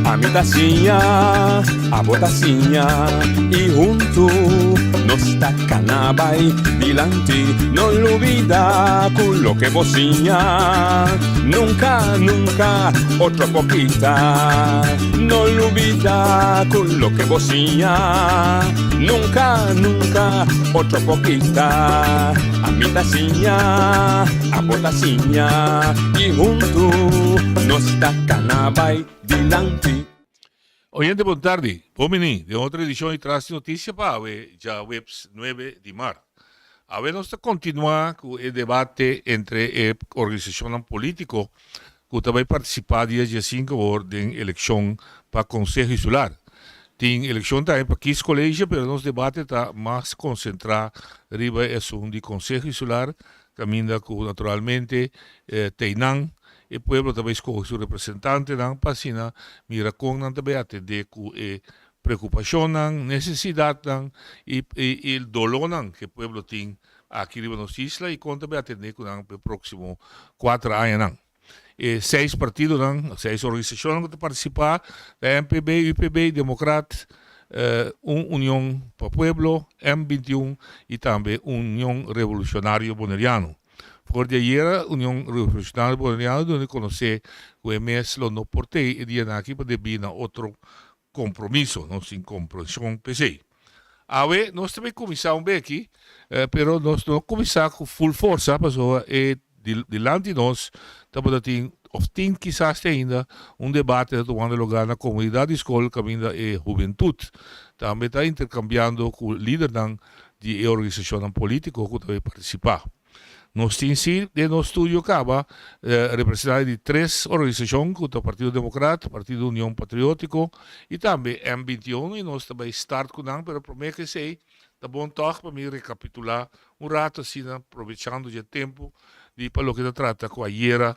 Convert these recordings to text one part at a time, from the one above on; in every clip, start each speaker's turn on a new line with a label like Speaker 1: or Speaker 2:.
Speaker 1: Ami ta siña, abo ta siña y huntu nos ta cana bay dilanti. No lubida cu loke bo siña nunca, nunca otro por kita. No lubida cu loke bo siña nunca, nunca otro por kita. Ami ta siña, abo ta siña y huntu nos ta cana bay dilanti.
Speaker 2: Oyente bon tardi, bon bini den otro edicion di Tras di Noticia pa awe djaweps nuebe di mart. Awe nos ta continua cu e debate entre e organisacionnan politico cu ta bay participa dia diesinco awor den eleccion pa Conseho Insular. Tin eleccion tambe pa kiescollege pero nos debate ta mas concentra riba e asun di Conseho Insular caminda cu naturalmente teinan e pueblo ta bay scoge su representantenan pa asina mira con nan ta bay atende cu e preocupacionnan, necesidadnan y y dolornan cu e pueblo tin aki riba nos isla y con ta bay atende cu nan pa e proximo cuater añanan. E seis partidonan, seis organisacionnan cu ta participa ta MPB, UPB, Democrat, un Union pa Pueblo, M 21 y tambe Union Revolucionario Boneriano. For di ayera Union Revolucionario Boneriano duna di conoce cu e mes lo no por tey e dianan aki pa debi na otro compromiso, nos tin comprension p'esey. Awe nos ta bay cuminsa un beki, pero nos no cuminsa cu full forsa pasobra e dilanti nos tabata tin of tin kisas te ainda un debate ta tumando lugar na comunidad di scol caminda e hubentud tambe ta intercambiando cu lidernan di e organisacionnan politico cu ta bay participa. Nos tin si den nos studio caba representante di tres organisacion cu ta Partido Democrat, Partido Union Patriotico y tambe M 21 y nos ta bay start cu nan pero prome cu esey ta bon tog pa mi recapitula un rato asina probechando dje tempo di pa loke ta trata cu ayera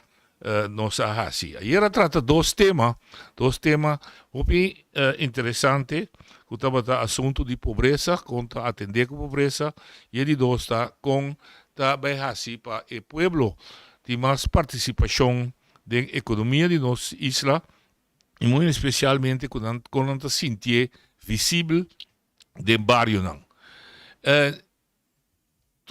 Speaker 2: nos a haci. Ayera a trata dos tema, dos tema hopi interesante cu tabata asunto di pobresa, con ta atende cu pobresa y e di dos ta con ta bay haci pa e pueblo tin mas participacion den economia di nos isla y muy especialmente cu nan con nan ta sintié visibel den barionan.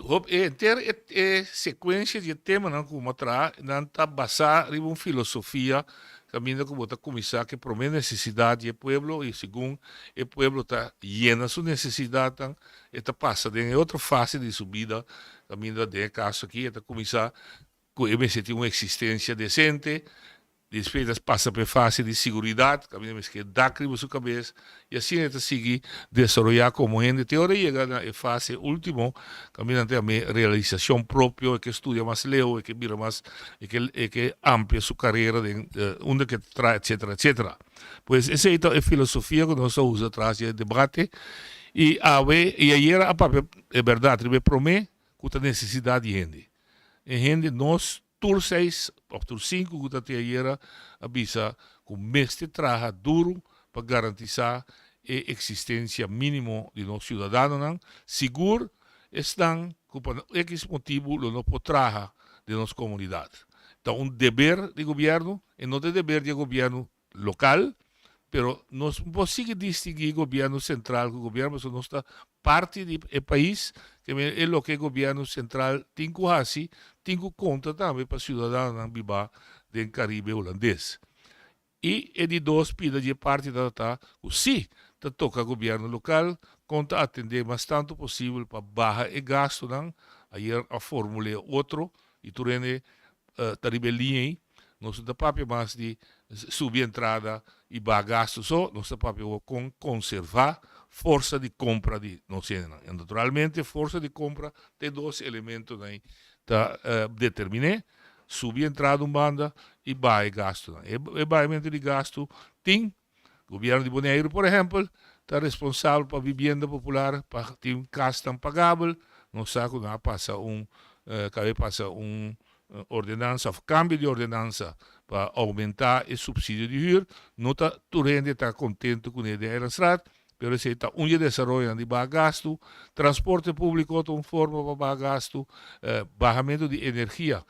Speaker 2: Hop e henter e secuencia di e temanan cu bo a traha, nan ta basa riba un filosofia caminda cu bo ta cuminsa cu e prome necesidad di e pueblo y segun e pueblo ta yena su necesidadnan e ta pasa den e otro fase di su bida caminda den e caso aki e ta cuminsa cu e mester tin un existencia decente. Despues ta pasa pa e fase di siguridat, kaminda mester keda dak riba su kabes, i asina e ta sigui desaroyá komo hende te ora e yega na e fase último, kaminda nan ta yam'é realisashon propio, e ke studia mas leu, e ke bira mas, e ke e ke amplia su karera den unda ke ta traha etsetera etsetera. Pues esei ta e filosofia ku nos ta usa tras di e debate i awe i ayera a papia e bèrdat riba e promé ku ta nesesidat di hende. E hende nos Tur seis of tur sinku ku ta tin ayera a bisa ku mester traha duru pa garantisá e eksistensia mínimo di nos siudadanonan, sigur esnan ku pa ekis motibu lo no por traha den nos komunidat. Ta un deber di gobièrnu, e no ta e deber di e gobièrnu lokal, pero nos no por sigui distinguí gobièrnu sentral ku gobièrnu pasobra nos ta parti di e pais, ke men e loke gobièrnu sentral tin ku hasi tin ku konta tambe pa siudadanonan bibá den Karibe Hulandes. I e di dos pida di e parti ta ta ku si ta toka gobièrnu lokal kon ta atendé mas tantu posibel pa baha e gastunan, ayer a formul'é otro i tur hende ta riba e liña ei, nos no ta papia mas di subi entrada i baha gastu so, nos ta papia awor kon konservá forsa di kompra di nos hendenan. I naturalmente forsa di kompra ta e dos elementonan ei ta determiné, subi entrada un banda i baha e gastunan. E bahamentu di gastu tin Gobierno di Boneiru, por ehempel, ta responsabel pa vivienda popular, pa tin kasnan pagabel. Nos sa ku nan a pasa un, kabe pasa un ordenansa of kambio di ordenansa pa oumentá e supsidio di hür. No ta tur hende ta kontentu kuné den Eilandstraat, pero esei ta un di e desaroyonan di baha gastu. Transporte públiko ta un forma pa baha gastu, bahamentu di energia.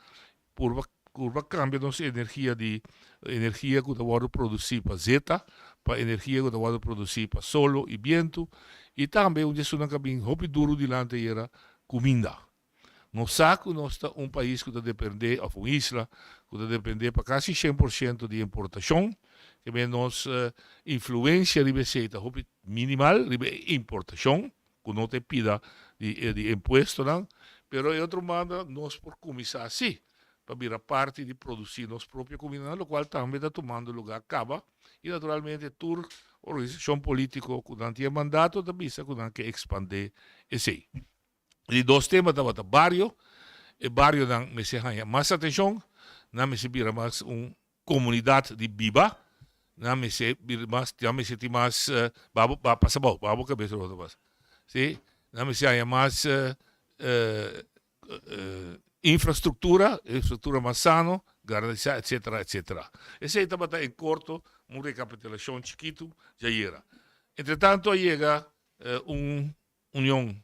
Speaker 2: Purba. Purba kambia nos energia di energia ku ta wòrdu produsí pa zeta pa energia ku ta wòrdu produsí pa solo i bientu i tambe un di esunnan ku a bin hopi duru dilanti ayera, kuminda. Nos sa ku nos ta un pais ku ta dependé òf un isla ku ta dependé pa kasi 100% di importashon, ke men nos influensia riba esei ta hopi minimal riba e importashon ku no ta e pida di di impuestonan, pero e otro banda nos por kuminsá si pa bira parti di produsí nos propio kumindanan lokual tambe ta tumando lugá kaba i naturalmente tur organisashon polítiko ku nan tin e mandato ta bisa ku nan ke ekspandé esei. Di dos tema tabata bario, e barionan mester haña mas atenshon, nan mester bira mas un komunidat di biba, nan mester bira mas, nan mester tin mas, babo pasa abou, babo kabes roto pasa, si, nan mester haña mas infrastruktura, infrastruktura mas sano, garantisa etcetera etcetera. Esei tabata en korto un rekapitulashon chikitu djayera. Entretanto a yega un Union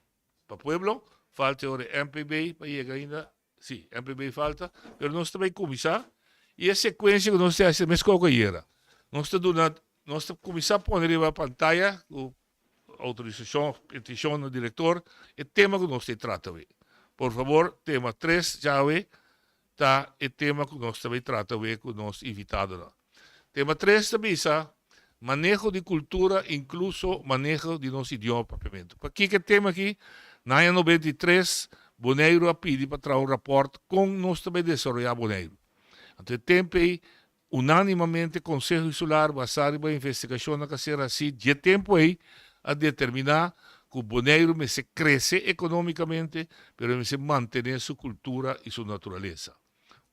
Speaker 2: pa Pueblo, falta e ora e MPB pa yega ainda, si, MPB falta, pero nos ta bay cuminsa y e secuencia cu nos ta haci ta mesco cu ayera. Nos ta duna, nos ta cuminsa pone riba pantaya cu autorisacion of peticion na director e tema cu nos ta trata awe. Por favor, tema tres djawe ta e tema cu nos ta bay trata awe cu nos invitadonan. Tema tres ta bisa, Maneho di cultura incluso maneho di nos idioma Papiamentu. Pakico e tema aki? Na aña 93 Boneiru a pidi pa traha un raport con nos ta bay desaroya Boneiru. Anto e tempo ey unanimamente Conseho Insular basa riba investigacionnan cu a ser haci dje tempo ey a determina cu Boneiru mester crece economicamente pero e mester mantene su cultura y su naturalesa.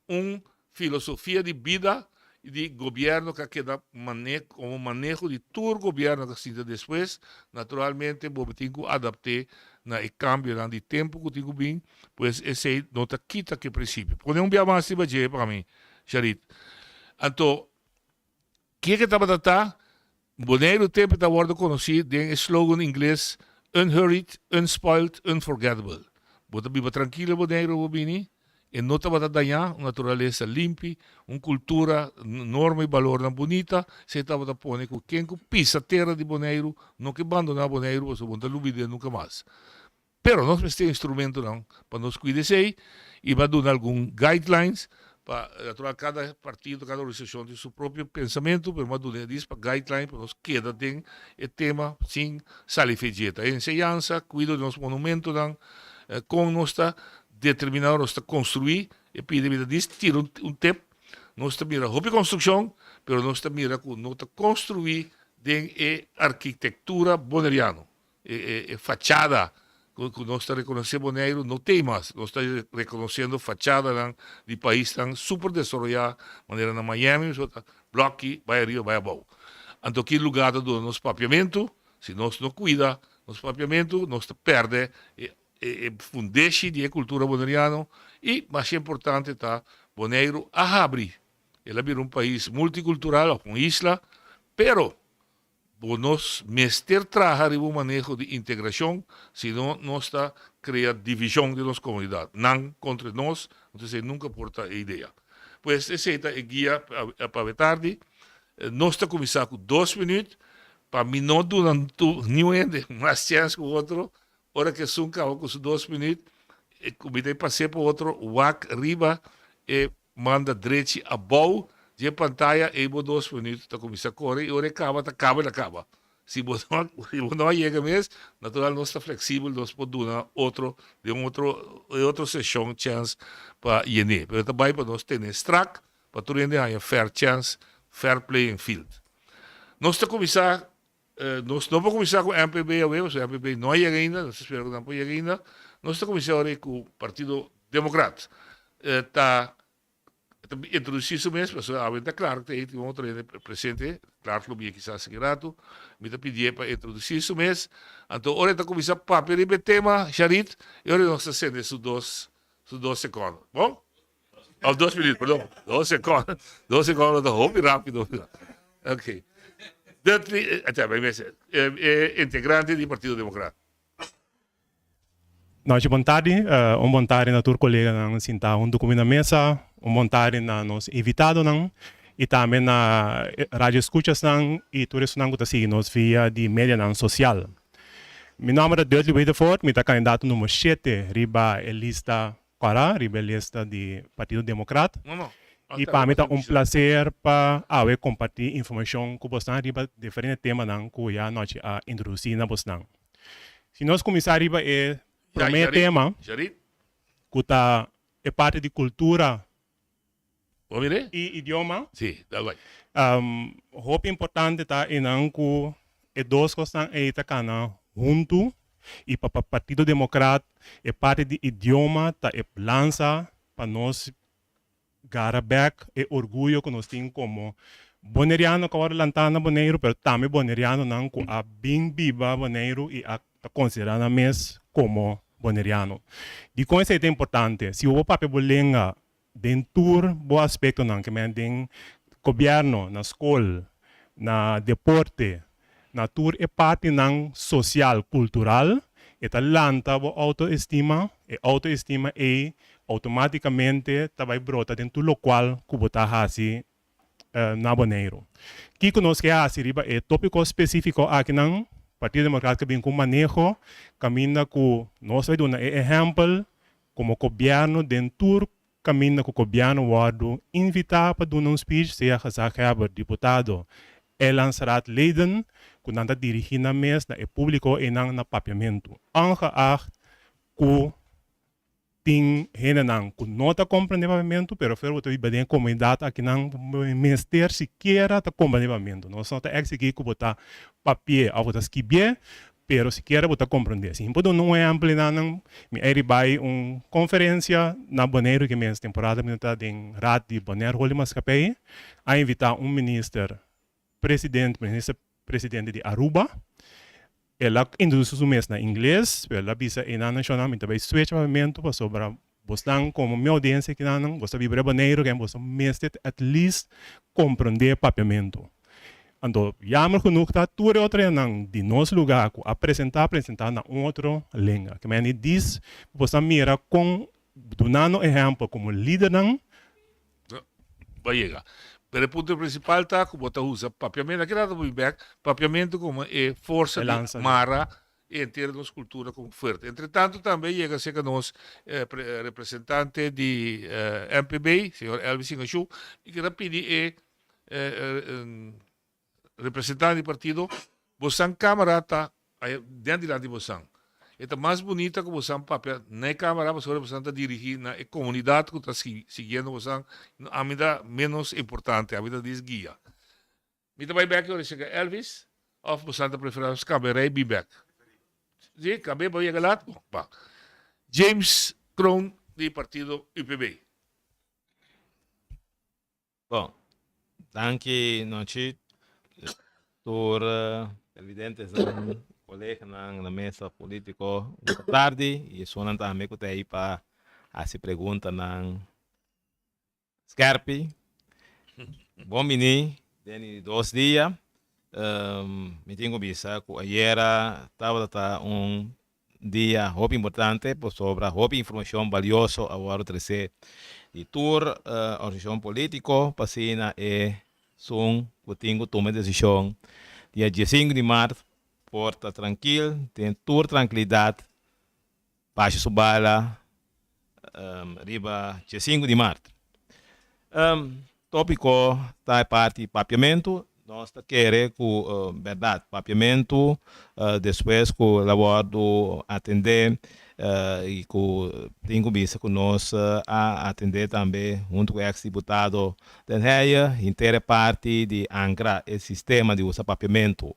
Speaker 2: Un filosofia di bida y di gobierno cu a keda mane como maneho di tur gobierno cu a sinta despues, naturalmente bo tin cu adapte na e cambionan di tempo cu tin cu bin, pues esey no ta kita cu e principio. Pone un bia mas riba dje pa mi, Sharit. Anto, kico tabata ta? Boneiru temper ta wòrdu konosí den e slogan ingles Unhurried, Unspoiled, Unforgettable. Bo ta biba trankilo Boneiru bo bini, e no tabata dañá, un naturalesa limpi, un kultura, norma i balornan bunita, esei tabata pone ku ken ku pisa tera di Boneiru no ke bandoná Boneiru pasobra bo no ta lubid'é nunka mas. Pero nos mester instrumentonan pa nos cuida esey y pa duna algun guidelines pa natural cada partido, cada organisacion tin su propio pensamento pero mi a duna e dis pa guideline pa nos keda den e tema sin sali feyeta. E enseñansa, cuido di nos monumentonan, con nos ta determina ora nos ta construi e pida mi ta dis tira un tip, nos ta mira hopi construccion pero nos ta mira cu no ta construi den e arquitectura boneriano. E fachada ku nos ta rekonosé Boneiru no tei mas. Nos ta rekonosiendo fachadanan di paisnan super desaroyá manera na Miami, so ta blòki bai ariba bai abou. Anto ki lugá ta duna nos papiamentu? Si nos no kuida nos papiamentu nos ta pèrdè e fundeshi di e kultura boneriano i masha importante ta Boneiru a habri, el a bira un pais multikultural òf un isla, pero Bo nos mester traha riba un maneho di integracion, si no nos ta crea division den nos comunidad, nan contra nos, entonces esey nunca por ta e idea. Pues esey ta e guia pa awe tardi. Nos ta cuminsa cu dos minuut, pa mi no duna niun hende mas chens cu otro, ora cu esun caba cu su dos minuut, cu mi ta pase pa otro, wak riba e Manda drechi abou dje pantaya ei bo dos minuut ta kuminsá kore i ora e kaba ta kaba el a kaba. Si bo no si bo no a yega mes, natural nos ta fleksibel nos por duna otro den un otro e otro seshon chèns pa yen'é. Pero ta bai pa nos tene strak pa tur hende haña fair chèns, fair playing field. Nos ta kuminsá nos no por kuminsá ku MPB awe pasobra MPB no a yega ainda, nos ta spera ku nan por yega ainda. Nos ta kuminsá ora ku Partido Demokrat ta introdusí su mes pasobra awe ta Clark ta ei tin otro hende presente, Clark lo bia kisas aki ratu. Mi ta pidié pa introdusí su mes. Anto ora e ta kuminsá papia riba e tema, Sharit, e ora nos ta sende su dos su dos sekònde. Bon? Of dos minuut, perdon. Dos sekondo. Dos sekondo ta hopi rápido. Ok. Dudley, eh, bai mese. Eh, eh, integrante di Partido Democrat.
Speaker 3: Nochi bon tardi. Uh, un bon tardi na tur coleganan sintá hunto cu mi na mesa. Un bon tardi na nos invitadonan y tambe na radio escuchasnan y tur esunnan cu ta sigui nos via di medianan social. Mi nomber ta Dudley Wedervoort, mi ta candidato numero shete riba e lista Cora, riba e lista di Partido Democrat. Y pa mi ta un placer pa awe comparti informacion cu bosnan riba diferente temanan cu ya anochi a introduci na bosnan. Si nos cuminsa riba e prome tema cu ta e parti di cultura y idioma. Hopi importante ta einan cu e dos cosnan ei ta cana hunto y pa Partido Democrat e parti di idioma ta e lansa pa nos gara bek e orguyo cu nos tin como Boneriano cu a worde lanta na Boneiru pero tambe Bonerianonan cu a bin biba Boneiru y a ta considera nan mes como Boneriano. Dicon esey ta importante? Si bo papia bo lenga den tur bo aspectonan, ke men den gobierno, na scol, na deporte, na tur e partinan social, cultural, e ta lanta bo autoestima, e autoestima ey automaticamente ta bay brota den tur locual cu bo ta haci na Boneiru. Kiko nos ke hasi riba e topiko spesifiko akinan? Partido Democraat ke bin ku un maneho kaminda ku nos bai duna e ehèmpel komo gobièrnu den tur kaminda ku gobièrnu wòrdu invitá pa duna un speech, sea gezaghebber, diputado, eilandsraadleden, ku nan ta dirigí nan mes na e públiko einan na Papiamentu, ongeacht ku Tin hendenan ku no ta komprendé papiamentu, pero afuera bo ta biba den e komunidat akinan bo mester sikiera ta komprendé papiamentu. Nos no ta eksigí ku bo ta papi'é òf bo ta skibié, pero sikiera bo ta komprendé. Si mi por duna un ehèmpel di nan, mi a iri bai un konferensia na Boneiru ki mes temporada mi ta den Raad di Bonaire Holy Maatschappij, a invitá un minister president, minister presidente di Aruba. El a introduci su mes na ingles, pero el a bisa einan nacional mi ta bay switch papiamento pasobra bosnan como mi audiencia akinan bos ta biba riba Boneiru ken boso mester at least comprende papiamento. Anto jammer genoeg ta tur e otro hendenan di nos lugar cu a presenta a presenta na un otro lenga. Ke meni dis bos a mira con dunando ehempel como lidernan.
Speaker 2: Bo a yega. Pero e punto principal ta cu bo ta usa papiamento, aki rato bo bin bek, papiamento como e forsa di mara e henter nos cultura como fuerte. Entre tanto tambe a yega cerca nos representante di MPB, señor Elvis Ingashu, y kier a pidi e Representante di partido, bosan camara ta aya den dilanti bosan. E ta mas bunita cu bosan papia na e camara pasobra bosan ta dirigi na e comunidad cu ta siguiendo bosan. Ami ta menos importante, ami ta dis guia. Mi ta bay bek ora chega Elvis of bosan ta prefera nos cambia rey bin bek? Si, cambia pa yega laat? Bon, ba. James Kroon di partido UPB.
Speaker 4: Bon, danki nochi tur televidentenan, koleganan na mesa politico. Buena tardi y esunnan tambe cu ta ey pa haci preguntanan skerpi. Bon bini den di dos dia. Mi tin cu bisa cu ayera tabata ta un dia hopi importante pasobra hopi informacion balioso a wordo trece di tur organisacion politico pa asina e sun cu tin cu tuma e decision dia diesinco di mart por ta trankil den tur trankilidad basha su bala riba diesinco di mart. Tópiko ta e parti papiamentu. Nos ta kere ku bèrdat papiamentu despues ku el a wòrdu atendé i ku tin ku bisa ku nos a atendé tambe huntu ku eks diputado Den Heyer henter e parti di ankra e sistema di usa papiamentu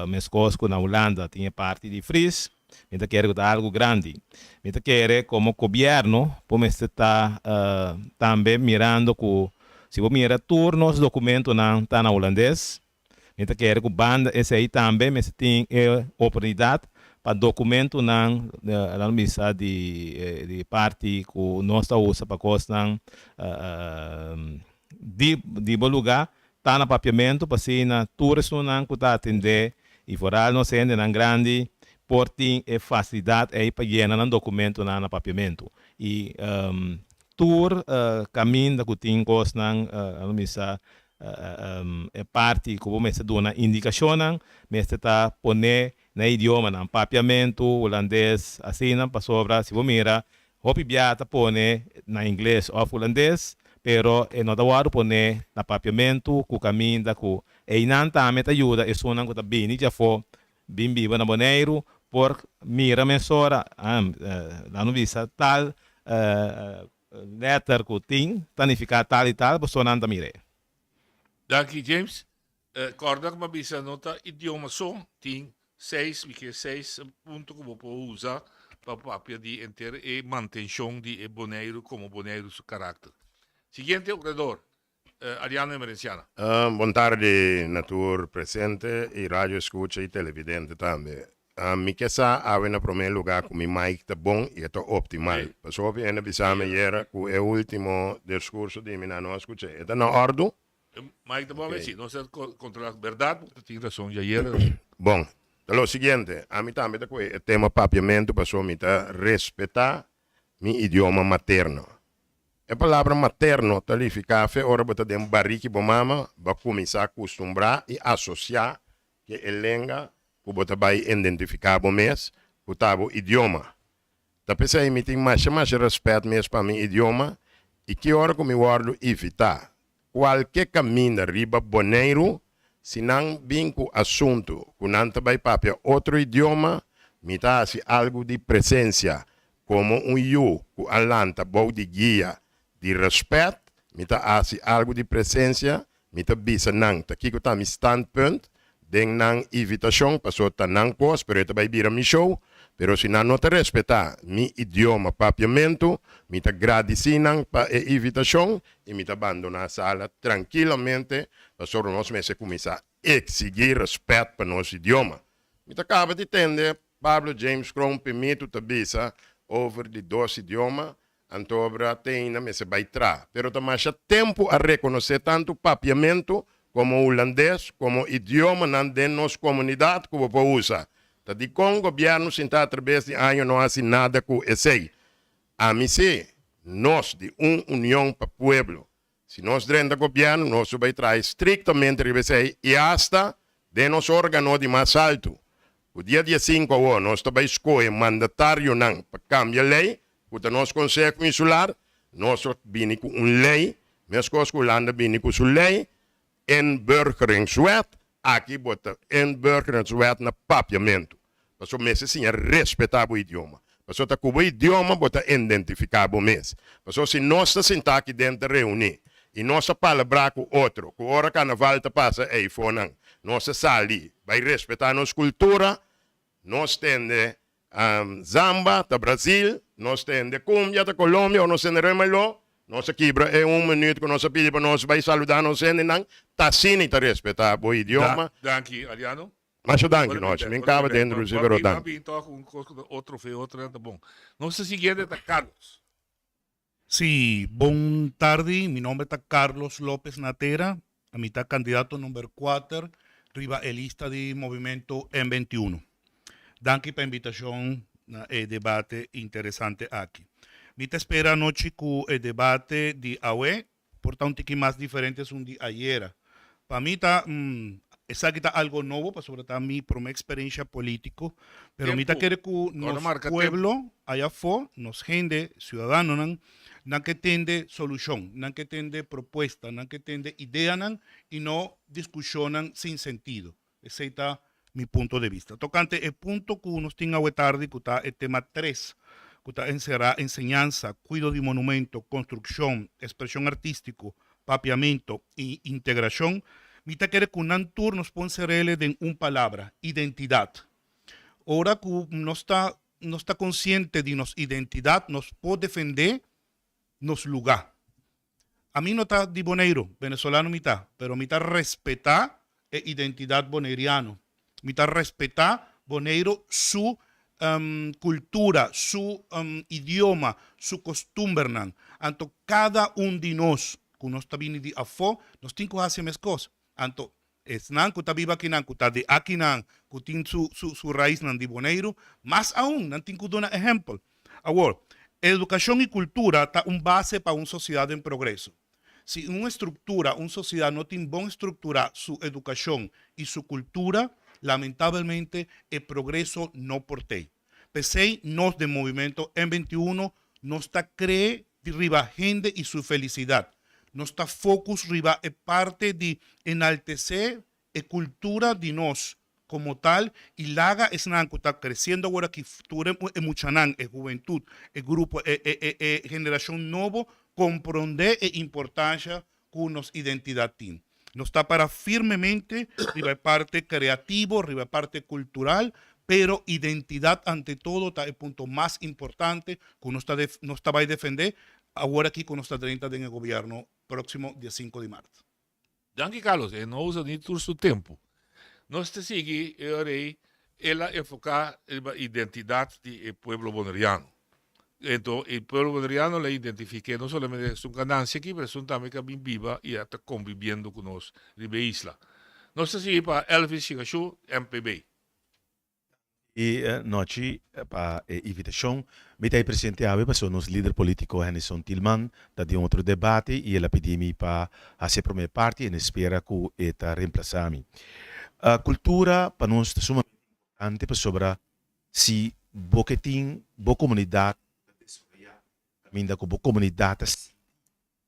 Speaker 4: meskos ku na Hulanda tin e parti di Fries. Mi ta kere ku ta algu grandi. Mi ta kere komo gobièrnu bo mester ta tambe mirando ku si bo mira tur nos dokumentonan ta na hulandes, mi ta kere ku banda esei tambe mester tin e oportunidat pa dokumentonan laga bisa di di parti ku nos ta usa pa kosnan di di bo lugá ta na papiamentu pa asina tur esunnan ku ta atendé i foral nos hendenan grandi por tin e fasilidat ei pa yena nan dokumentonan na papiamentu. I Tur kaminda ku tin kosnan, lo bisa e parti ku bo mester duna indikashonnan mester ta pone na e idiomanan, papiamentu, hulandes, asina, pasobra si bo mira hopi bia ta pone na ingles òf hulandes, pero e no ta wòrdu pone na papiamentu ku kaminda ku einan tambe ta yuda esunnan ku ta bini djafó bin biba na Boneiru por mira mesora, laat nos bisa tal letter ku tin ta nifiká tal i tal, pasobra nan ta mir'é.
Speaker 2: Danki James. Kòrda ku mi a bisa no ta idioma so, tin seis, mi ke seis punto ku bo por usa pa papia di henter e mantenshon di e Boneiru komo Boneiru su karakter. Siguiente orador, Ariano Emerenciana.
Speaker 5: Bon tardi na tur presente y radio escucha y televidente tambe. Mi ke sa awe na prome luga cu mi mic ta bon y e ta optimal. Pasobra hopi hende a bisa mi ayera cu e ultimo discurso di mi nan no a scucha. E ta na ordu?
Speaker 2: E mic ta bon awe? Si, nos ta controla. Berdad bo ta tin rason di ayera.
Speaker 5: Bon, ta lo siguiente, ami tambe ta coge e tema papiamento pasobra mi ta respeta mi idioma materno. E palabra materno ta nifiká fe ora bo ta den bariki bo mama, bo a kuminsá kustumbrá i asosiá ke e lenga ku bo ta bai identifiká bo mes ku ta bo idioma. Ta p'esei mi tin masha masha rèspèt mes pa mi idioma i ki ora ku mi wòrdu invitá kualke kaminda riba Boneiru, si nan bin ku asuntu ku nan ta bai papia otro idioma, mi ta hasi algu di presensia komo un yu ku a lanta bou di guia di rèspèt, mi ta hasi algu di presensia, mi ta bisa nan ta kiko ta mi standpunt den nan invitashon, pasobra ta nan kos, pero e ta bai bira mi show, pero si nan no ta respetá mi idioma papiamentu, mi ta gradisí nan pa e invitashon i mi ta bandoná sala trankilamente, pasobra nos mester kuminsá eksigí rèspèt pa nos idioma. Mi ta kaba di tende Pablo James Kroon Pimitu ta bisa over di dos idioma, Antobra te ainda mester bai tra, pero ta masha tempu a rekonosé tantu papiamentu komo hulandes komo idiomanan den nos komunidat ku bo por usa. Ta dikon gobièrnu sinta atrabes di aña no hasi nada ku esei? Ami si, nos di un Union pa Pueblo, Si nos drenta gobièrnu nos lo bai traha estriktamente riba esei i asta den nos órgano di mas altu. Ku dia diesinku awor nos ta bai skohe mandatarionan pa kambia lei ku ta nos Konseho Insular, nos lo bini ku un lei meskos ku Hulanda bini ku su lei Inburgeringswet, aki bo ta Inburgeringswet na papiamentu. Pasobra mester siña respetá bo idioma. Pasobra ta ku bo idioma bo ta indentifiká bo mes. Pasobra si nos ta sintá aki den ta reuní i nos ta palabrá ku otro ku ora karnaval ta pasa eifonan nos ta sali bai respetá nos kultura, nos tende Zamba ta Brazil, nos tende cumbia ta Colombia o nos tende remeló, nos a kibra e un minuut cu nos a pidi pa nos bay saluda nos hendenan, ta asina y ta respeta bo idioma.
Speaker 2: Danki Ariano.
Speaker 5: Masha danki nochi, mi caba dentro si pero danki.
Speaker 2: Nos siguiente ta Carlos.
Speaker 6: Sí, bon tardi, mi nomber ta Carlos Lopez Natera, ami ta candidato number kuater riba e lista di Movimento M 21. Danki pa invitacion na e debate interesante aki. Mi ta spera anochi cu e debate di awe por ta un tiki mas diferente esun di ayera. Pa mi ta, esaki ta algo nobo pasobra ta mi prome experiencia politico, pero mi ta
Speaker 2: Tempo.
Speaker 6: kere cu
Speaker 2: Ora
Speaker 6: nos
Speaker 2: marca tempo.
Speaker 6: pueblo aya afo, nos hende, ciudadanonan, nan ke tende solucion, nan ke tende propuesta, nan ke tende ideanan y no discusionnan sin sentido. Esey ta mi punto de vista. Tocante e punto cu nos tin awe tardi cu ta e tema tres, cu ta encera enseñansa, cuido di monumento, construccion, expresion artistico, papiamento y integracion, mi ta kere cu nan tur nos por encerele den un palabra, identidad. Ora cu nos ta nos ta consciente di nos identidad nos por defende nos luga. Ami no ta di Boneiru, venezolano mi ta, pero mi ta respetá e identidat boneiriano. Mi ta respetá Boneiru su kultura, su idioma, su kostumbernan. Anto kada un di nos ku nos ta bini di afó, nos tin ku hasi meskos. Anto esnan ku ta biba akinan, ku ta di akinan, ku tin su su su raisnan di Boneiru, mas aun nan tin ku duna ehèmpel. Awor, Edukashon i kultura ta un base pa un sosiedat den progreso. Si un estruktura, un sosiedat no tin bon strukturá su edukashon i su kultura, lamentabelmente e progreso no por tei. P'esei nos den Movimento M 21 nos ta kree riba hende i su felisidat. Nos ta focus riba e parte di enaltesé e kultura di nos komo tal i laga esnan ku ta kresiendo awor aki, tur e muchanan, e hubentut, e grupo, e e e generashon nobo komprondé e importansha ku nos identidat tin. Nos ta para firmemente riba e parte kreativo, riba e parte kultural, pero identidat ante todo ta e punto mas importante ku nos ta nos ta bai defendé awor aki ku nos ta drenta den e gobièrnu próksimo dia sinku di mart.
Speaker 2: Danki Carlos, e no usa ni tur su tempu. Nos ta sigui e ora ei, el a enfoká riba identidat di e pueblo boneriano. Ento e pueblo boneriano la identifiké no solamente esun ganancia aki, pero esun tambe ku a bin biba i a ta konbibiendo ku nos riba e isla. Nos ta sigui pa Elvis Shingashu, MPB.
Speaker 7: E nochi pa e invitacion. Mi ta e presente awe pasobra nos lider politico Hennyson Thielman ta den otro debate y el a pidi mi pa haci e prome parti en espera cu e ta reemplaza mi. Cultura pa nos ta sumamente importante pasobra si bo ke tin bo comunidad ta desaroya caminda cu bo comunidad ta sinti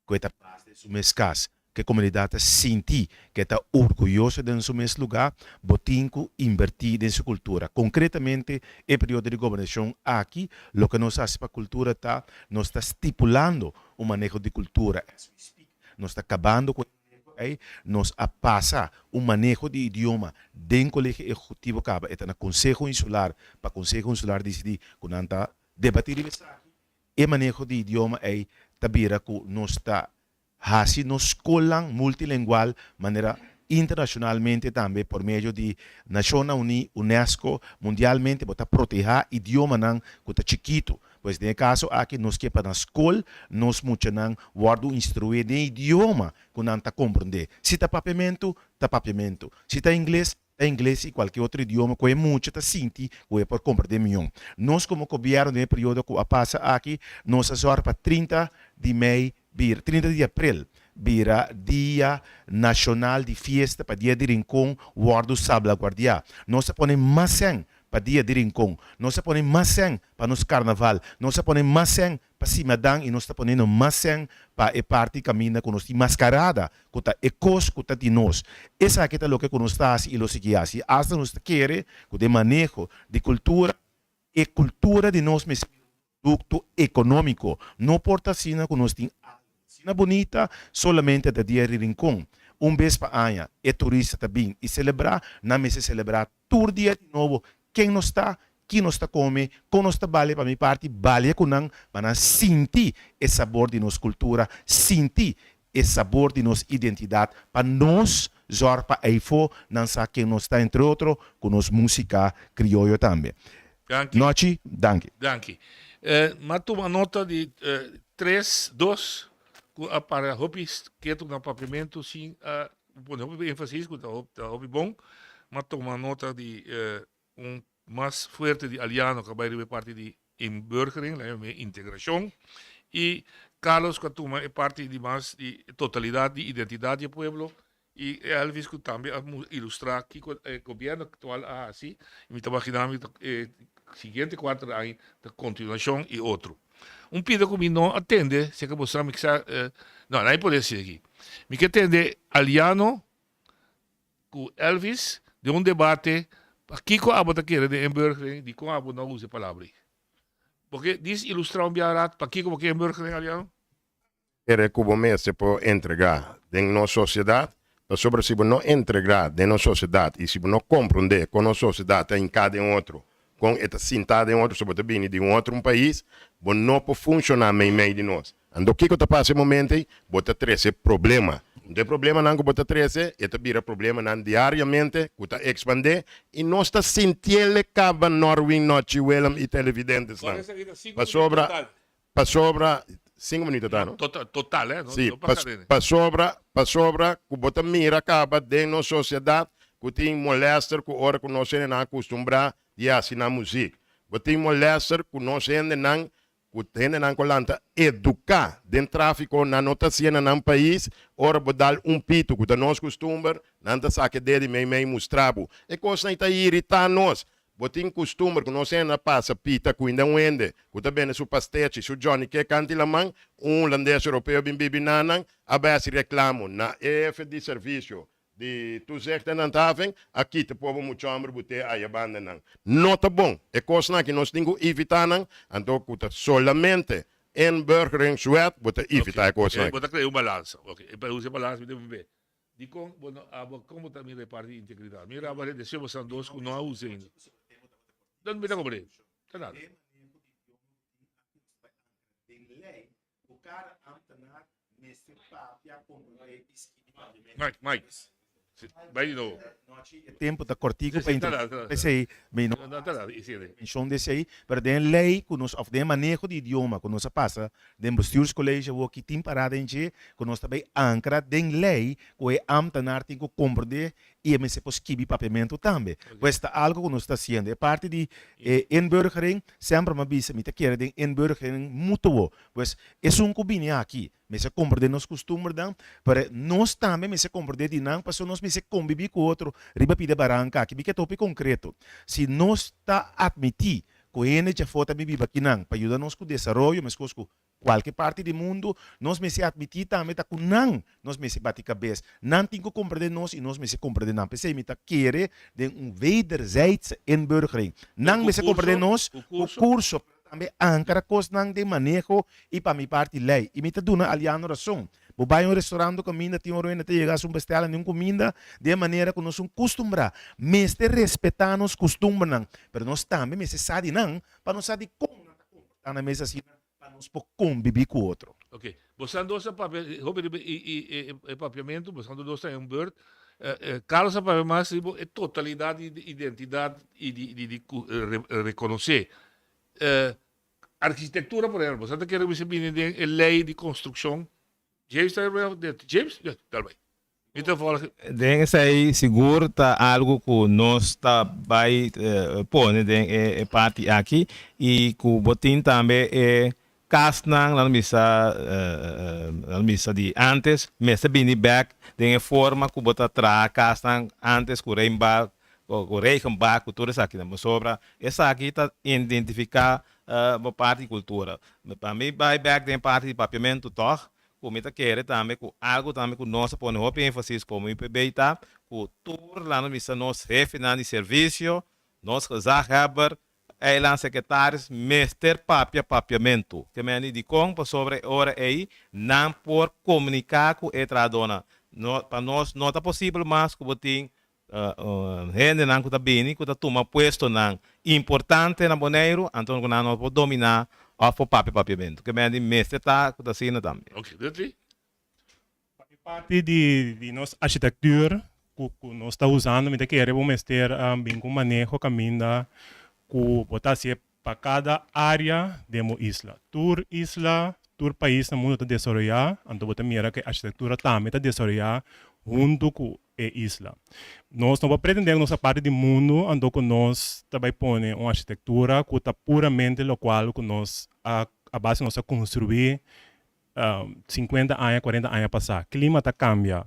Speaker 7: ku e ta pas den su mes kas, ku e komunidat ta sinti ku e ta orguyoso den su mes lugá, bo tin ku inbertí den su kultura. Konkretamente, e periodo di gobernashon aki, loke nos hasi pa kultura ta, nos ta stipulando un maneho di kultura as we speak, nos ta kabando ku e maneho ei, nos a pasa un maneho di idioma den Kolegio Ehekutivo kaba, e ta na Konseho Insular pa Konseho Insular disidí ku nan ta debatí riba esaki. E maneho di idioma ei ta bira ku nos ta hasi nos skolnan multilengual manera internashonalmente tambe por medio di Nashonnan Uní, UNESCO, mundialmente bo ta protehá idiomanan ku ta chikitu. Pues den e kaso aki nos ke pa na skol nos muchanan wòrdu instruí den idioma ku nan ta komprondé. Si ta papiamentu, ta papiamentu. Si ta ingles, ta ingles i kualke otro idioma ku e mucha ta sinti ku e por komprendé mion. Nos komo gobièrnu den e periodo ku a pasa aki nos a zòrg pa 30 di mei bira, 30 di aprel bira dia nashonal di fiesta pa dia di Rincon wòrdu sablaguardiá. Nos a pone mas sèn pa dia di Rincon, nos a pone mas sèn pa nos karnaval, nos a pone mas sèn pa simadan i nos ta poniendo mas sèn pa e parti kaminda ku nos tin maskarada ku ta e kos ku ta di nos. Esaki ta loke ku nos ta hasi i lo sigui hasi. Asta nos ta kere ku den maneho di kultura, e kultura di nos mester bira un produkto ekonómiko. No por ta asina ku nos tin algu asina bunita solamente ta dia di Rincon. Un bes pa aña e turista ta bin i selebrá, nan mester selebrá Tur dia di nobo ken nos ta, ki nos ta kome, kon nos ta balia pa mi parti balia ku nan pa nan sinti e sabor di nos kultura, sinti e sabor di nos identidat pa nos zòrg pa eifó nan sa ken nos ta entre otro ku nos músika krioyo tambe.
Speaker 2: Danki.
Speaker 7: Nochi, danki.
Speaker 2: Danki. M'a tuma nota di tres, dos ku a para hopi ketu na papiamentu sin a pone hopi énfasis ku ta hopi bon. M'a tuma nota di un mas fuerte di Aliano ku a bai riba e parti di inburgering, la yama integrashon, i Carlos ku a tuma e parti di mas di totalidat di identidat di e pueblo i Elvis ku tambe a ilustrá kiko e gobièrnu aktual a hasi i mi ta imaginá mi e siguiente kuater aña ta kontinuashon i otro. Un pida ku mi no a tende, si ke bo sa mi kisa, no, nan e por hasi aki. Mi ke tende Aliano ku Elvis den un debate pakiko abo ta kere den inburgering, dikon abo no a usa e palabra ei. Bo ke dis ilustra un biaha rat pakiko bo ke inburgering, Aliano?
Speaker 5: Kere ku bo mester por entregá den nos sosiedat, pasobra si bo no entregá den nos sosiedat i si bo no komprondé kon nos sosiedat ta hinká den otro, kon e ta sintá den otro, si bo ta bini di un otro un pais, bo no por funshoná meimei di nos. Anto kiko ta pasa e momento ei? Bo ta trese problema. Anto e problemanan ku bo ta trese, e ta bira problemanan diariamente ku ta ekspandé i nos ta sintiel e kaba Norwin, Nochi, Willem i televidentesnan. Pasobra Pasobra, sinku minuto ta no?
Speaker 2: Total, total eh, no,
Speaker 5: Sí,
Speaker 2: no pasa de.
Speaker 5: pasobra, pasobra ku bo ta mira kaba den nos sosiedat ku tin molèster ku ora ku nos hendenan a kustumbrá di hasi nan muzik. Bo tin molèster ku nos hendenan Ku hendenan ku lanta eduká den tráfiko nan no ta hasié na nan pais, ora bo dal un pitu ku ta nos kustumber, nan ta saka e ded di mei mei mustra bo. E kosnan ei ta iritá nos. Bo tin kustumber ku nos hende a pasa pita kuinda un hende ku ta bende su pastechi, su Johnny Cake kanti laman, un hulandes europeo bin bibi na nan, a bai hasi reklamo na e hefe di servisio Di toezicht en handhaving a kita pobo mucha homber bute aya banda nan. No ta bon. E kosnan aki nos tin ku evita nan, anto ku ta solamente inburgeringswet bo ta evita e kosnan aki.
Speaker 2: Bo ta krea un balansa. Ok, e pa usa e balansa mi ta bebe. Dikon bo no abo kon bo ta mira e parti di integridat? Mi raba rende si bo san dos ku no a usa ainda. Don mi ta komprende. Ta nada.
Speaker 7: Ku kada ámtenar mester papia komprondé i skibi papiamentu.
Speaker 2: Mike, Mike, bai di nobo.
Speaker 7: E tempu ta kòrtiku pa introdusí esei, mi no a hasi menshon di esei, pero den e lei ku nos òf den e maneho di idioma ku nos a pasa den Bestuurscollege awoki tin pará den dje ku nos ta bai ankra den lei ku e ámtenar tin ku komprondé i e mester por skibi papiamentu tambe. Pues ta algo ku nos ta hasiendo. E parti di e inburgering, semper mi a bisa mi ta kere den inburgering mutuo. Pues esun ku bini aki mester komprende nos kustumbernan, pero nos tambe mester komprende di nan pasobra nos mester kombibí ku otro riba pida baranka aki. Mi ke ta hopi konkreto. Si nos ta atmití ku hende djafó ta bin biba akinan pa yuda nos ku desaroyo meskos ku Kualke parti di mundu, nos mester atmití tambe ta ku nan nos mester bati kabes. Nan tin ku komprendé nos i nos mester komprendé nan. P'esei mi ta kere den un wederzijdse inburgering. Nan mester komprendé nos ku kurso, pero tambe ankara kosnan den maneho i pa mi parti lei. I mi ta duna Aliano rason. Bo bai un restaurant un kaminda tin ora hende ta yega haci un bestela ni un kuminda den e manera ku nos un kustumbrá. Mester respetá nos kustumbernan, pero nos tambe mester sa di nan pa nos sa di kon nan ta komportá nan mes asina pa nos por convivi cu otro.
Speaker 2: Ok. Bosan dos a papia hopi riba e papiamentu, bosan tur dos ta en beurt. Carlos a papia mas riba e totalidad di identidad y di reconoce. Architectura por ehempel, bosan ta kere bisa bini den e ley di construccion? James ta James? Dal bai. Mi ta volg.
Speaker 4: Den esei sigur ta algu ku nos ta bai pone den e parti aki i ku bo tin tambe e kasnan nan bisa nan bisa di antes mester bini bek den e forma ku bo ta traha kasnan antes ku reinbak ku regenbak ku tur esakinan pasobra esaki ta identifiká bo parti di kultura. Pa mi bai bek den e parti di papiamentu tòg Ku mi ta kere tambe ku algu tambe ku nos a pone hopi énfasis komo UPB ta ku tur la nos bisa nos hefenan di servisio, nos gezaghebber, eilandsekretaris mester papia papiamentu. Ke mende dikon? Pasobra e ora ei nan por komuniká ku e trahadónan. No, pa nos no ta posibel mas ku bo tin hendenan ku ta bini ku ta tuma puestonan importante na Boneiru, anto ku nan no por dominá òf por papia papiamentu. Ke mende mester ta ku ta asina tambe.
Speaker 2: Ok, Dudley?
Speaker 3: Pa e parti di nos architectuur ku nos ta usando mi ta kere bo mester bin ku un maneho kaminda ku bo ta hasié pa kada área den bo isla. Tur isla, tur pais na mundu ta desaroyá, anto bo ta mira ku e architektura tambe ta desaroyá huntu ku e isla. Nos no por pretendé ku nos ta parti di mundu anto ku nos ta bai pone un architektura ku ta puramente lokual ku nos a a base nos a konstruí 50 aña, 40 aña pasá. Klima ta kambia,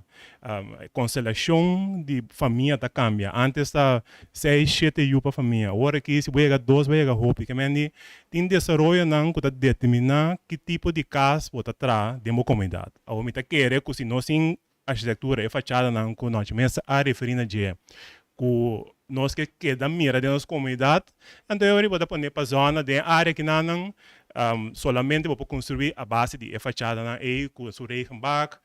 Speaker 3: konstelashon di famia ta kambia. Ántes ta seis, shete yu pa famia. Awor aki si bo yega dos bo yega hopi. Ke men di tin desaroyonan ku ta determiná ki tipo di kas bo ta traha den bo komunidat. Awor mi ta kere ku si nos tin architektura, e fachadanan ku nochi mes a referí na dje, ku nos ke keda mira den nos komunidat, anto e ora bo ta pone pa zona den e área kinanan, solamente bo por konstruí a base di e fachadanan ei ku su regenbak,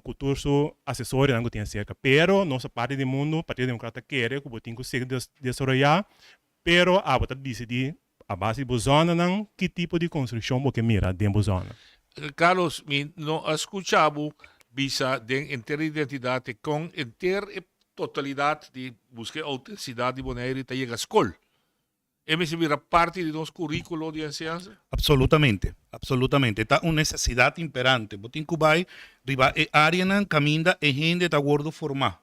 Speaker 3: ku tur su asesorionan ku tin aserka. Pero nos a parti di mundu, Partido Demokrat ta kere ku bo tin ku sigui desaroyá, pero abo ta disidí a base di bo zonanan ki tipo di konstrukshon bo ke mira den bo zona.
Speaker 2: Carlos, mi no a skucha bo bisa den henter identidat e kon henter e totalidat di buska e outentisidat di Boneiru ta yega skol. E mester bira parti di nos kurikulo di enseñansa?
Speaker 6: Absolutamente, absolutamente. Ta un nesesidat imperante. Bo tin ku bai riba e áreanan kaminda e hende ta wordo formá.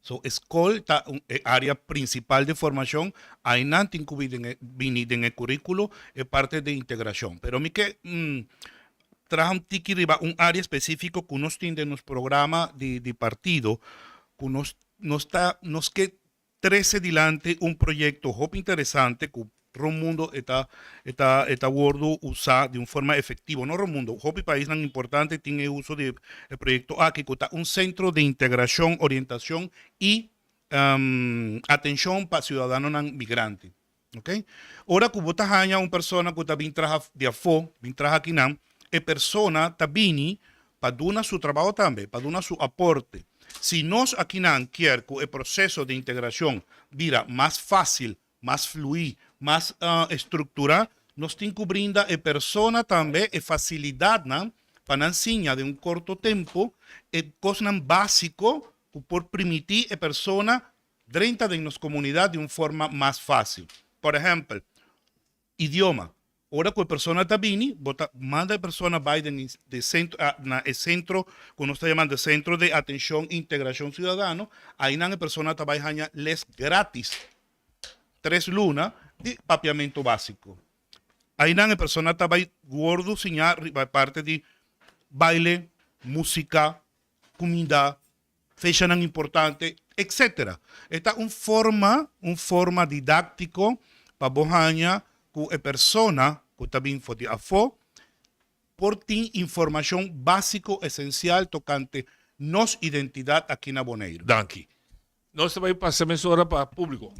Speaker 6: So e skol ta un e área prinsipal di formashon, ainan tin ku bini den e kuríkulo e parte di integrashon. Pero mi ke traha un tiki riba un área spesífiko ku nos tin den nos programa di di partido ku nos nos ta nos ke trese dilanti un proyekto hopi interesante ku rond mundo e ta e ta e ta wordo usa di un forma efectivo. No rond mundo, hopi paisnan importante tin e uso di e proyecto aki cu ta un centro di integracion, orientacion y atencion pa ciudadanonan migrante. Ok. Ora cu bo ta haña un persona cu ta bin traha di afo, bin traha akinan, e persona ta bini pa duna su trabao tambe, pa duna su aporte. Si nos akinan kier cu e proceso di integracion bira mas facil, mas fluí, mas estructurá, nos tin cu brinda e persona tambe e facilidadnan pa nan siña den un corto tempo e cosnan básico cu por primiti e persona drenta den nos comunidad di un forma mas fácil. Por ehempel, idioma. Ora cu e persona ta bini, bo ta manda e persona bay den e centro, na e centro cu nos ta yamando Centro de Atencion e Integracion Ciudadano, aynan e persona ta bay haña les gratis, tres luna di papiamento basico. Aynan e persona ta bay wordo siña riba e parti di baile, musica, cuminda, fechanan importante, etcetera. E ta un forma, un forma didáctico pa bo haña cu e persona cu ta bin for di afó por tin informacion básico esencial tocante nos identidad aki na Boneiru.
Speaker 2: Danki. Nos ta bai pasa mesora pa público.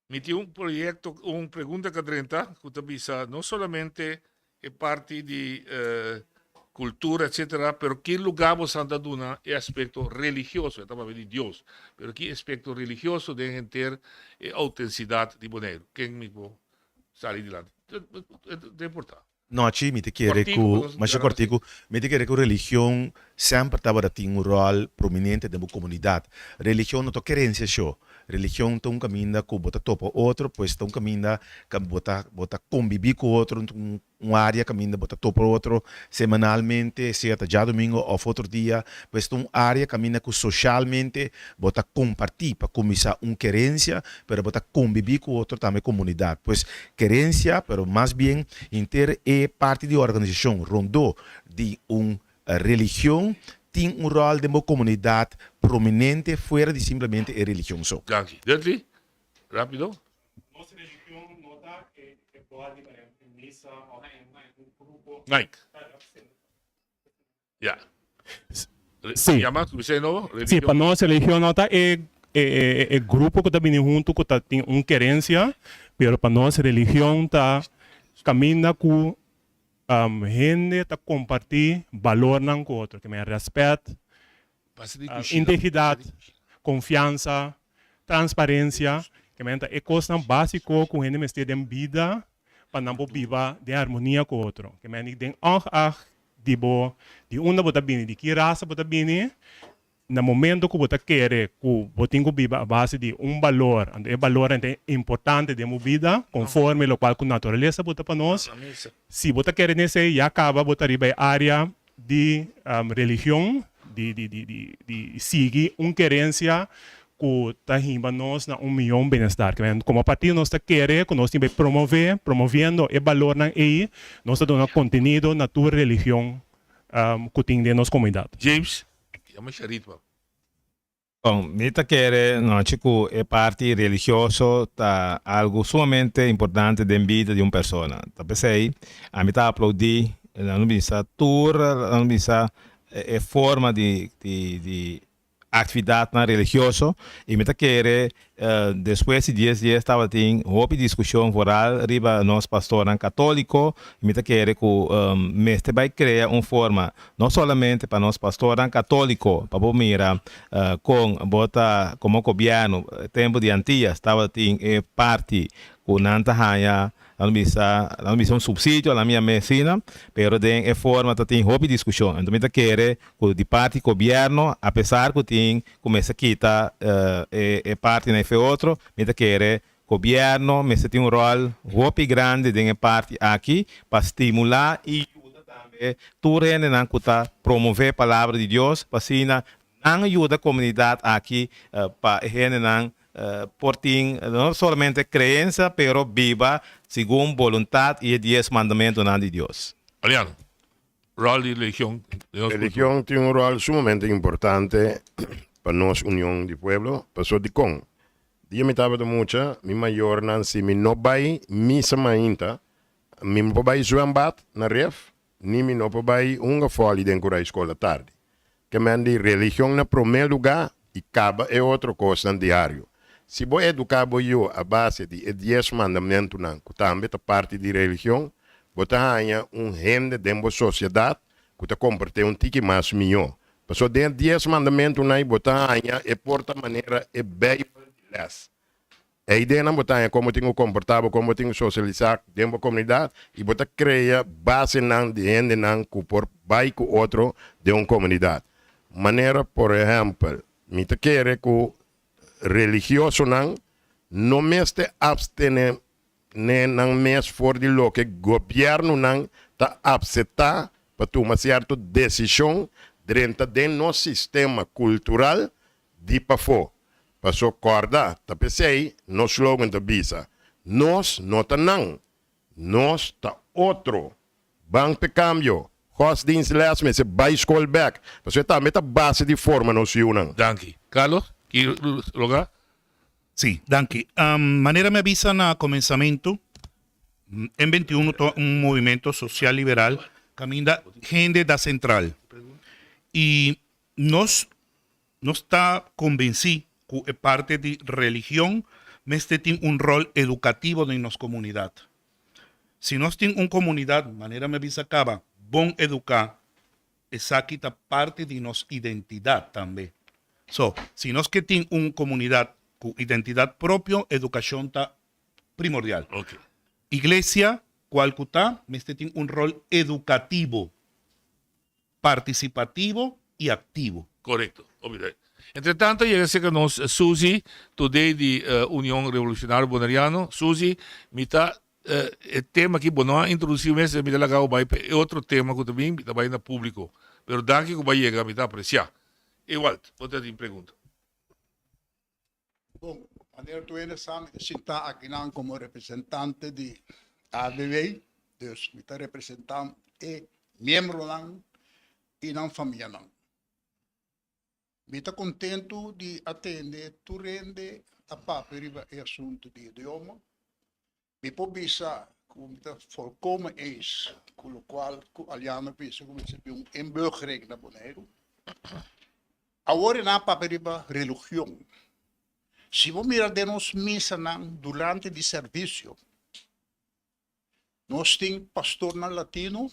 Speaker 2: Mi tin un proyecto, un pregunta cu a drenta cu ta bisa no solamente e parti di cultura etcetera, pero ki lugar bo san ta duna e aspecto religioso, e ta papia di Dios, pero ki aspecto religioso den henter e autencidad di Boneiru? Ken mi por sali dilanti? Ta importa.
Speaker 7: Nochi mi ta kere ku, masha kòrtiku, mi ta kere ku religion semper tabata tin un ròl prominente den bo komunidat. Religion no ta kerensia sho. Religion ta un kaminda ku bo ta topa otro, pues ta un kaminda ku bo ta bo ta kombibí ku otro, un un área kaminda bo ta topa otro semanalmente, sea ta djadumingu òf otro dia, pues ta un área kaminda ku soshalmente bo ta kompartí pa kuminsá un kerensia, pero bo ta kombibí ku otro tambe komunidat. Pues Kerensia, pero mas bien henter e parti di organisashon rondó di un religion tin un ròl den bo komunidat prominente fuera di simplemente e religion so.
Speaker 2: Danki. Dudley, rapido.
Speaker 3: Nos religion no ta e body pa e misa of un grupo.
Speaker 2: Mike. Ya.
Speaker 3: Sí.
Speaker 2: Yama, bisa de nobo.
Speaker 3: Sí, pa nos religion no ta e e e grupo ku ta bini huntu ku ta tin un kerensia, pero pa nos religion ta kaminda ku hende ta kompartí balornan ku otro, ke men rèspèt, integridat, konfiansa, transparensia, ke men ta e kosnan básiko ku hende mester den bida pa nan por biba den armonia ku otro. Ke men den ongeacht di bo, di unda bo ta bini, di ki rasa bo ta bini, na momento ku bo ta kere ku bo tin ku biba a base di un balor, anto e balornan ta importante den bo bida konforme lokual ku naturalesa bo ta pa nos, si bo ta kere den esei ya kaba bo ta riba e área di religion, di di di di di sigui un kerensia ku ta hiba nos na un mihó benestar. Komo partido nos ta kere ku nos tin bai promové, promoviendo e balornan ei, nos ta duna kontenido na tur religion ku tin den nos komunidat.
Speaker 2: James, yama Sharit pa.
Speaker 4: Bon, mi ta kere nochi ku e parti religioso ta algu sumamente importante den bida di un persona. Ta p'esei ami ta aplaudí, nan bisa tur, nan bisa e forma di di actividadnan religioso y mi ta kere despues di dies dies tabatin hopi discusion vooral riba nos pastornan catolico y mi ta kere cu mester bay crea un forma no solamente pa nos pastornan catolico pa bo mira con bo ta como gobierno tempo di Antillas tabatin e parti cu nan ta haya Nan bisa, nan bisa un subsidio, nan mia mesina, pero den e forma ta tin hopi discusion. Enton mi ta kere cu di parti gobierno, a pesar cu tin cu mester kita e e parti na efe otro, mi ta kere gobierno mester tin un rol hopi grandi den e parti aki pa stimula y yuda tambe tur hendenan cu ta promove palabra di Dios pa asina. Nan a yuda komunidat aki pa e hendenan por tin no solamente kreensia pero biba segun boluntat i e dies mandamentunan di Dios.
Speaker 2: Aliano, ròl di religion den nos kultura.
Speaker 5: Religion tin un ròl sumamente importante pa nos union di pueblo, pasobra dikon? Dia mi tabata mucha, mi mayornan si mi no bai misa mainta, mi no por bai zwembad na ref, ni mi no por bai hunga fòli den kurai skol atardi. Ke men di religion na promé lugá i kaba e otro kosnan diario. Si bo eduká bo yu a base di e dies mandamentunan ku tambe ta parti di religion, bo ta haña un hende den bo sosiedat ku ta komport'é un tiki mas mihó. Pasobra den e dies mandamentunan ei bo ta haña e por ta manera e Beibel di lès. E ideanan bo ta haña kon bo tin ku komportá bo, kon bo tin ku sosialisá den bo komunidat i bo ta krea basenan di hendenan ku por bai ku otro den un komunidat. Manera por ehèmpel, mi ta kere ku religiosonan no mester apstené nan mes for di loke gobièrnunan ta apseptá pa tuma sierto desishon drenta den nos sistema kultural di pafó. Paso kòrda, ta p'esei nos slogan ta bisa, Nos no ta nan, nos ta otro. Ban p'e kambio. Godsdienstles mester bai skol bèk, pasobra e tambe ta base di forma nos yunan.
Speaker 2: Danki. Carlos, ki loga?
Speaker 6: Sí, danki. Manera mi a bisa na comenzamento, M 21 ta un movimento social liberal caminda hende da central. Y nos Nos ta konbensí ku e parti di religion mester tin un ròl edukativo den nos komunidat. Si nos tin un komunidat, manera mi a bisa kaba, bon eduká, esaki ta parti di nos identidat tambe. So, si nos ke tin un komunidat ku identidat propio, edukashon ta primordial. Iglesia, kual ku ta, mester tin un ròl edukativo. Partisipativo i aktivo.
Speaker 2: Korekto. Obi. Entre tanto yega serka nos Suzy Today di Union Revolucionario Boneriano. Suzy, mi ta e tema aki bo no a introduci mes, mi ta laga bo bai pa e otro tema ku ta bin, mi ta bai na publico. Pero danki ku bo a yega, mi ta aprecia. Ewald, bo ta tin pregunta.
Speaker 8: Bon, manera tur hende sa mi ta sintá akinan komo representante di ABW, dus mi ta representá e miembronan i nan famianan. Mi ta kontentu di a tende tur hende a papia riba e asuntu di idioma. Mi por bisa ku mi ta volkomen eens ku lokual ku Aliano a bisa ku mester bin un inburgering na Boneiru. Awor e nan a papia riba religion. Si bo mira den nos misanan durante di servisio, nos tin pastornan latino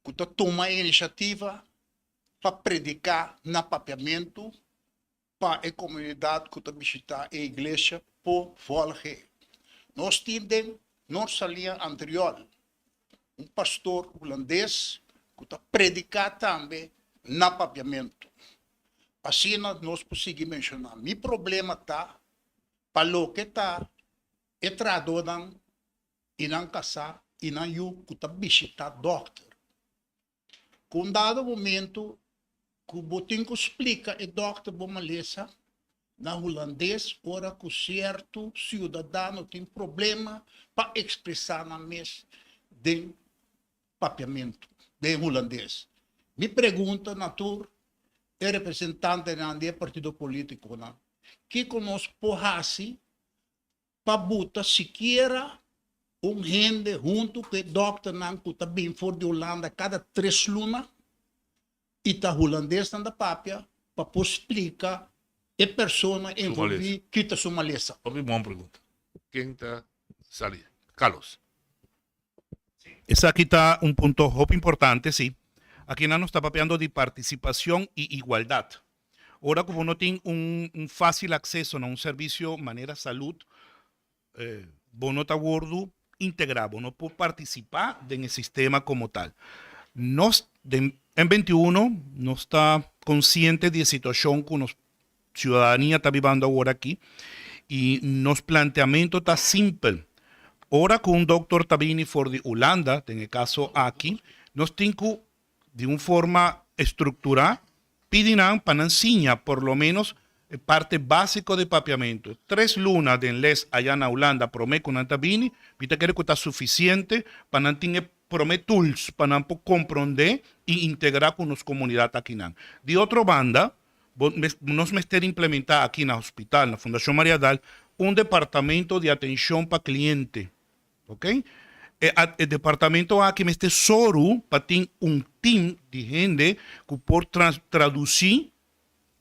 Speaker 8: ku ta tuma e inisiativa pa prediká na papiamentu pa e komunidat ku ta bishitá e iglesia por volg'é. Nos tin den Noord Salia Antriol un pastor hulandes ku ta prediká tambe na papiamentu. Asina nos por sigui menshoná. Mi problema ta pa loke ta e trahadónan i nan kasá i nan yu ku ta bishitá dòkter. Ku un dado momento ku bo tin ku splika e dòkter bo malesa na hulandes ora ku sierto siudadano tin problema pa ekspresá nan mes den papiamentu, den hulandes. Mi pregunta na tur e representantenan di e partido polítikonan, kiko nos por hasi pa buta sikiera un hende huntu ku e dòkternan ku ta bin for di Hulanda kada tres luna i ta hulandesnan ta papia pa por splika e persona envolví ki ta su malesa.
Speaker 2: Hopi bon pregunta. Ken ta sali? Carlos.
Speaker 6: Esaki ta un punto hopi importante, sí. Akinan nos ta papiando di participacion y igualdad. Ora ku bo no tin un un fásil akseso na un servisio manera salud, bo no ta wordu integrá, bo no por partisipá den e sistema komo tal. Nos den M 21 nos ta konsiente di e situashon ku nos siudadania ta bibando awor aki i nos planteamentu ta simpel, ora ku un doktor ta bini for di Hulanda, den e kaso aki, nos tin ku di un forma estrukturá. Pidi nan pa nan siña por lo menos e parte básiko di papiamentu. Tres luna den les aya na Hulanda promé ku nan ta bini, mi ta kere ku ta sufisiente pa nan tin e promé tools pa nan por komprondé i integrá ku nos komunidat akinan. Di otro banda, bo nos mester implementá aki na hospital, na Fundashon Mariadal, un departamento di atenshon pa kliente. Ok. E e departamento aki mester soru pa tin un team di hende ku por tradusí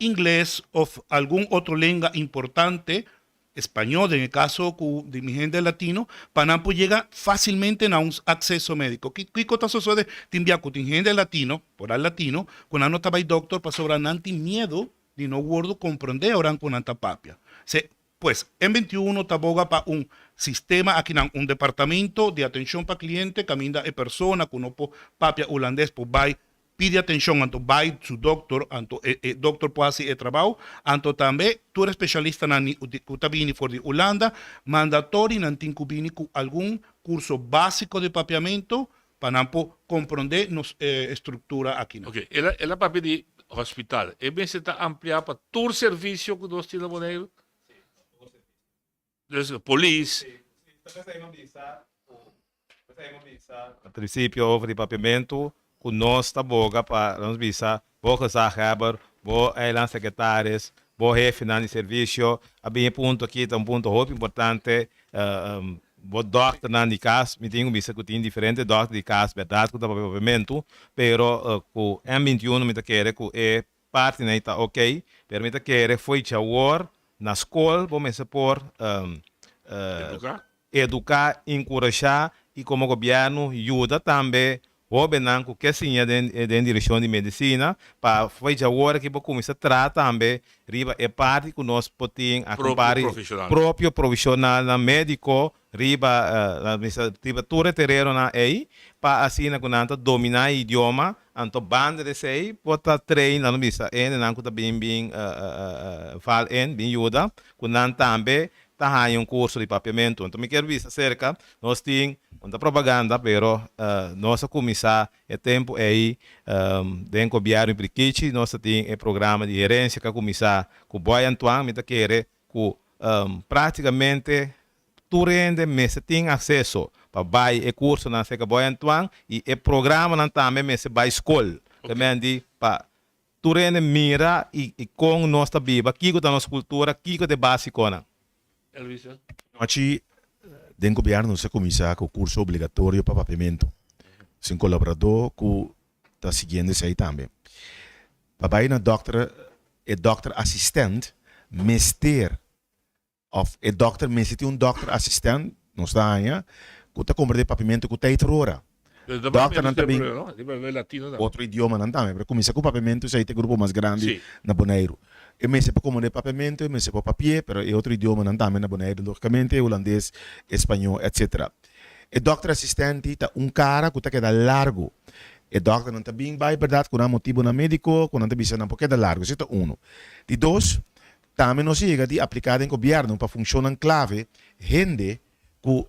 Speaker 6: ingles of algun otro lenga importante, español den e kaso ku di mi hende latino, pa nan por yega fásilmente na un akseso médiko. Kiko ta sosode? Tin bia ku tin hende latino, por al latino, ku nan no ta bai dòkter pasobra nan tin miedu di no wòrdu komprendé ora ku nan ta papia. Se Pues, M 21 ta boga pa un sistema akinan, un departamento di atencion pa cliente caminda e persona cu no por papia Hulandes por bay pidi atencion anto bay su doctor anto e e doctor por haci e trabao anto tambe tur e specialistanan cu ta bini for di Hulanda mandatory nan tin cu bini cu algun curso basico di papiamento pa nan por compronde nos structura akinan.
Speaker 2: Ok, el a el a papia di hospital. E mester ta amplia pa tur servicio cu nos tin na Boneiru?
Speaker 4: Si, pa tur servicio.
Speaker 2: Dus polis.
Speaker 4: Si, si, ta pesey mi bisa cu, pesey mi bisa na principio over di papiamento cu nos ta boga pa nos bisa bo gezaghebber, bo eilandsecretaris, bo hefenan di servicio a bin e punto aki ta un punto hopi importante Bo dòkternan di kas, mi tin ku bisa ku tin diferente dòkter di kas bèrdat ku ta papia papiamentu, pero ku M 21 mi ta kere ku e partinan ei ta oke, pero mi ta kere fo'i djawor na skol bo mester por
Speaker 2: Eduká.
Speaker 4: eduká, enkurashá i komo gobièrnu yuda tambe Hóbennan ku ke siña den den direkshon di medisina pa fo'i djawor aki por kuminsá traha tambe riba e parti ku nos por tin a
Speaker 2: Propio
Speaker 4: kumpari
Speaker 2: profeshonal.
Speaker 4: propio profeshonalnan médiko riba bisa riba tur e terenonan ei pa asina ku nan ta dominá e idioma anto banda di esei por ta train nan bisa hendenan ku ta bin bin val in bin yuda ku nan tambe ta haña un kurso di papiamentu. Anto mi kier bisa aserka nos tin, no ta propaganda, pero nos a kuminsá e tempu ei den gobièrnu di Prikichi, nos ta tin e programa di herensia ku a kuminsá ku Boy Antoine, mi ta kere ku práktikamente tur hende mester tin akseso pa bai e kursonan aserka Boy Antoine i e programanan tambe mester bai skol, ta men di pa Tur hende mira i kon nos ta biba, kiko ta nos kultura, kiko ta e básikonan.
Speaker 2: Elvisa.
Speaker 7: Anochi den gobièrnu nos a kuminsá ku kurso obligatorio pa papiamentu. Sin kolaboradó ku ta siguiendo esei tambe. Pa bai na dòkter e dòkter asistènt mester Of e dokter mester tin un dokter asistent, nos ta haña, ku ta komprendé papiamentu ku tei tur ora. Dokternan ta bin otro idiomanan tambe, pero kuminsá ku papiamentu esei ta e grupo mas grandi na Boneiru. E mester por komprendé papiamentu, e mester por papi'é, pero e otro idiomanan tambe na Boneiru, lógikamente, hulandes, españó, etcétera. E dokter asistente ta un kara ku ta keda largu. E dokternan ta bin bai bèrdat ku nan motibunan médiko, ku nan ta bisa nan por keda largu. Esei ta unu. Di dos, Tambe nos a yega di apliká den gobièrnu pa funshonnan klave hende ku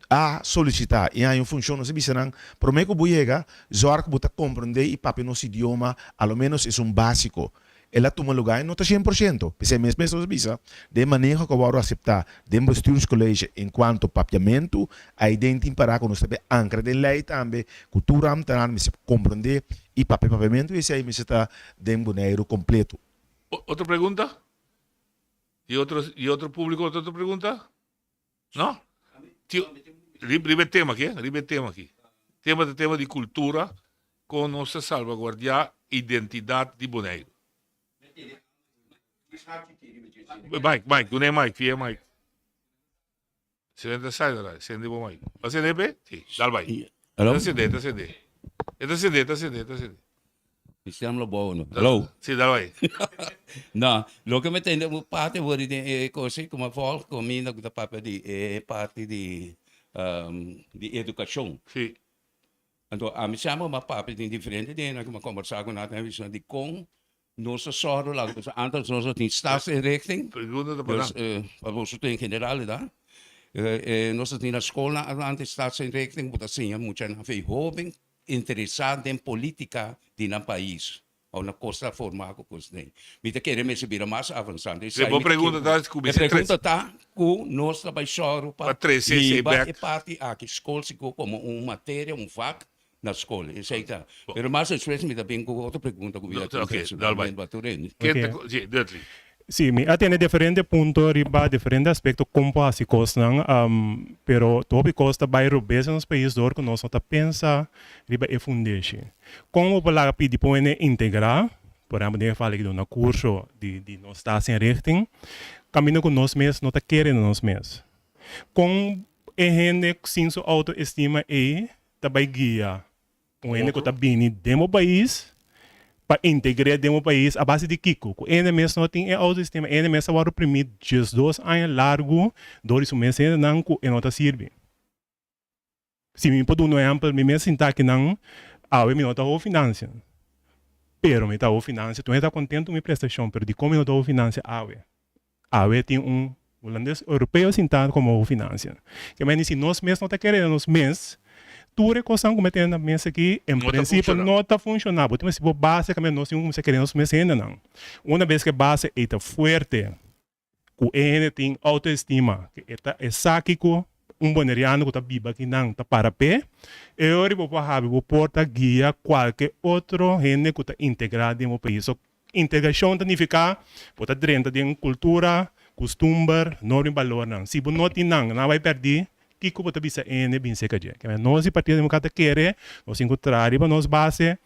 Speaker 7: a solisitá i haña un funshon. Nos a bisa nan, promé ku bo yega, zòrg ku bo ta komprendé i papia nos idioma, a lo ménos esun básiko. El a tuma lugá i no ta 100%. P'esei mes mes nos a bisa, den maneho ku a wòrdu aseptá den Bestuurscollege enkuanto papiamentu, aiden tin pará ku nos ta be ankra den lei tambe ku tur ambtenaar mester komprendé i papia papiamentu i esei mester ta den Boneiru kompleto.
Speaker 2: Otro pregunta? Di otro, di otro público otro pregunta? No? Tio, riba e tema aki, riba e tema aki. Tema ta tema di cultura, con nos ta salvaguardia identidad di Boneiru. Mike, Mike, duna e mic, fia e mic. Sende ta sai dara, sende bo mic. A sende pe? Si, dal bai.
Speaker 9: Hello?
Speaker 2: Ta sende, ta sende. E ta sende, ta sende, ta sende.
Speaker 9: Mi stem lo bobo no. Hello?
Speaker 2: Si, dal bai.
Speaker 9: No, loke mi tende un parti for di den e kos ei ku mi a volg kaminda ku ta papia di e parti di di edukashon.
Speaker 2: Si.
Speaker 9: Anto ami semper mi a papia den diferente dena ku mi a kombersá ku nan ta bisa dikon Nos ta sòru laga pasobra antes nos a tin staatsinrichting.
Speaker 2: Pregunta ta pa
Speaker 9: Dus
Speaker 2: nan.
Speaker 9: pa boso tur en general edad. Nos a tin na skolnan antes staatsinrichting bo ta siña muchanan fe hoben interesá den politica di nan pais. Òf na kos ta formá ku kos den. Mi ta kere mester bira mas avansá. Anto
Speaker 2: E
Speaker 9: esei
Speaker 2: bo
Speaker 9: mi ta
Speaker 2: pregunta
Speaker 9: kere.
Speaker 2: ta ku
Speaker 9: E
Speaker 2: mester
Speaker 9: pregunta
Speaker 2: trese.
Speaker 9: ta ku nos ta bai sòru
Speaker 2: Pa
Speaker 9: pa
Speaker 2: trese esei
Speaker 9: hiba
Speaker 2: bèk.
Speaker 9: e parti aki skol sigur komo un materia, un vak na skol. Esei ta. Pero mas despues mi ta bin ku otro pregunta ku mi ta tin
Speaker 2: Oké, dal bai.
Speaker 9: personalmente pa tur hende.
Speaker 2: Ken ta
Speaker 3: Oké.
Speaker 2: ku, si, Dudley.
Speaker 3: Sí, mi a tene diferente punto riba diferente aspecto con por haci cosnan, pero hopi cos ta bay robes den nos pais door cu nos no ta pensa riba e fundeshi. Con bo por laga pidi pa un hende integra, por ehempel den e fala ki duna curso di di nos staatsinrichting, caminda cu nos mes no ta kere na nos mes. Con e hende sin su autoestima ey ta bay guia Un hende ku ta bini den bo pais pa integr'é den bo pais a base di kiko? Ku hende mes no tin e autoestima, hende mes a wòrdu primí diesdos aña largu dor di su mes hendenan ku e no ta sirbi. Si mi por duna un ehèmpel, mi mes sinta akinan, awe mi no ta hou finansia, pero mi ta hou finansia, tur hende ta kontentu ku mi prestashon, pero dikon mi no ta hou finansia awe? Awe tin un hulandes europeo sintá komo finansia. Ke mende si nos mes no ta kere den nos mes, tur e kosnan ku mi tene na mesa aki en prinsipio no ta funshoná. Bo tin mester bo base kaminda nos tin ku kuminsá kere nos mes hendenan. Una bes ku e base ei ta fuerte, ku e hende tin outoestima, ku e ta e sa kiko un boneriano ku ta biba akinan ta para p'e, e ora bo por habri bo porta guia kualke otro hende ku ta integrá den bo pais. So, Integrashon ta nifiká bo ta drenta den kultura, kustumber, norma i balornan. Si bo no tin nan, nan a bai pèrdí, kiko bo ta bisa hende bin seka dje? Keme nos di Partido Demokrata kere, nos tin ku traha riba nos base,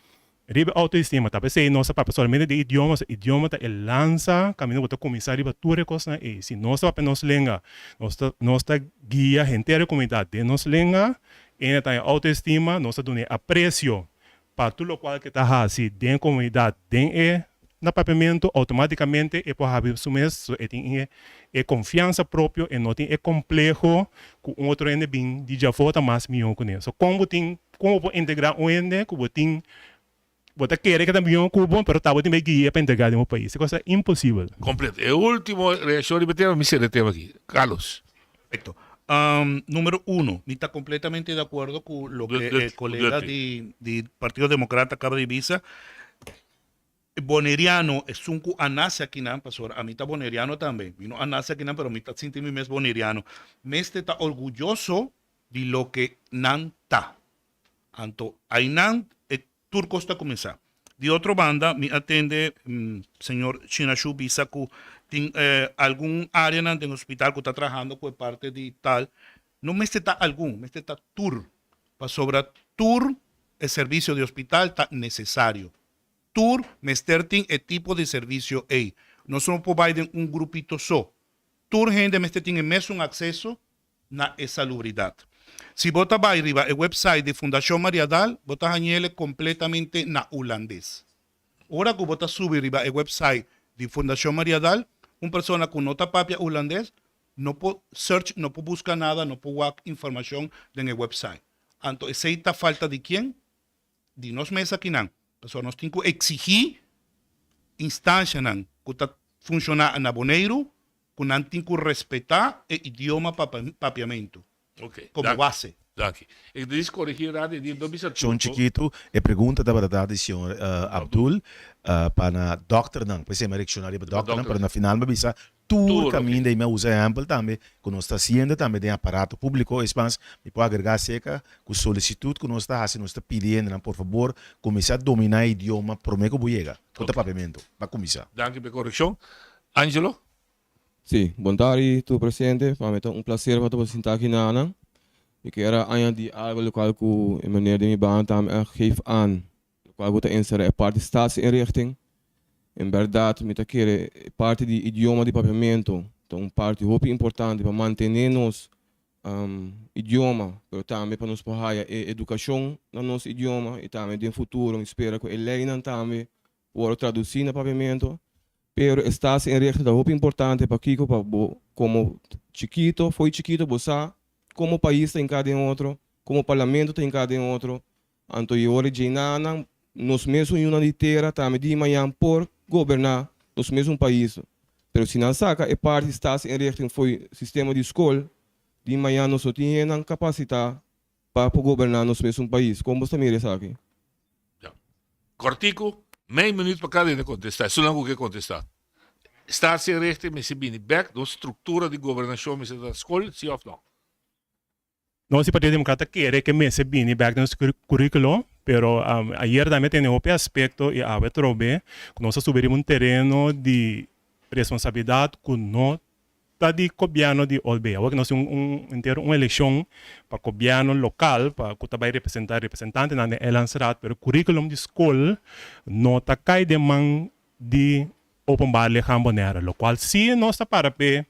Speaker 3: riba e outoestima. Ta p'esei nos ta papia solamente di idioma, pasobra idioma ta e lansa kaminda bo ta kuminsá riba tur e kosnan ei. Si nos ta papia nos lenga, nos ta nos ta guia henter e komunidat den nos lenga, hende ta haña outoestima, nos ta duna e apresio Pa tur lokual ke ta hasi den e komunidat den e na papiamentu outomátikamente e por habri su mes so e tin e e konfiansa propio e no tin e kompleho ku un otro hende bin di djafó ta mas mihó kuné. So kon bo tin kon bo por integrá un hende ku bo tin bo ta kere ke ta mihó ku bo pero ta bo tin bai guia pa integrá den bo pais e kos ta imposibel.
Speaker 2: Kompleto. E último reakshon riba e tema mi sera e tema aki. Carlos.
Speaker 6: Perfecto. Numero uno, mi ta completamente de acuerdo cu loke e colega di di Partido Democrata acaba di bisa. E boneriano esun cu a nace akinan, pasobra ami ta boneriano tambe. Mi no a nace akinan pero mi ta sinti mi mes boneriano. Mester ta orguyoso di loke nan ta. Anto ainan e tur cos ta cuminsa. Di otro banda mi a tende señor Chinashu bisa cu tin algun areanan den hospital cu ta trahando cu e parte di tal. No mester ta algun, mester ta tur. Pasobra tur e servicio di hospital ta necesario. Tur mester tin e tipo di servicio ey. Nos no por bay den un grupito so. Tur hende mester tin e mesun acceso na e salubridat. Si bo ta bai riba e website di Fundashon Mariadal, bo ta hañ'ele kompletamente na hulandes. Ora ku bo ta subi riba e website di Fundashon Mariadal, un persona ku no ta papia hulandes no por search, no por buska nada, no por wak informashon den e website. Anto esei ta falta di kien? Di nos mes akinan. Pasobra nos tin ku eksigí instanshanan ku ta funshoná na Boneiru ku nan tin ku respetá e idioma papiamentu komo base.
Speaker 2: Danki. E ta dis korigí rato e di no bisa tur.
Speaker 7: Shon Chikitu, e pregunta tabata ta di señor Abdul pa na dòkternan. P'esei mi a reakshoná riba dòkternan, pero na final mi a bisa tur kaminda i mi a usa ehèmpel tambe ku nos ta hasiendo tambe den aparato públiko. Es mas, mi por agregá aserka ku solisitut ku nos ta hasi, nos ta pidi hendenan por fabor kuminsá dominá e idioma promé ku bo yega ku ta papiamentu. Pa kuminsá.
Speaker 2: Danki pa e korekshon. Angelo.
Speaker 10: Sí, bon tardi tur presente. Pa mi ta un placer pa ta por sinta aki na nan. Mi kier a añadi algo locual cu e meneer den mi banda tambe a geef aan, locual cu ta encera e parti staatsinrichting. En berdad mi ta kere e parti di idioma di Papiamento ta un parti hopi importante pa mantene nos idioma, pero tambe pa nos por haya e educacion na nos idioma y tambe den futuro mi spera cu e leynan tambe Wòrdu tradusí na papiamentu, pero e staatsinrichting ta hopi importante pakiko pa bo komo chikito, fo'i chikito bo sa komo pais ta hinká den otro, komo parlamento ta hinká den otro, anto i ora djenanan nos mesun yunan di tera tambe di mañan por goberná nos mesun pais. Pero si nan saka e parti staatsinrichting fo'i sistema di skol, di mañan nos no tin hendenan kapasitá pa por goberná nos mesun pais. Kon bo ta mira esaki?
Speaker 2: Ya. Kòrtiku. Mei minuut pa kada hende kontestá, esunnan ku ke kontestá. Staatsinrichting mester bini bèk, nos struktura di gobernashon mester ta skol, si òf nò?
Speaker 3: Nos di Partido Democrata kere ke mester bini bèk den nos curriculo, pero ayer tambe tene hopi aspekto i awe atrobe ku nos a subi riba un tereno di responsabilidat ku no ta di gobièrnu di Old Bay. Awor ke nos tin un henter un elekshon pa gobièrnu lokal pa ku ta bai representá representantenan den Eilandsraad, pero curriculum di skol no ta kai den man di Openbaar Lichaam Bonaire, lokual si nos ta para p'e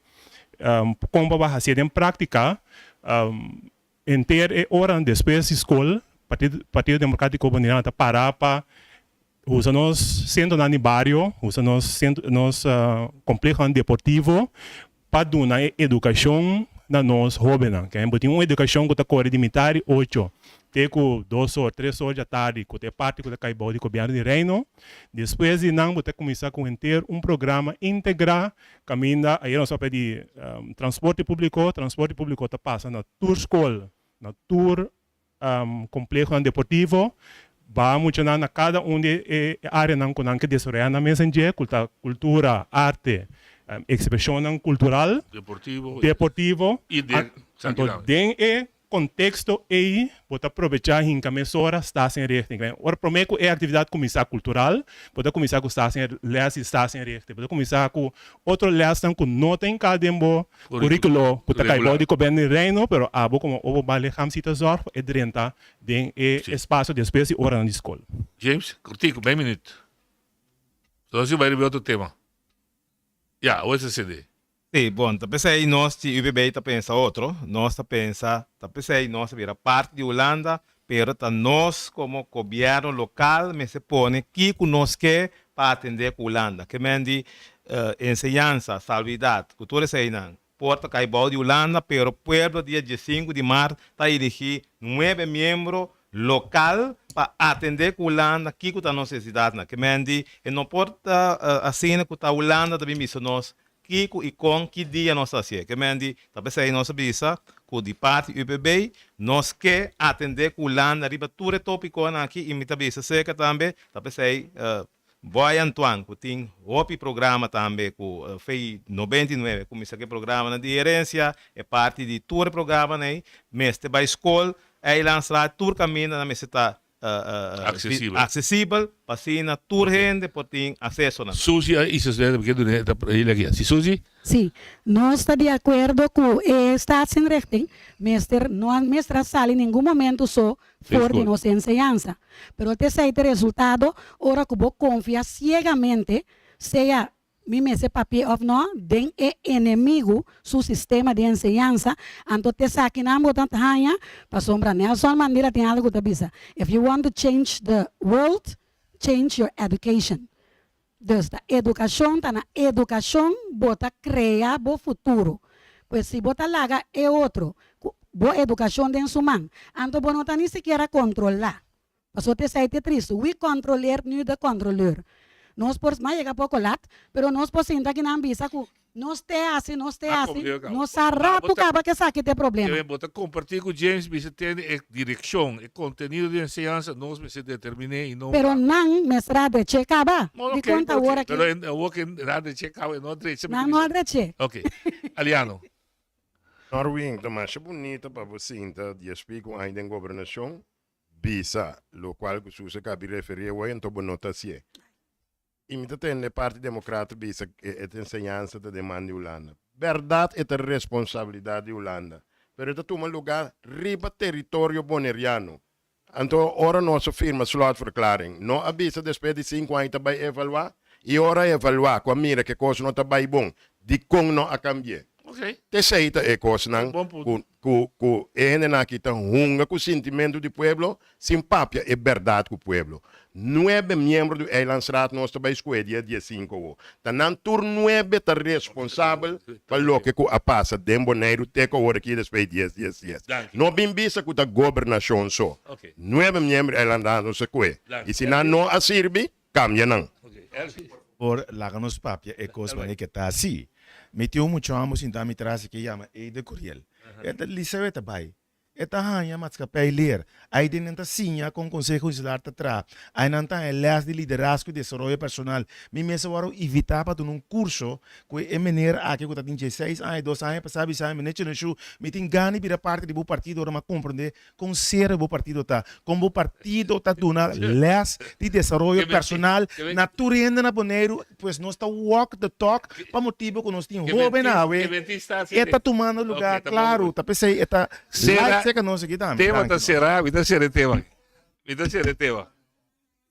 Speaker 3: kon pa bai hasié den práktika henter e oranan despues di skol Partido Democratico Boneriano ta para pa usa nos sentronan di bario, usa nos nos komplehonan deportivo pa duna e edukashon na nos hóbennan. Ke bo tin un edukashon ku ta kore di mitar di ocho te ku dos or, tres or djatardi ku ta e parti ku ta kai bou di gobièrnu di Reino. Despues di nan bo ta kuminsá ku henter un programa integrá kaminda ayer nos papia di transporte públiko, transporte públiko ta pasa na tur skol, na tur komplehonan deportivo, ba muchanan na kada un di e areanan ku nan ke desaroyá nan mes en dje, ku ta kultura, arte, ekspreshonnan kultural, deportivo. Anto den e konteksto ei bo ta probechá hinka mesora staatsinrichting. Ora promé ku e aktividat kuminsá kultural, bo ta kuminsá ku staatsin lès di staatsinrichting. Bo ta kuminsá ku otro lèsnan ku no ta hinká den bo Curriculo cu ta cay bou di Gobierno di Reino, pero abo como openbaar lichaam si ta zorg pa e drenta den e espacio despues di oranan di scol.
Speaker 2: James, cortico, mei minuut. Nos a bai riba e otro tema. Ya, awor ta cede.
Speaker 4: Sí, bon, ta p'esei nos di UPB ta pensa otro. Nos ta pensa, ta p'esei nos a bira parti di Hulanda, pero ta nos komo gobièrnu lokal mester pone kiko nos ke pa atendé ku Hulanda. Ke men di enseñansa, salubridad, ku tur eseinan por ta kai bou di Hulanda, pero pueblo dia diesinku di mart ta eligí nuebe miembro lokal pa atendé ku Hulanda kiko ta nos nesesidatnan. Ke men di e no por ta asina ku ta Hulanda ta bin bisa nos Kiko i kon ki dia nos ta hasié? Ke men di, ta p'esei nos a bisa ku di parti UPB nos ke atendé ku Hulanda riba tur e topikonan aki i mi ta bisa serka tambe ta p'esei Boy Antoine ku tin hopi programa tambe ku fei 99 kuminsá ku e programanan di herensia e parti di tur e programanan ei mester bai skol Eilandstraat tur kaminda nan mester ta
Speaker 2: Aksesibel.
Speaker 4: Aksesibel pa asina tur hende por tin akseso na nan.
Speaker 2: Suzy a isa su dedo porque dune ta hila guia. Si Suzy?
Speaker 11: Si, nos ta di akuerdo ku e staatsinrichting mester no a mester a sali ningun momento so for di nos enseñansa. Pero t'esei ta e resultado ora ku bo konfia siegamente sea Mi mester papia of no den e enemigu su sistema di enseñansa, anto t'esakinan bo ta haña, pasobra Nelson Mandela tin algu ku ta bisa, If you want to change the world, change your education. Dus ta edukashon, ta na edukashon bo ta krea bo futuro. Pues si bo ta laga e otro ku bo edukashon den su man, anto bo no ta ni sikiera kontrolá. Pasobra t'esei t'e tristu. Wie controleert nu de controleur? Nos por, m'a yega poko lat, pero nos por sinta akinan bisa ku nos te hasi, nos te hasi, nos sa ratu kaba ku esaki t'e problema.
Speaker 2: Bo ta kompartí ku James mester tene e direkshon, e kontenido di enseñansa nos mester determiné i no.
Speaker 11: Pero nan mester a dreché kaba. Dikon ta awor aki?
Speaker 2: Pero awor ke nan a dreché kaba e no a drecha.
Speaker 11: Nan no a dreché.
Speaker 2: Ok. Aliano.
Speaker 5: Norwin, ta masha bunita pa bo sinta dies pico aña den gobernacion. Bisa locual cu Susa cabi referi awor anto bo no ta hacié. Y mi ta tende parti democrata bisa e e enseñansa ta den man di Hulanda. Berdad e ta responsabilidad di Hulanda, pero e ta tuma lugar riba territorio Boneriano. Anto ora nos a firma slotverklaring no a bisa despues di cinco aña ta bay evalua? Y ora a evalua cu a mira cu e cos no ta bay bon, dicon no a cambié? T'esei ta e kosnan ku ku ku e hendenan aki ta hunga ku sintimentu di pueblo sin papia e bèrdat ku pueblo. Nuebe miembro di Eilandsraad nos ta bai skohe dia diesinko awo. Ta nan tur nuebe ta responsabel pa loke ku a pasa den Boneiru te ku awor aki despues di dies dies dies. No bin bisa ku ta gobernashon so. Nuebe miembro di Eilandsraad nos a kohe. I si nan no a sirbi, kambia nan.
Speaker 7: Por laga nos papia e kos manera ke ta asi. Mi tin un mucha homber sinta mi tras ke yama Eder Curiel. E ta liceo e ta bai. E ta haña maatschappij leer. Aiden nan ta siña kon Konseho Insular ta traha. Ai nan ta haña lès di liderazgo i desaroyo personal. Mi mes a wòrdu invitá pa duna un kurso ku e meneer aki ku ta tin dieseis aña i dos aña pasá bisa mi, Meneer Tjeneshu, mi tin gana di bira parti di bo partido ora mi a komprendé Kon serio bo partido ta? Kon bo partido ta duna les di desaroyo personal na tur hende na Boneiru? Pues nos ta walk the talk pa motibo ku nos tin hoben awe e ta tumando lugar klaru ta p'esei e ta like serka nos aki tambe.
Speaker 2: Tema ta sera, mi ta sera e tema. Mi ta sera e tema.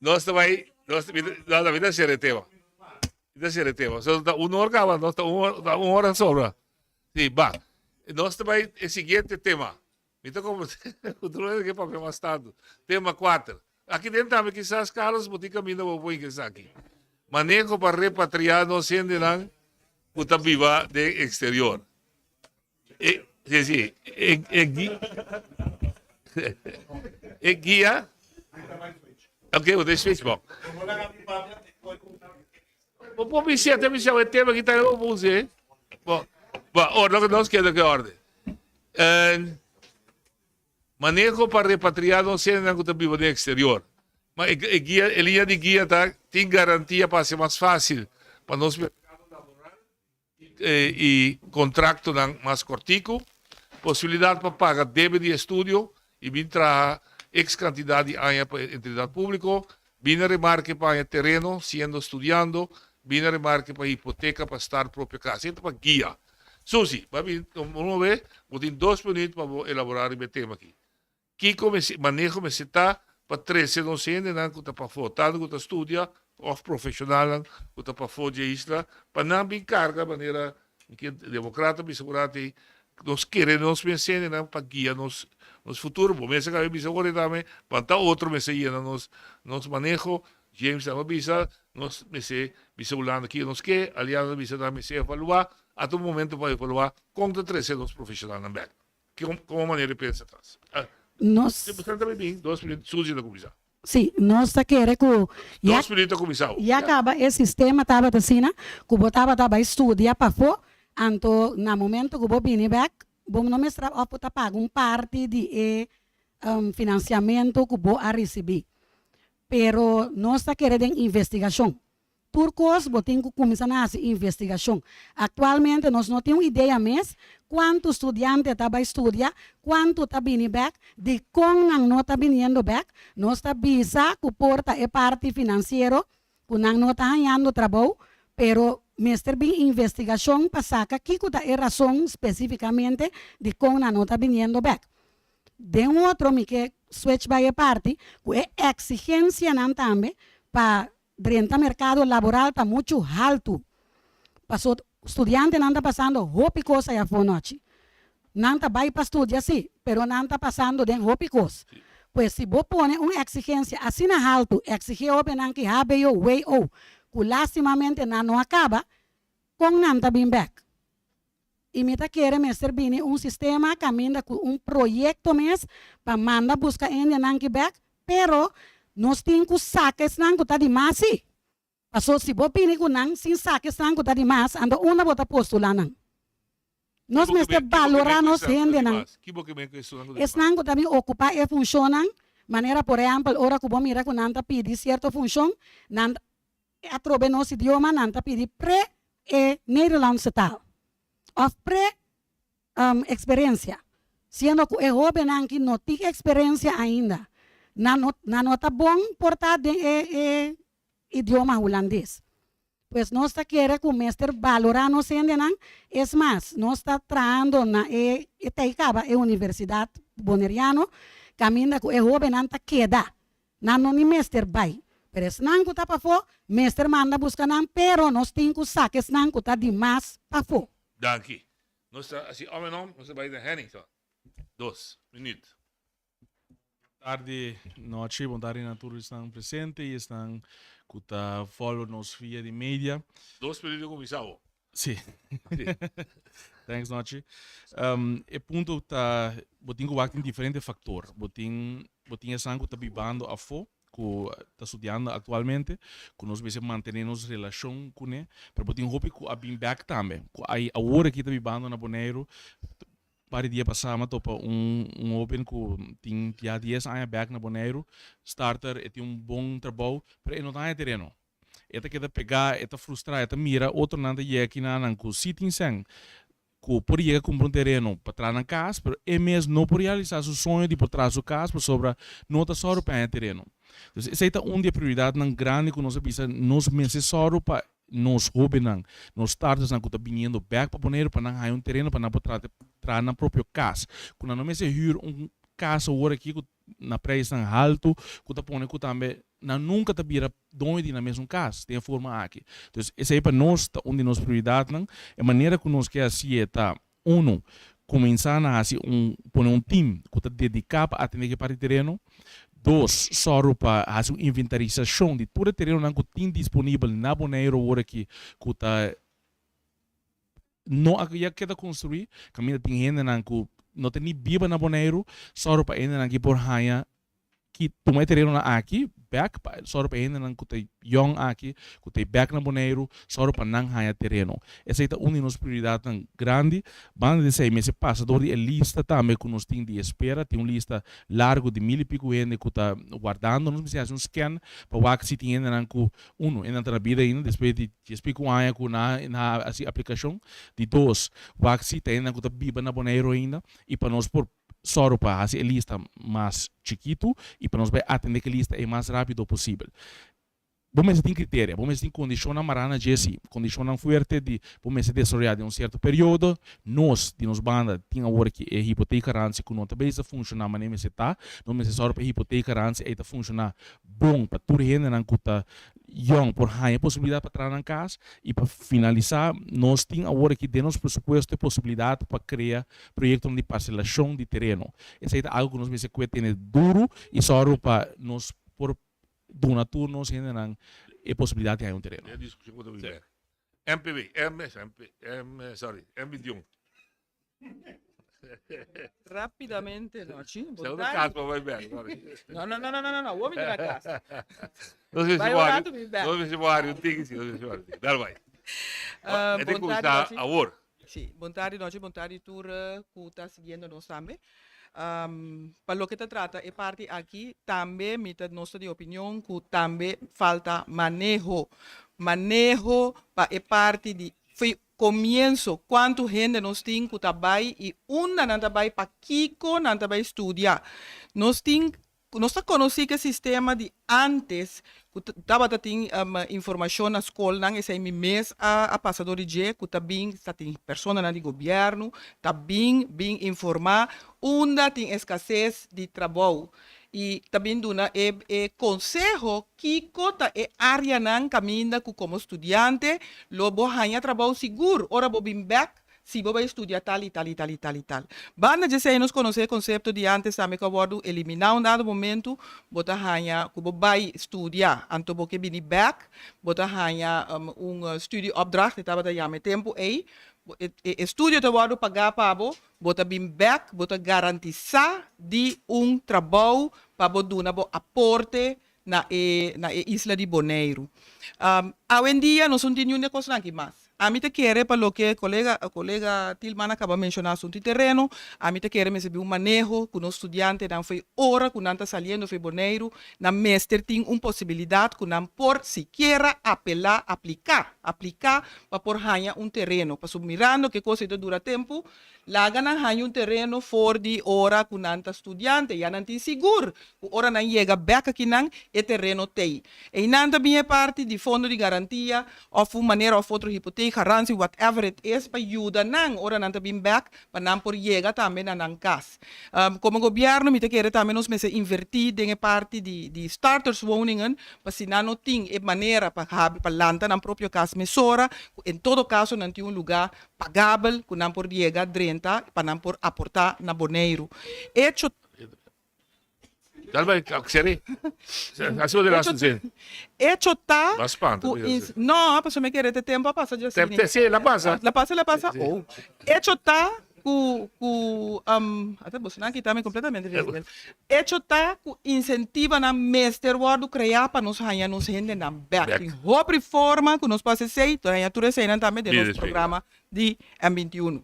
Speaker 2: Nos ta bai, nos, mi ta, no, no, mi ta sera e tema. Mi ta sera e tema. So ta un hora kaba, nos ta un hora, ta un hora sobra. Si, ba. Nos ta bai e siguiente tema. Mi ta comprende ku tur hende ke papia mas tantu. Tema kuater. Aki den tambe kisas Carlos bo tin kaminda bo por ingresá aki. Maneho pa repatriá nos hendenan ku ta biba den eksterior. E, si, si, e, e, gui, e guia. Ok, bo ta switch bo. Bo por bisa, te bisa e tema ki ta bo por usa. Bo, bo, ora nos keda ke orde. Maneho pa repatriá nos hendenan ku ta biba den eksterior. Ma e e guia, e liña di guia ta tin garantia pa hasi mas fásil pa nos merkado laboral i kontraktonan mas kòrtiku, posibilidat pa paga debe di estudio i bin traha eks kantidat di aña pa entidat públiko, bin na remarke pa haña tereno siendo studiando, bin na remarke pa hipoteka pa start propio kas. Esei ta pa guia. Susi, bo a bin un be, bo tin dos minuut pa bo elaborá riba e tema aki. Kiko mester, maneho mester ta pa trese nos hendenan ku ta pafó, tantu ku ta studia òf profeshonalnan ku ta pafó dje isla, pa nan bin karga manera mi ke demokrata bisa por ati, nos kere nos mes hendenan pa guia nos nos futuro. Bo mes a kaba di bisa ora tambe, pa ta otro mester yena nos nos maneho. James tambe a bisa, nos mester bisa Hulanda kiko nos ke, aliadonan a bisa nan mester evaluá, ata un momento pa evaluá kon ta trese nos profeshonalnan bèk. Komo manera di pensa tas?
Speaker 11: Nos.
Speaker 2: Si bo ta bin, dos minuut, Suzy ta kuminsá.
Speaker 11: Si, nos ta kere ku ya.
Speaker 2: Dos minuut ta kuminsá.
Speaker 11: Ya kaba e sistema tabata asina ku bo tabata bai studia pafó, anto na momento ku bo bini bèk, bo no mester a òf bo ta paga un parti di e finansiamentu ku bo a risibí. Pero nos ta kere den investigashon. Tur kos bo tin ku kuminsá na hasi investigashon. Aktualmente nos no tin un idea mes kuantu studiante ta bai studia, kuantu ta bini bèk, dikon nan no ta biniendo bèk. Nos ta bisa ku por ta e parti finansiero ku nan no ta hañando trabou, pero mester bin investigashon pa saka kiko ta e rason spesifikamente dikon nan no ta biniendo bèk. Den un otro mi ke switch bai e parti ku e eksigensianan tambe pa drenta merkado laboral ta muchu haltu. Paso studiantenan ta pasando hopi kos aya afó nochi. Nan ta bai pa studia sí, pero nan ta pasando den hopi kos. Pues si bo pone un eksigensia asina haltu, eksigé hobennan ki hbo, wo, ku lastimamente nan no a kaba, kon nan ta bin bèk? I mi ta kere mester bini un sistema kaminda ku un proyekto mes pa manda buska hendenan ki bèk, pero nos tin ku saka esnan ku ta di mas sí. Paso si bo bini ku nan sin saka esnan ku ta di mas, anto unda bo ta postulá nan? Nos mester balorá nos hendenan. Esnan ku ta bin okupá e funshonnan, manera por ehèmpel ora ku bo mira ku nan ta pidi sierto funshon, nan Atrobe nos idioma nan ta pidi pre e Nederlandse taal of pre experiencia, siendo cu e hobennan aki no tin experiencia ainda, nan no nan no ta bon por ta den e e idioma Hulandes. Pues nos ta kere cu mester balora nos hendenan, es mas nos ta trahando na e e ta caba e Universidad Boneriano caminda cu e hobennan ta keda Nan no ni mester bai. Pero esnan ku ta pafó, mester manda buska nan, pero nos tin ku saka esnan ku ta di mas pafó.
Speaker 2: Danki. Nos ta hasi om en om, nos ta bai den Henny. So, dos minuut.
Speaker 12: Tardi, nochi, bon tardi na tur esnan presente y esnan cu ta follow nos via di media.
Speaker 2: Dos minuut cuminsa awo.
Speaker 12: Sí. Thanks, Nochi. Um, e punto ta, bo tin ku wak tin diferente factor. Bo tin, bo tin esnan ku ta bibando afó, ku ta studiando aktualmente, ku nos mester mantené nos relashon kuné, pero bo tin hopi ku a bin bèk tambe, ku ai awor aki ta bibando na Boneiru. Par di dia pasá mi a topa un un hóben ku tin ya dies aña bèk na Boneiru, starter, e tin un bon trabou, pero e no ta haña tereno. E ta keda pegá, e ta frustrá, e ta mira otronan ta yega kinanan ku sí tin sèn, ku por yega kumpra un tereno pa traha nan kas, pero e mes no por realisá su soño di por traha su kas pasobra no ta sòru pa haña tereno. Entonces esei ta un di e prioridatnan grandi ku nos a bisa nos mester sòru pa nos hóbennan, nos startersnan ku ta biniendo bèk pa Boneiru pa nan haña un tereno pa nan por traha traha nan propio kas. Ku nan no mester hür un kas awor aki ku na preisnan haltu ku ta pone ku tambe nan nunka ta bira doño di nan mesun kas den e forma aki. Entonces esei pa nos ta un di nos prioridatnan. E manera ku nos ke hasié ta, unu, kuminsá na hasi un pone un tim ku ta dediká pa atendé ku e parti tereno. Dos, sòru pa hasi un inventarisashon di tur e terenonan ku tin disponibel na Boneiru awor aki ku ta no a ya keda konstruí, kaminda tin hendenan ku no ta ni biba na Boneiru, sòru pa e hendenan aki por haña ki tuma e terenonan aki bek pa sòru pa e hendenan ku ta yòn aki ku ta bek na Boneiru sòru pa nan haña tereno. Esei ta un di nos prioridatnan grandi. Banda di esei mester pasa dor di e lista tambe ku nos tin di espera. Tin un lista largu di mil i piku hende ku ta wardando. Nos mester hasi un scan pa wak si tin hendenan ku, unu, hendenan ta na bida ainda despues di dies piku aña ku nan a hasi aplikashon. Di dos, wak si ta hendenan ku ta biba na Boneiru ainda i pa nos por sòru pa hasi e lista mas chikitu i pa nos bai atendé ku e lista e mas rápido posibel. Bo mester tin kriteria, bo mester tin kondishonnan mará na dje si, kondishonnan fuerte di bo mester desaroyá den un sierto periodo. Nos, di nos banda, tin awor aki e hipoteekgarantie ku no ta bezig ta funshoná manera mester ta. Nos mester sòru pa e hipoteekgarantie ei ta funshoná bon pa tur hendenan ku ta yòn por haña e posibilidat pa traha nan kas. I pa finalisá, nos tin awor aki den nos presupuesto e posibilidat pa krea proyektonan di parselashon di tereno. Esei ta algu ku nos mester kue tene duru i sòru pa nos por duna tur nos hendenan e posibilidat di haña un tereno.
Speaker 2: E diskushon ku ta bin bek. MPB, M, MP, M, sorry, M21.
Speaker 13: Rapidamente, Nochi.
Speaker 2: Sa na kas pa bai bek, sorry.
Speaker 13: No, no, no, no, no, no, awor mi ta na kas.
Speaker 2: Nos mester
Speaker 13: Bai un
Speaker 2: wari,
Speaker 13: rato mi bek.
Speaker 2: nos mester wari un tiki, si, nos mester wari un tiki. Dal bai.
Speaker 13: Uh,
Speaker 2: E tin
Speaker 13: bon tardi,
Speaker 2: kuminsá
Speaker 13: Nochi.
Speaker 2: awor.
Speaker 13: Sí, bon tardi, Nochi, bon tardi tur eh, ku ta siguiendo nos tambe. Um, pa loke ta trata e parti aki, tambe mi ta, nos ta di opinion ku tambe falta maneho. Maneho pa e parti di fi komienso, kuantu hende nos tin ku ta bai i unda nan ta bai, pakiko nan ta bai studia. Nos tin Nos ta konosí ku e sistema di ántes ku tabata tin informashon na skolnan, esei mi mes a pasa dor di dje, ku ta bin ta tin personanan di gobièrnu ta bin bin informá unda tin eskases di trabou i ta bin duna e e konseho kiko ta e áreanan kaminda ku komo studiante lo bo haña trabou sigur ora bo bin bèk Si bo bai studia tal i tal i tal i tal i tal. Banda djesei nos konosé e konsepto di antes tambe ku a wòrdu eliminá un dado momentu, bo ta haña ku bo bai studia anto bo ke bini bèk, bo ta haña un studieopdracht, e tabata yama e tempu ei, e e studio ta wòrdu pagá pa bo, bo ta bin bèk, bo ta garantisá di un trabou pa bo duna bo aporte na e na e isla di Boneiru. Awendia nos no tin niun di e kosnan aki mas. Ami ta kere pa loke kolega kolega Tilman a kaba menshoná asuntu di tereno, ami ta kere mester bin un maneho ku nos studiantenan fo'i ora ku nan ta saliendo fo'i Boneiru, nan mester tin un posibilidat ku nan por sikiera apelá, apliká, apliká pa por haña un tereno. Pasobra mirando ke kos ei ta dura tempu, Laga nan haña un tereno for di ora ku nan ta studiante. Ya nan tin sigur ku ora nan yega bèk akinan, e tereno t'ei. Einan ta bin e parti di fondo di garantia òf un manera òf otro hipotek, garantie, whatever it is, pa yuda nan ora nan ta bin bèk pa nan por yega tambe na nan kas. Komo gobièrnu mi ta kere tambe nos mester invertí den e parti di di starterswoningen pa si nan no tin e manera pa habri pa lanta nan propio kas mesora ku en todo kaso nan tin un lugá pagabel ku nan por yega drenta pa nan por aportá na Boneiru. Echo.
Speaker 2: Dal bai, Seri. Hasi bo de laatste zin.
Speaker 13: Echo ta
Speaker 2: Ba spanta,
Speaker 13: ku
Speaker 2: mira,
Speaker 13: ins- No, pasobra mi kere te tempu a pasa dje asina.
Speaker 2: Te, si, la pasa.
Speaker 13: La pasa, la pasa?
Speaker 2: Si.
Speaker 13: Oh. Echo ta ku ku ata boso nan a kita mi kompletamente Virgil. Echo ta ku insentivanan mester wòrdu kreá pa nos haña nos hendenan bèk.
Speaker 2: Bèk.
Speaker 13: Tin hopi forma ku nos por hasi esei, ta haña tur eseinan tambe den
Speaker 2: Di
Speaker 13: nos
Speaker 2: despe.
Speaker 13: programa di M 21.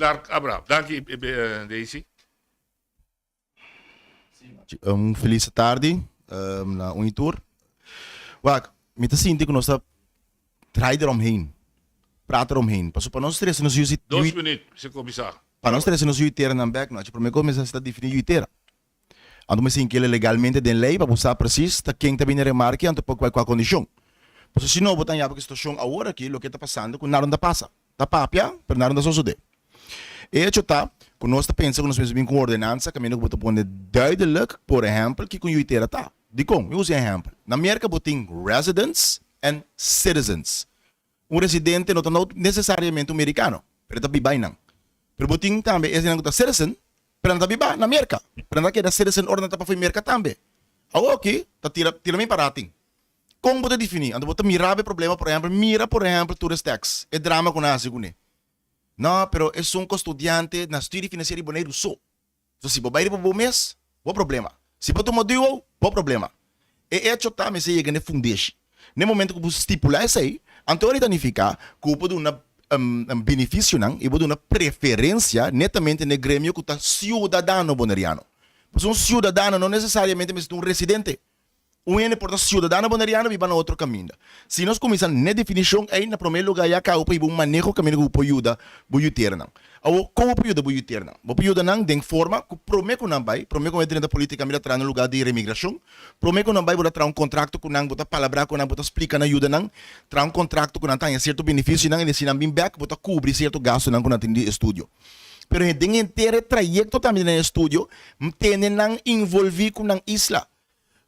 Speaker 2: Clark Abraham. Danki Daisy.
Speaker 14: Un felis tardi na un y tur. Wak, mi ta sinti ku nos ta draai eromheen, praat eromheen. Pasobra pa nos trese nos yu
Speaker 2: Dos minuut, si kuminsá.
Speaker 14: Pa nos trese nos yu teranan bèk, no, promé kos mester ta definí yu tera. Anto mester hink'el legalmente den lei pa bo sa presis ta ken ta bini remarke anto pa kua kondishon. Pasobra si no bo ta haña ku e situashon awor aki loke ta pasando ku nada no ta pasa. Ta papia, pero nada no ta sosodé. E hecho ta ku nos ta pensa ku nos mester bin ku un ordenansa kaminda ku bo ta pone duidelijk, por ehèmpel, kiko un yuitera ta. Dikon? Mi usa e ehèmpel. Na Merka bo tin residents en citizens. Un residente no ta nesesariamente un merikano, pero e ta biba einan. Pero bo tin tambe esnan ku ta citizen, pero nan ta biba na Merka, pero nan ta keda citizen ora nan ta pafui Merka tambe. Awoki ta tira tira mi para tin. Kon bo ta definí? Anto bo ta mira bo e problema, por ehèmpel, mira por ehèmpel tourist tax, e drama ku nan hasi kuné. No, pero esun ku studiante na studie finansiero di Boneiru so. So si bo bai riba bo mes, bo problema. Si bo tuma duo, bo problema. E echo ta mester yega n'e fundeshi. N'e momento ku bo stipulá esei, anto ora ta nifiká ku bo por duna benefisionan i bo duna preferensia netamente n'e gremio ku ta siudadano boneriano. Pasobra un siudadano no nesesariamente mester ta un residente. Un hende por ta siudadano boneriano biba na otro kaminda. Si nos kuminsá n'e definishon ei, na promé lugá ya kaba pa hiba un maneho kaminda ku bo por yuda bo yuternan. Awor, kon bo por yuda bo yuternan? Bo por yuda nan den forma ku promé ku nan bai, promé ku nan drenta polítika mira traha na un lugá di remigrashon, promé ku nan bai bo ta traha un kontrakto ku nan, bo ta palabrá ku nan, bo ta splika nan, yuda nan traha un kontrakto ku nan ta haña sierto benefisionan i si nan bin bèk bo ta kubri sierto gastunan ku nan tin di estudio. Pero den henter e trayekto tambe den e estudio, tene nan involví ku nan isla.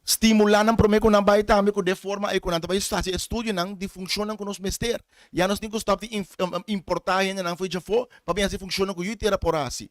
Speaker 14: Stimulá nan promé ku nan bai tambe ku de forma ei ku nan ta bai hasi estudionan di funshonnan ku nos mester. Ya nos tin ku stòp di importá hendenan for djafó pa bin hasi funshonnan ku yu tera por hasi.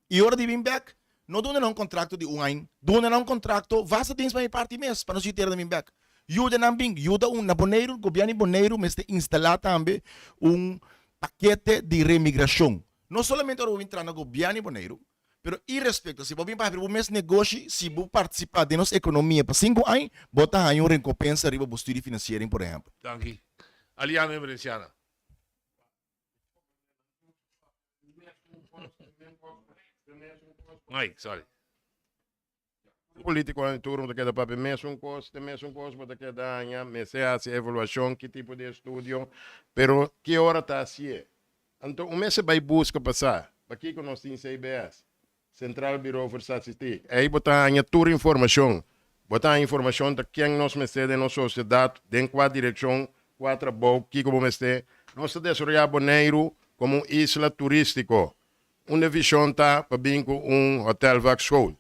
Speaker 14: I ora di bin bèk, no duna nan un kontrakto di un aña, duna nan un kontrakto vasta dins pa mi parti mes pa nos yu tera ta bin bèk. Yuda nan bin, yuda un. Na Boneiru, gobièrnu di Boneiru mester instalá tambe un pakete di remigrashon. No solamente ora bo bin traha na gobièrnu di Boneiru, Pero irespekto, si bo bin pa habri bo mes negoshi, si bo partisipá den nos ekonomia pa sinku añ, bo ta haña un rekompensa riba bo studie finansiering, por ehèmpel.
Speaker 2: Danki. Aliano Emerenciana. Mike, sorry.
Speaker 5: Politiconan di turno ta keda papia mesun cos, te mesun cos bo ta keda haña, mester haci evaluacion, ki tipo di estudio, pero ki ora ta hacié? Anto un mester bay busca pa sa, pakico nos tin CBS, Centraal Bureau voor Statistiek, ey bo ta haña tur informacion, bo ta haña informacion ta ken nos mester den nos sociedad, den cua direccion, cua trabou, kico bo mester. Nos ta desaroya Boneiru como un isla turistico, Unda e vision ta pa bin ku un hotelvakschool?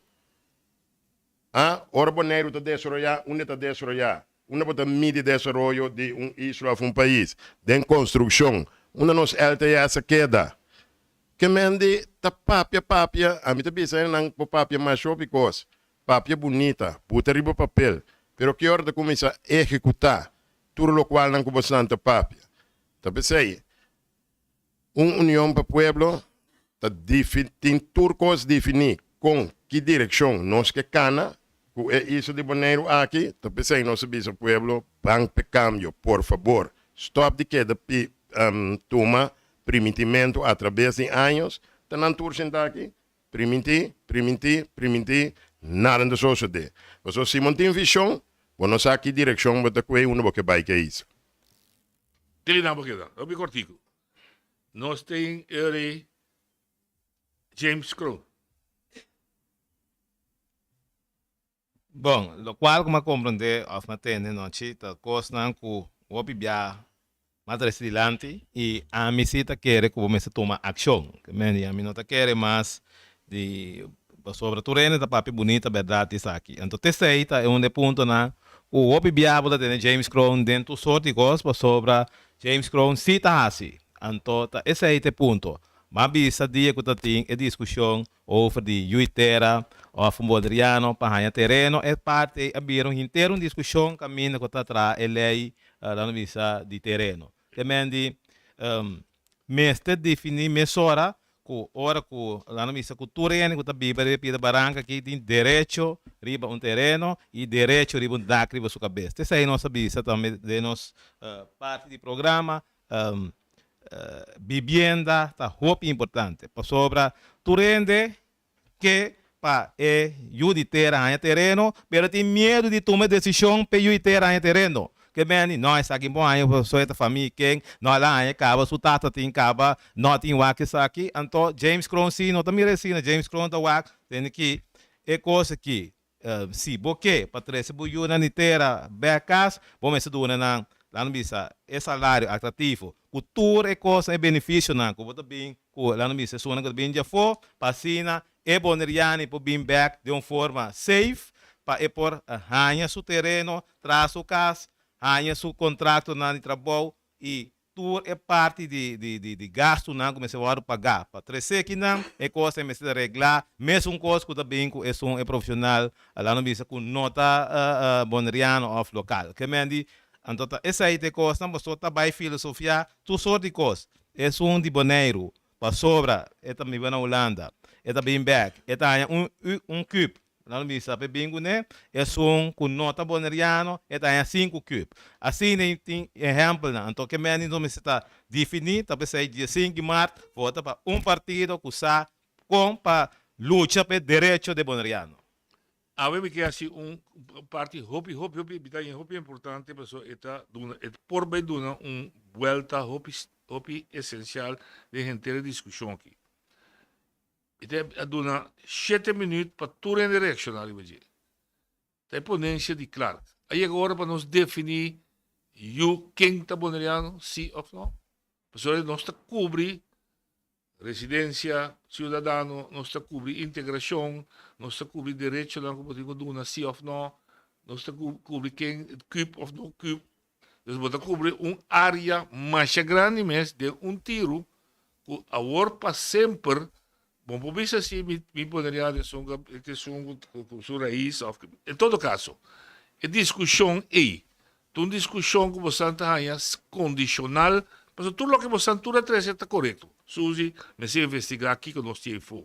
Speaker 5: A Ora Boneiru ta desaroyá, unda e ta desaroyá? Unda bo ta midi desaroyo di un isla òf un pais? Den konstrukshon. Unda nos LTS a keda? Ke men di ta papia papia, ami ta bisa hendenan por papia masha hopi kos, papia bunita, buta riba papel, pero ki ora ta kuminsá ehekutá tur lokualnan ku bosnan ta papia? Ta p'esei. Un union pa pueblo ta tin tur kos definí kon ki direkshon nos ke kana ku e isla di Boneiru aki, ta p'esei nos a bisa pueblo ban p'e kambio, por fabor stòp di keda tuma primitimentu atrabes di años, ta nan tur sinta aki primintí, primintí, primintí, nada no ta sosodé. Pasobra si bo no tin vishon, bo no sa ki direkshon bo ta kue i unda bo ke bai ke isla.
Speaker 2: Kili nan bo keda. Hopi kortiku. Nos tin eri James Kroon.
Speaker 4: Bon, lokual ku mi a komprendé òf mi a tende nochi ta kosnan ku hopi bia mi a trese dilanti i ami si ta kere ku bo mester tuma akshon. Ke men di ami no ta kere mas di pasobra tur hende ta papia bunita bèrdat di esaki. Anto t'esei ta e un di e puntonan ku hopi bia bo ta tene James Kroon den tur sort di kos pasobra James Kroon si ta hasi. Anto ta esei ta e punto. M'a bisa dia ku ta tin e diskushon over di yui tera òf un bodriano pa haña tereno e parti ei a bira un henter un diskushon kaminda ku ta traha e lei laat nos bisa di tereno. Te men di mester definí mesora ku ora ku nan a bisa ku tur hende ku ta biba riba e pida baranka aki tin derecho riba un tereno i derecho riba un dak riba su kabes. T'esei nos a bisa tambe den nos parti di programa. Bibienda ta hopi importante pasobra tur hende ke pa e yu di tera haña tereno pero tin miedu di tuma e desishon p'e yu di tera haña tereno. Ke beni, no esaki bo haña pasobra e ta famia ken, no el a haña kaba su tata tin kaba no tin wak esaki. Anto James Kroon si no ta mira asina, James Kroon ta wak tende ki e kos aki Si bo ke pa trese bo yunan di tera bek kas, bo mester duna nan, laat nos bisa, e salario atractivo, ku tur e kosnan, e benefisionan ku bo ta bin ku, laat nos bisa, esunnan ku ta bin djafó, pa asina e boneriani por bin bek den un forma safe, pa e por haña su tereno, traha su kas, haña su kontraktonan di trabou i Tur e parti di di di di gastunan ku mester wòrdu pagá pa tresé kinan, e kos ei mester ta reglá, mesun kos ku ta bin ku esun e profeshonal laat nos bisa ku no ta boneriano òf lokal. Ke men di, anto ta esei ta e kosnan, boso ta bai filosofiá tur sort di kos. Esun di Boneiru, pasobra e ta biba na Hulanda, e ta bin bèk, e ta haña un un kùp Nan bisa p'e bin kuné, esun ku no ta boneriano e ta haña sinku kùp. Asina i tin ehèmpelnan. Anto ke meni nos mester ta definí ta p'esei dia sinku di mart vota pa un partido ku sa kon pa lucha p'e derecho di boneriano.
Speaker 2: Awe mi ke hasi un parti hopi hopi hopi mi ta haña hopi importante pasobra e ta duna e por bai duna un buelta hopi hopi esensial den henter e diskushon aki. Mi ta a duna shete minuut pa tur hende reakshoná riba dje. Ta e ponensia di Clark. A yega ora pa nos definí yu ken ta boneriano, sí òf nò. Pasobra nos ta kubri residensia siudadano, nos ta kubri integrashon, nos ta kubri derechonan ku bo tin ku duna sí òf nò, nos ta kubri ken kùp òf no kùp. Dus bo ta kubri un área masha grandi mes den un tiru ku awor pa semper bo por bisa si mi mi boneriano esun esun ku su rais òf en todo kaso e diskushon ei ta un diskushon ku bosan ta haña kondishonal pasobra tur loke bosan tur a trese ta korekto. Suzy mester investigá kiko nos tin afó.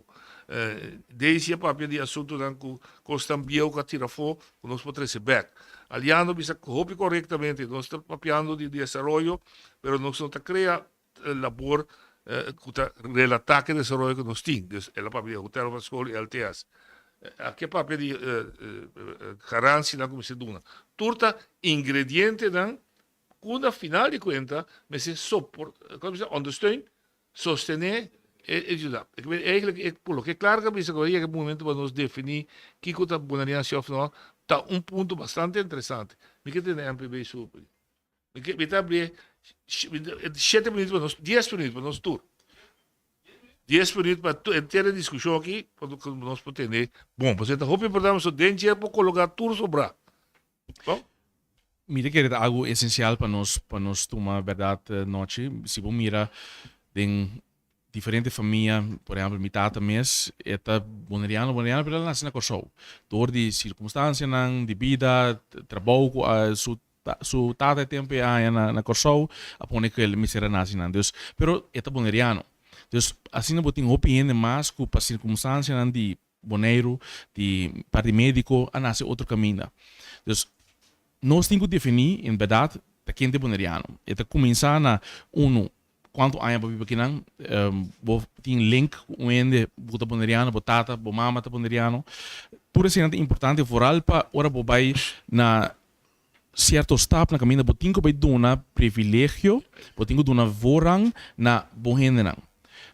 Speaker 2: Daisy a papia di asuntunan ku kosnan bieu ku a tira afó ku nos por trese bèk. Aliano bisa hopi korektamente, nos ta papiando di desaroyo, pero nos no ta krea labor ku ta relatá ku e desaroyo ku nos tin. Dus el a papia di hotel pa skol i LTS. Aki a papia di garansianan ku mester duna. Tur ta ingredientenan Ku na final di kuenta mester sopor, komo bisa, ondersteun, sostené e e yuda. Eigenlijk e por loke Clark a bisa ku a yega e momento pa nos definí kiko ta bonariansia òf no, ta un punto bastante interesante. Mi ke tene MPB su opinion. Mi ke mi ta abrié shete minuut pa nos, dies minuut pa nos tur. Dies minuut pa henter e diskushon aki pa nos por tende bon. Pasobra ta hopi importante pasobra den dje por koloká tur sobrá. Bon.
Speaker 12: Mi ta kere ta algu esensial pa nos pa nos tuma bèrdat nochi. Si bo mira den diferente famia, por ehèmpel mi tata mes e ta boneriano boneriano pero el a nase na Kòrsou. Dor di sirkunstansianan di bida, trabou ku a su su tata e tempu e a haña na na Kòrsou a pone ku el mester a nase nan. Dus pero e ta boneriano. Dus asina bo tin hopi hende mas ku pa sirkunstansianan di Boneiru, di parti médiko a nase otro kaminda. Dus nos tin ku definí en bèrdat ta ken ta e boneriano. E ta kuminsá na unu, kuantu aña bo biba akinan, bo tin link ku un hende ku ta boneriano, bo tata, bo mama ta boneriano. Tur eseinan ta importante foral pa ora bo bai na sierto stap na kaminda bo tin ku bai duna privilegio, bo tin ku duna voorrang na bo hendenan.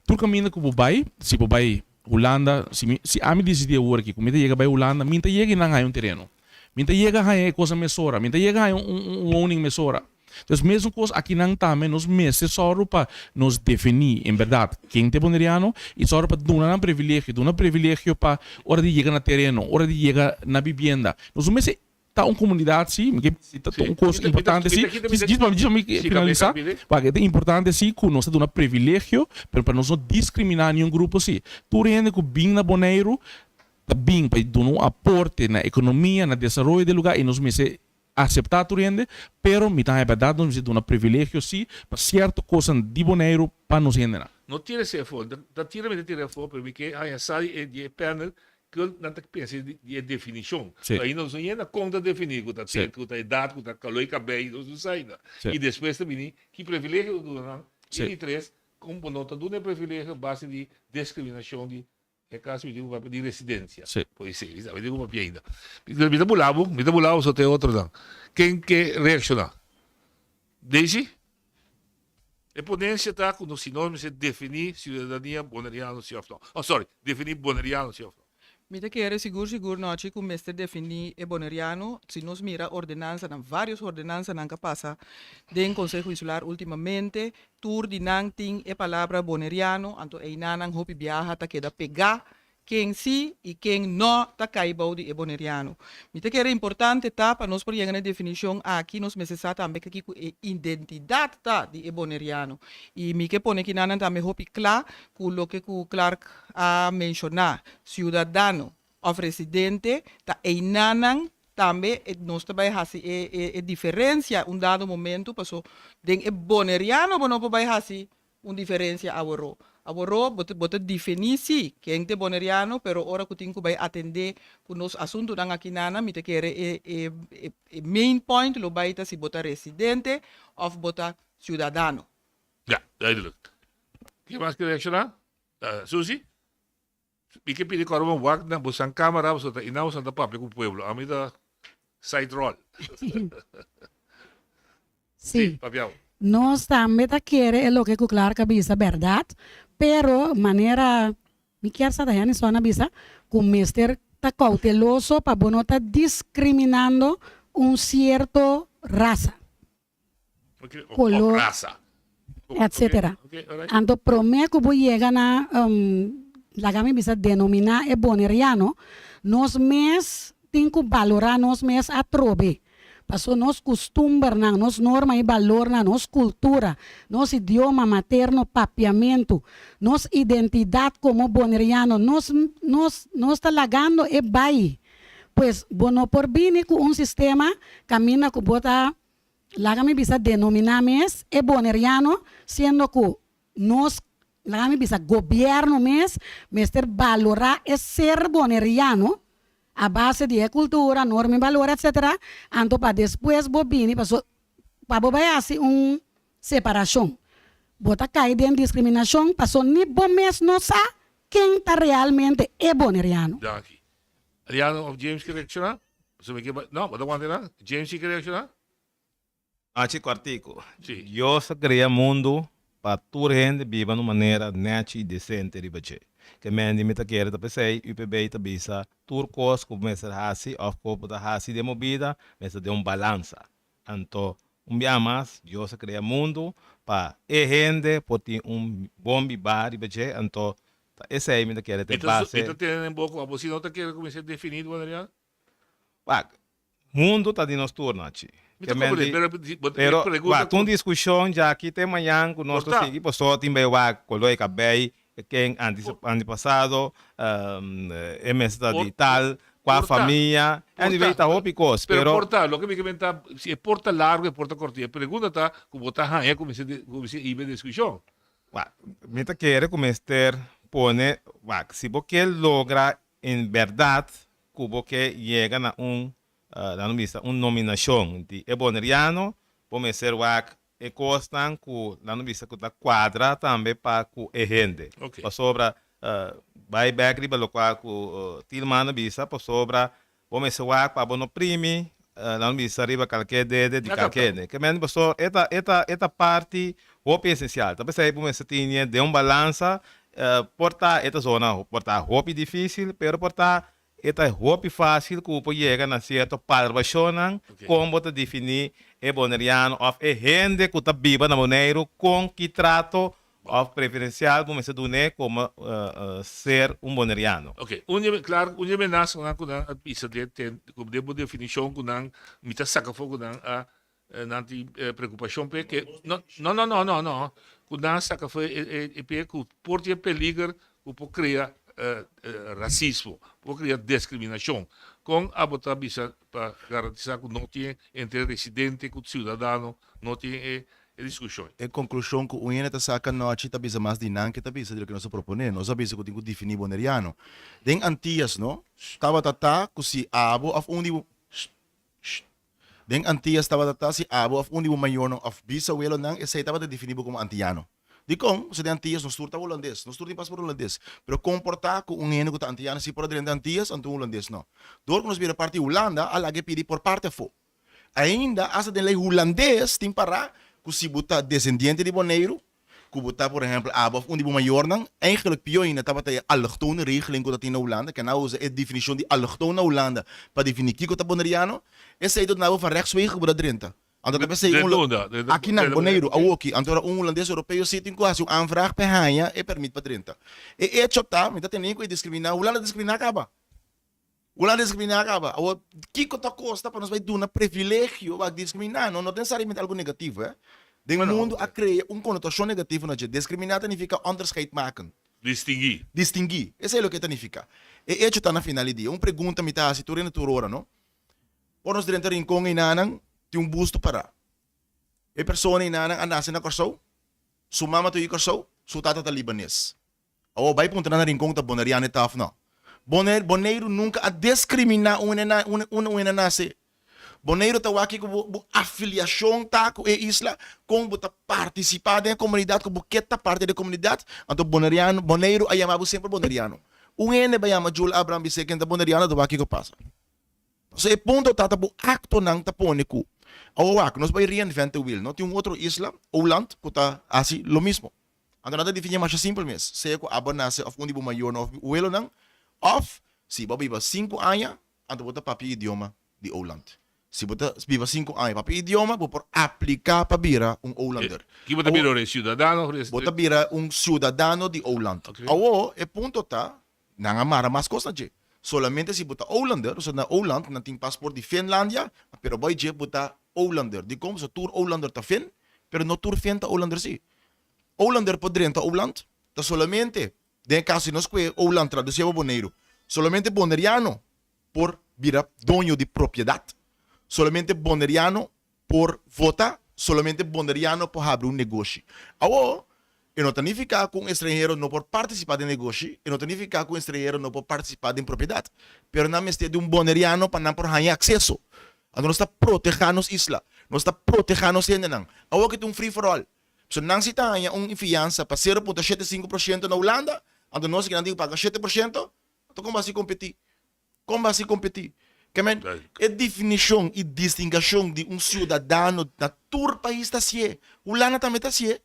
Speaker 12: Tur kaminda ku bo bai, si bo bai Hulanda, si mi, si ami disidí awor aki ku mi ta yega bai Hulanda, mi ta yega i nan haña un tereno. Mi ta yega haña e kosnan mesora, mi ta yega haña un un woning mesora. Entonces mesun kos akinan tambe nos mester sòru pa nos definí en bèrdat ken ta e boneriano i sòru pa duna nan privilegio, duna privilegio pa ora di yega na tereno, ora di yega na bibienda. Nos no mester Ta un comunidad si, mi ke ta un cos importante si, djis pa mi finalisa, paske ta importante si cu nos ta duna privilegio, pero pa nos no discrimina niun grupo si. Tur hende cu bin na Boneiru ta bin pa duna un aporte na economia, na desaroyo di e lugar y nos mester acepta tur hende, pero mi ta haña berdad nos mester duna privilegio si pa cierto cosnan di Boneiru pa nos hendenan.
Speaker 2: No tira esei afó, ta tira mi ta tira afó, pero mi ke haña sa di e panel Kul nan ta pensa di e definishon.
Speaker 12: Sí.
Speaker 2: Ainda nos no yena kon ta definí ku ta
Speaker 12: Sí.
Speaker 2: ku ta edat, ku ta kalor i kabei, nos no sa ainda.
Speaker 12: Sí.
Speaker 2: I despues ta bini ki privilegio ta duna nan. I di tres, kon bo no ta duna e privilegio a base di diskriminashon di e kaso mi tin ku papia di residensia. Pues si, mi tin ku papia ainda. Mi ta bula bo, mi ta bula bo so te otronan. Ken ke reakshoná? Daisy? E ponensia ta ku nos si nos mester definí siudadania boneriano si òf no. Oh sorry, definí boneriano si òf no.
Speaker 13: Mi ta kere sigur sigur nochi ku mester definí e boneriano si nos mira ordenansanan, vários ordenansanan ka pasa den Konseho Insular últimamente, tur di nan tin e palabra boneriano, anto einanan hopi biaha ta keda pegá ken si i ken no ta kai bou di e boneriano. Mi ta kere importante ta pa nos por yega na e definishon aki nos mester sa tambe kiko e identidat ta di e boneriano. I mi ke pone kinanan tambe hopi kla ku loke ku Clark a menshoná, siudadano òf residente ta einanan tambe nos ta bai hasi e e diferensia un dado momento paso den e boneriano bo no por bai hasi Un diferencia aworó. Aworó bo ta bo ta defini si ken ta e boneriano pero ora cu tin cu bay atende cu nos asuntonan aki nana mi ta kere e e e main point lo bay ta si bo ta residente of bo ta ciudadano.
Speaker 2: Ja, duidelijk. Ken mas ke reacciona? Susie? Mi ke pidi kòrda bo wak na bosan kamera pasobra ta ina bosan ta papia ku pueblo. Ami ta side rol.
Speaker 11: Sí.
Speaker 2: Papia bo.
Speaker 11: Nos tambe ta kere e loke ku Clark a bisa bèrdat, pero manera mi kier sa ta Hennyson a bisa ku mester ta kouteloso pa bo no ta diskriminando un sierto rasa. color, etcetera. Anto prome cu bo yega na laga mi bisa denomina e boneriano, nos mes tin cu balora nos mes atrobe. Paso nos custumbernan, nos norma y balornan, nos cultura, nos idioma materno papiamentu, nos identidad como boneriano, nos nos nos ta lagando e bay. Pues bo no por bini cu un sistema caminda cu bo ta Laga mi bisa denominá mes e boneriano siendo ku nos, laga mi bisa gobièrnu mes mester balorá e ser boneriano a base di e kultura, norma i balor etcetera, anto pa despues bo bini paso pa bo bai hasi un separashon bo ta kai den diskriminashon paso ni bo mes no sa ken ta realmente e boneriano.
Speaker 2: Danki. Ariano of James ke reakshoná? Pasobra mi ke bai, no, bo ta wanta nan. James si ke reakshoná?
Speaker 4: Haci cuartico.
Speaker 2: Si.
Speaker 4: Dios a crea mundo pa tur hende biba na un manera nechi y decente riba dje. Ke mende mi ta kere ta pesey UPB ta bisa tur cos cu bo mester haci of cu bo ta haci den bo bida mester den un balansa. Anto un bia mas Dios a crea mundo pa e hende por tin un bon biba riba dje anto Ta esei mi ta kere ta e base.
Speaker 2: Mi ta tene den bo ku abo si no ta kere kuminsá definí di manera.
Speaker 4: Wak, mundu ta di nos tur nochi.
Speaker 2: Mi ta komprendé, pero bo ta
Speaker 4: Pero,
Speaker 2: pregunta
Speaker 4: wak, un diskushon djaki te mañan ku nos ta sigui pasobra tin bai wak koló e kabei, ken antes antepasado, e mester ta di tal, kua famia, anyway ta hopi kos,
Speaker 2: pero. Pero por ta, loke mi ke menta, si e por ta largu e por ta kòrtitu, e pregunta ta ku bo ta haña kuminsá kuminsá hiba e diskushon.
Speaker 4: Wak, mi ta kere ku mester pone, wak, si bo ke logra en bèrdat ku bo ke yega na un, laat nos bisa, un nominashon di e boneriano, bo mester wak e kosnan ku, laat nos bisa, ku ta kuadra tambe pa ku e hende. Pasobra, bai bèk riba lokual ku Tilman a bisa, pasobra Bo mester wak pa bo no primi, nan bisa riba kalke dede di kalke hende. Ke men paso e ta e ta e ta parti hopi esensial. Ta p'esei bo mester tine den un balansa, por ta e ta zona por ta hopi difisil, pero por ta e ta hopi fasil ku bo por yega na sierto palabashonnan kon bo ta defini e boneriano òf e hende ku ta biba na Boneiru kon ki trato Of preferencial bo mester dun'é como ser un boneriano.
Speaker 2: Ok, un di e, claro, un di e menasanan cu nan a bisa den ten, cu den bo definicion cu nan, mi ta saca afo cu nan a, nan tin preocupacion p'e ke, no, no, no, no, no, no, cu nan a saca afo e, e, p'e cu por tin e peliger cu por crea racismo, por crea discriminacion. Con abo ta bisa pa garantisa cu no tin entre residente cu ciudadano no tin e e diskushon.
Speaker 14: E konklushon ku un hende ta saka anochi ta bisa mas di nan ke ta bisa di loke nos a proponé. Nos a bisa ku tin ku definí boneriano. Den Antias no tabata ta ku si abo òf un di bo sht sht Den Antias tabata ta si abo òf un di bo mayornan òf bisawelonan esei tabata definí bo komo antiano. Dikon? Pasobra den Antillas nos tur ta hulandes, nos tur tin pasport hulandes. Pero kon por ta ku un hende ku ta antiyano si por a drenta Antillas anto un hulandes no? Dor ku nos bira parti di Hulanda a laga e pidi por parti afó. Ainda asta den lei hulandes tin pará ku si bo ta desendiente di Boneiru, ku bo ta por ehèmpel abo òf un di bo mayornan, eigenlijk pió ainda tabata e allochtone regeling ku ta tin na Hulanda, ke nan a usa e definishon di allochtoon na Hulanda pa definí kiko ta boneriano, esei ta duna bo van rechtswege ku bo ta drenta. Anto ta p'esei un aki nan, Boneiru, awoki, anto ora un hulandes europeo si tin ku hasi un aanvraag pa e haña e pèrmit pa drenta. E echo ta, mi ta tene ku e diskriminá, Hulanda diskriminá kaba. Hulanda diskriminá kaba. Awor, kiko ta kosta pa nos bai duna privilegio pa diskriminá? No, no ta nesesariamente algu negativo, eh. Den mundu a krea un konotashon negativo na dje. Diskriminá ta nifiká onderscheid maken.
Speaker 2: Distinguí.
Speaker 14: Distinguí. Esei loke e ta nifiká. E echo ta na final di dia. Un pregunta mi ta hasi tur hende tur ora, no? Ora nos drenta Rincon einanan tin un busto pará. E persona einanan a nase na Kòrsou, su mama ta yu Kòrsou, su tata ta libanes. Awor bai puntra nan na Rincon ta boneriano e ta òf no. Bonaire, Boneiru nunka a deskriminá un hende na un un hende nase. Boneiru ta wak kiko bo bo afiliashon ta ku e isla, kon bo ta partisipá den e komunidat, ku bo ke ta parti di e komunidat, anto boneriano, Boneiru a yama bo semper boneriano. Un hende bai yama Jul Abraham bis'é ken ta boneriano, ta wak kiko pasa. Pasobra e punto ta ta bo actonan ta pone cu awor wak nos bay reinvent the wheel no tin un otro isla Oland cu ta haci lo mismo anto nan ta defini masha simpel mes sea cu abo nace of un di bo mayornan of welonan of si bo a biba sinku aña anto bo ta papia idioma di Oland si bo ta biba sinku aña papia idioma bo por aplica pa bira un Olander
Speaker 2: Ki bo ta bira ora ciudadano of
Speaker 14: bo ta bira un ciudadano di Oland awor e punto ta Nan a mara mas kos na dje. Solamente si bo ta Olander, osea na Oland nan tin pasport di Finlandia, pero boy dje bo ta Olander. Dikon? Pasobra tur Olander ta Fin, pero no tur Fin ta Olander si. Olander por drenta Oland, ta solamente, den e kaso di nos kue Oland tradusié pa Boneiru, solamente Boneriano por bira doño di propiedat, solamente Boneriano por vota, solamente Boneriano por habri un negoshi. Awor, e no ta nifiká ku un estranhero no por partisipá den negoshi, e no ta nifiká ku un estranhero no por partisipá den propiedat, pero nan mester di un Boneriano pa nan por haña akseso. Anto nos ta protehá nos isla, nos ta protehá nos hendenan. Awor ke ta un free for all. Pasobra nan si ta haña un fiansa pa sero punto shete sinku por shento na Hulanda, anto nos aki nan tin ku paga 7%, anto kon bo hasi kompetí? Kon bo hasi kompetí? Ke men, e definishon i distingashon di un siudadano na tur pais ta hasié. Hulanda tambe ta hasié.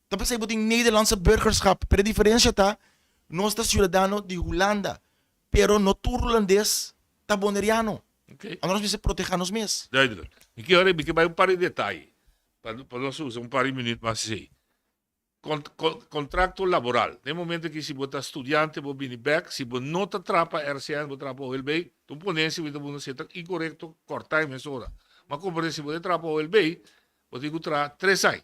Speaker 14: Ta p'esei bo tin Nederlandse burgerschap. Pero e diferensia ta, nos ta siudadano di Hulanda, pero no tur hulandes ta boneriano. Anto nos mester protehá nos mes.
Speaker 2: Duidelijk. Mi ke ora mi ke bai un par di detaye pa pa nos usa un par di minuut mas esei. Contracto laboral. Den momento aki si bo ta studiante bo bini bek, si bo no ta traha pa RCN bo traha pa OLB, ta un ponencia mi ta buna si e ta incorecto corta e mesora. Ma comprende si bo ta traha pa OLB bo tin cu traha tres aña.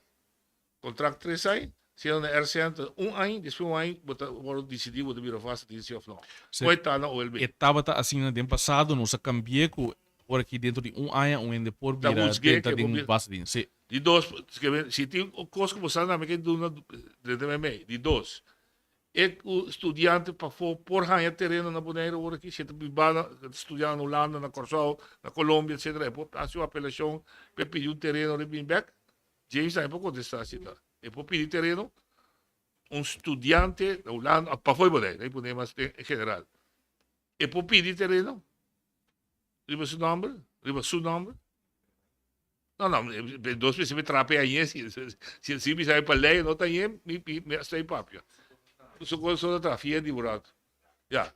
Speaker 2: Contract tres aña, siendo na RCN ta un aña, despues un aña bo ta worde dicidi bo ta bira vast dienst of no. Koe ta na OLB.
Speaker 12: E tabata asina den pasado, nos a cambie cu ora aki dentro di un aña un hende por bira denta den vast dienst. Si.
Speaker 2: Di dos, si tin un kos ku bo sa na mi ke duna drenta meimei. Di dos, e ku studiante pafó por haña tereno na Boneiru awor aki, si e ta biba na, e ta studia na Hulanda, na Kòrsou, na Colombia, etcetera, e por hasi un apelashon pa e pidi un tereno riba bin bèk? James tambe por kontestá si ta. E por pidi tereno? Un studiante na Hulanda, pafó di Boneiru, e pone mas en general, e por pidi tereno riba su nòmber, riba su nòmber? No, no, dos veces me trape añe, si, si, si mi sabe pa ley no ta añe, mi, mi, mi hasta papia. Su cosa solo trafia di burato. Ja.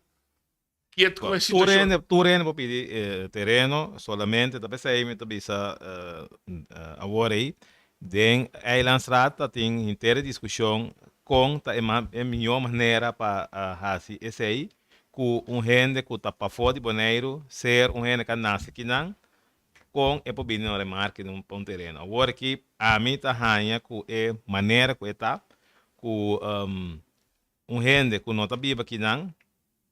Speaker 2: Kiet con e situacion.
Speaker 4: Tur hende, tur hende por pidi eh, tereno, solamente ta pesey mi ta bisa eh, awor ey, den Eilandsraad ta tin henter e discusion con ta e, e mihor manera pa uh, haci esey, cu un hende cu ta pafo di Boneiru, ser un hende cu a nace kinan, Kon e por bini na remarke di un pa un tereno? Awor aki ami ta haña ku e manera ku e ta, ku un hende ku no ta biba kinan,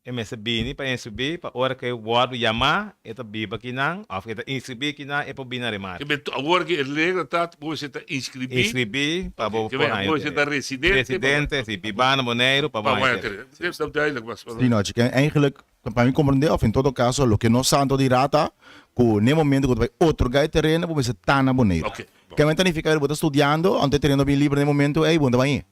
Speaker 4: e mester bini pa inskribí pa ora ku e wòrdu yamá e ta biba kinan òf e ta inskribí kinan e por bini na remarke.
Speaker 2: Awor aki e regla ta bo mester ta inskribí.
Speaker 4: Inskribí pa bo por haña
Speaker 2: tereno. Bo mester ta residente.
Speaker 4: Residente, si, bibá na Boneiru pa bo haña tereno.
Speaker 2: Ta duidelijk.
Speaker 14: Sí, no, chiken, eigenlijk Pa mi comprende of en todo caso loke nos sa anto di rata cu n'e momento cu ta bay otorga e tereno bo mester ta na Boneiru. Ke men ta nifiká bo ta studiando, anto e tereno bin liber na e momento ei, bo no ta bai.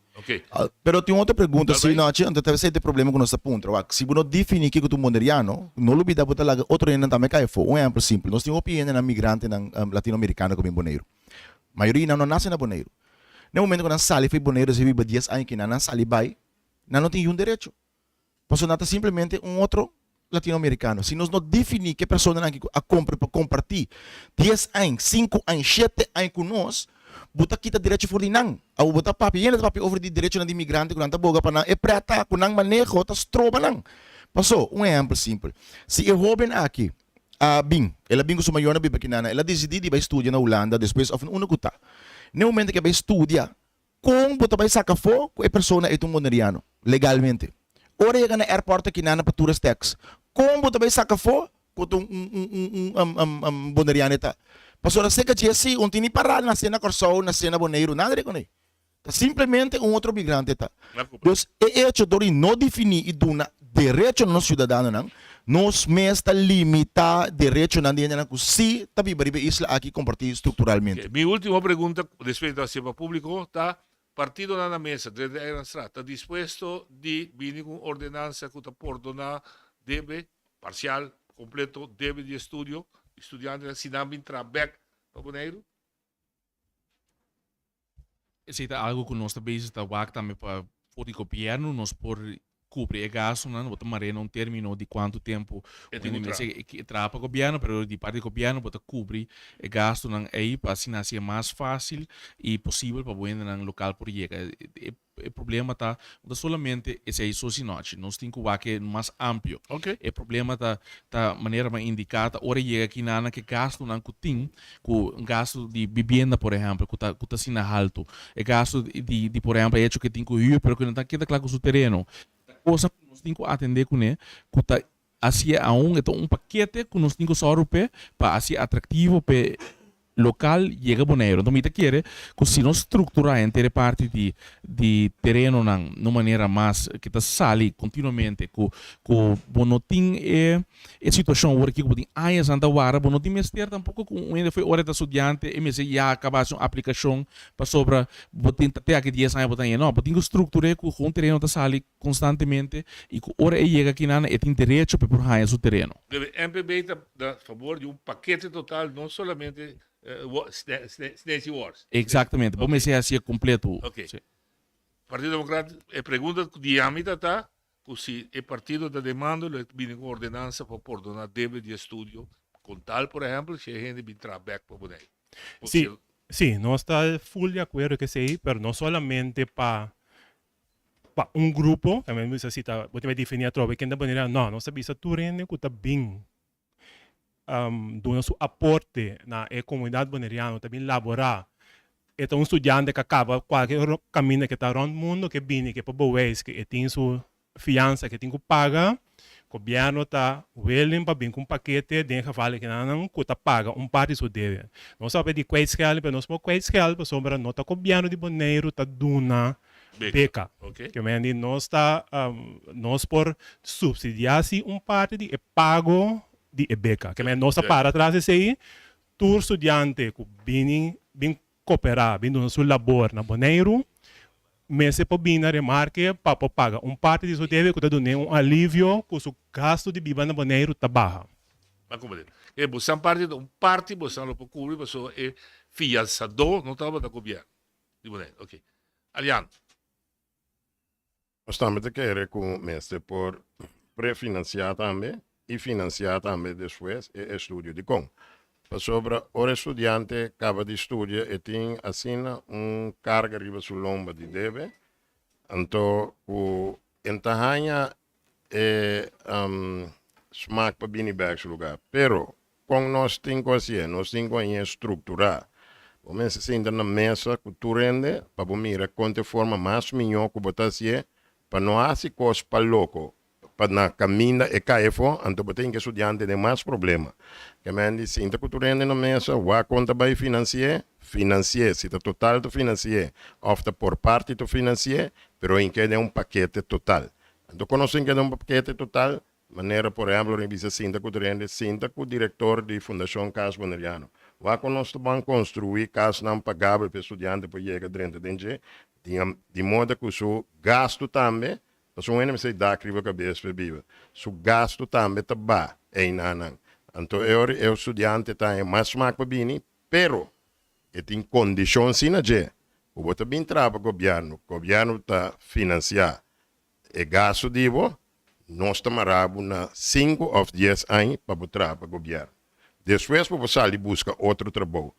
Speaker 14: Pero tin un otro pregunta si nochi, anto ta esei ta e problema ku nos ta puntra. Wak, si bo no definí kiko ta un boneriano, no lubidá bo ta laga otro hendenan tambe kai afó. Un ehèmpel simpel, nos tin hopi hendenan migrantenan latinoamerikano ku bin Boneiru. Mayoria di nan no nase na Boneiru. Na e momento ku nan sali for di Boneiru, despues di biba dies aña kinan, nan sali bai, nan no tin yun derecho. Pasobra nan ta simplemente un otro latinoamericano. Si nos no defini ke personanan aki a compra pa comparti dies añ, sinku añ, shete añ ku nos, bo ta kita derecho for di nan. Awor bo ta papia, yende ta papia over di derechonan di migrante ku nan ta boga pa nan, e preta ku nan maneho ta stroba nan. Paso, un ehempel simpel, si e hoben aki a bin, el a bin ku su mayornan biba kinan, el a disidi di bai studia na Hulanda despues of unda ku ta. Na e momento ku e bai studia, Kon bo ta bai saka afó ku e persona ei ta un boneriano, legalmente? Ora yega na airport aki nan pa tourist tax, kon bo ta bai saka afó ku ta un un boneriano e ta? Pasobra seka dje si un tin ni pará nase na Kòrsou, nase na Boneiru, nada di kuné. Ta simplemente un otro migrante e ta. Dus e echo dor di no definí i duna derecho na nos siudadanonan, nos mes ta limitá derechonan di hendenan ku sí ta biba riba e isla aki kompartí strukturalmente.
Speaker 2: Mi último pregunta respecto a seba públiko ta, Partidonan na mesa drenta di Eilandstraat ta dispuesto di bini ku un ordenansa ku ta pordoná debe, parsial, kompleto, debe di estudio di studiantenan si nan bin traha bèk pa Boneiru?
Speaker 12: Esei ta algo ku nos ta bezig ta wak tambe pa for di gobièrnu nos por kubri e gastunan. Bo ta mar'é na un término di kuantu tempu
Speaker 2: E
Speaker 12: un
Speaker 2: tin
Speaker 12: hende
Speaker 2: ku
Speaker 12: mester
Speaker 2: traha.
Speaker 12: traha pa gobièrnu, pero di parti di gobièrnu bo ta kubri e gastunan ei pa asina hasié mas fásil i posibel pa bo hendenan lokal por yega. E E problema ta, no ta solamente esei so sinochi, nos tin ku wak e mas amplio.
Speaker 2: Ok.
Speaker 12: E problema ta, ta manera mi a indiká, ta ora yega kinanan ku e gastunan ku tin, ku un gastu di bibienda por ehèmpel ku ta ku ta asina haltu, e gastu di di por ehèmpel e hecho ku e tin ku hür pero ku no ta keda kla ku su tereno. Ta kosa ku nos tin ku atendé kuné ku ta hasié aun e ta un pakete ku nos tin ku sòru p'e pa hasié atraktivo p'e lokal yega Boneiru. Anto mi ta kere ku si nos strukturá henter e parti di di terenonan na un manera mas ke ta sali kontinuamente ku ku bo no tin e e situashon awor aki ku bo tin añasnan ta warda, bo no tin mester tampoko ku un hende fo'i ora e ta studiante e mester ya kaba hasi un aplikashon pasobra bo tin ta te aki dies aña bo ta haña. No, bo tin ku struktur'é ku un tereno ta sali konstantemente i ku ora e yega kinan e tin derecho pa e por haña su tereno.
Speaker 2: Debe NPB ta na fabor di un pakete total no solamente Snesi Wars.
Speaker 12: Exactamente, bo mester hacié completo.
Speaker 2: Ok. Partido Democrat, e pregunta di ami ta ta cu si e partido ta den mando lo e bini cu ordenansa pa pordona debe di estudio con tal por ehempel si e hende bin traha bek pa Boneiru.
Speaker 3: Sí, sí, nos ta full di acuerdo cu esey, pero no solamente pa pa un grupo, tambe bisa si ta bo ta bai defini atrobe ken ta boneriano, no, nos ta bisa tur hende ku ta bin duna su aporte na e komunidat boneriano, ta bin laborá, e ta un studiante ku a kaba kualke kaminda ke ta rònt mundu ke bini ke por beweis ke e tin su fiansa ke tin ku paga, gobièrnu ta willing pa bin ku un pakete den geval di kinan ku ta paga un parti di su debe. Nos a papia di kwijtschelding, pero nos por kwijtscheld pasobra no ta gobièrnu di Boneiru ta duna beka. Ke men di nos ta nos por subsidiá si un parti di e pago di e beka. Ke men nos ta para tras esei, tur studiante ku bini bin koperá, bin duna su labor na Boneiru, mester por bini na remarke pa por paga un parti di su debe ku ta dun'é un alivio ku su gastu di biba na Boneiru ta baha.
Speaker 2: M'a komprendé. E bosan parti ta un parti bosan lo por kubri pasobra e fiansadó no tabata gobièrnu di Boneiru. Oke. Alian.
Speaker 5: Nos tambe ta kere ku mester por prefinansiá tambe i finansiá tambe despues e estudio. Dikon? Pasobra ora e studiante kaba di studia e tin asina un karga riba su lomba di debe, anto ku e ta haña e smak pa bini bèk su lugá. Pero Kon nos tin ku hasié? Nos tin ku hañ'é strukturá. Bo mester sinta na mesa ku tur hende pa bo mira kon ta e forma mas mihó ku bo ta hasié pa no hasi kos pa loko, pa na kaminda e kai afó, anto bo ta hinka e studiante den mas problema. Kemen di sinta ku tur hende na mesa, wak kon ta bai finansi'é, finansi'é, si ta total ta finansi'é òf ta por parti ta finansi'é, pero hink'é den un pakete total. Anto kon nos hink'é den un pakete total? Manera por ehempel ora mi bisa sinta ku tur hende, sinta ku direktor di Fundashon Cas Boneriano. Wak kon nos ta ban konstruí kasnan pagabel pa e studiante por yega drenta den dje, di di moda ku su gastu tambe, pasobra un hende mester dak riba kabes pa e biba, su gastu tambe ta ba einanan. Anto e ora e studiante ta haña mas smak pa bini, pero e tin kondishon si na dje, ku bo ta bin traha pa gobièrnu, gobièrnu ta finansiá E gasto di bo, nos ta mara bo na sinku of dies añ pa bo traha pa gobièrnu. Despues bo por sali buska otro trabou.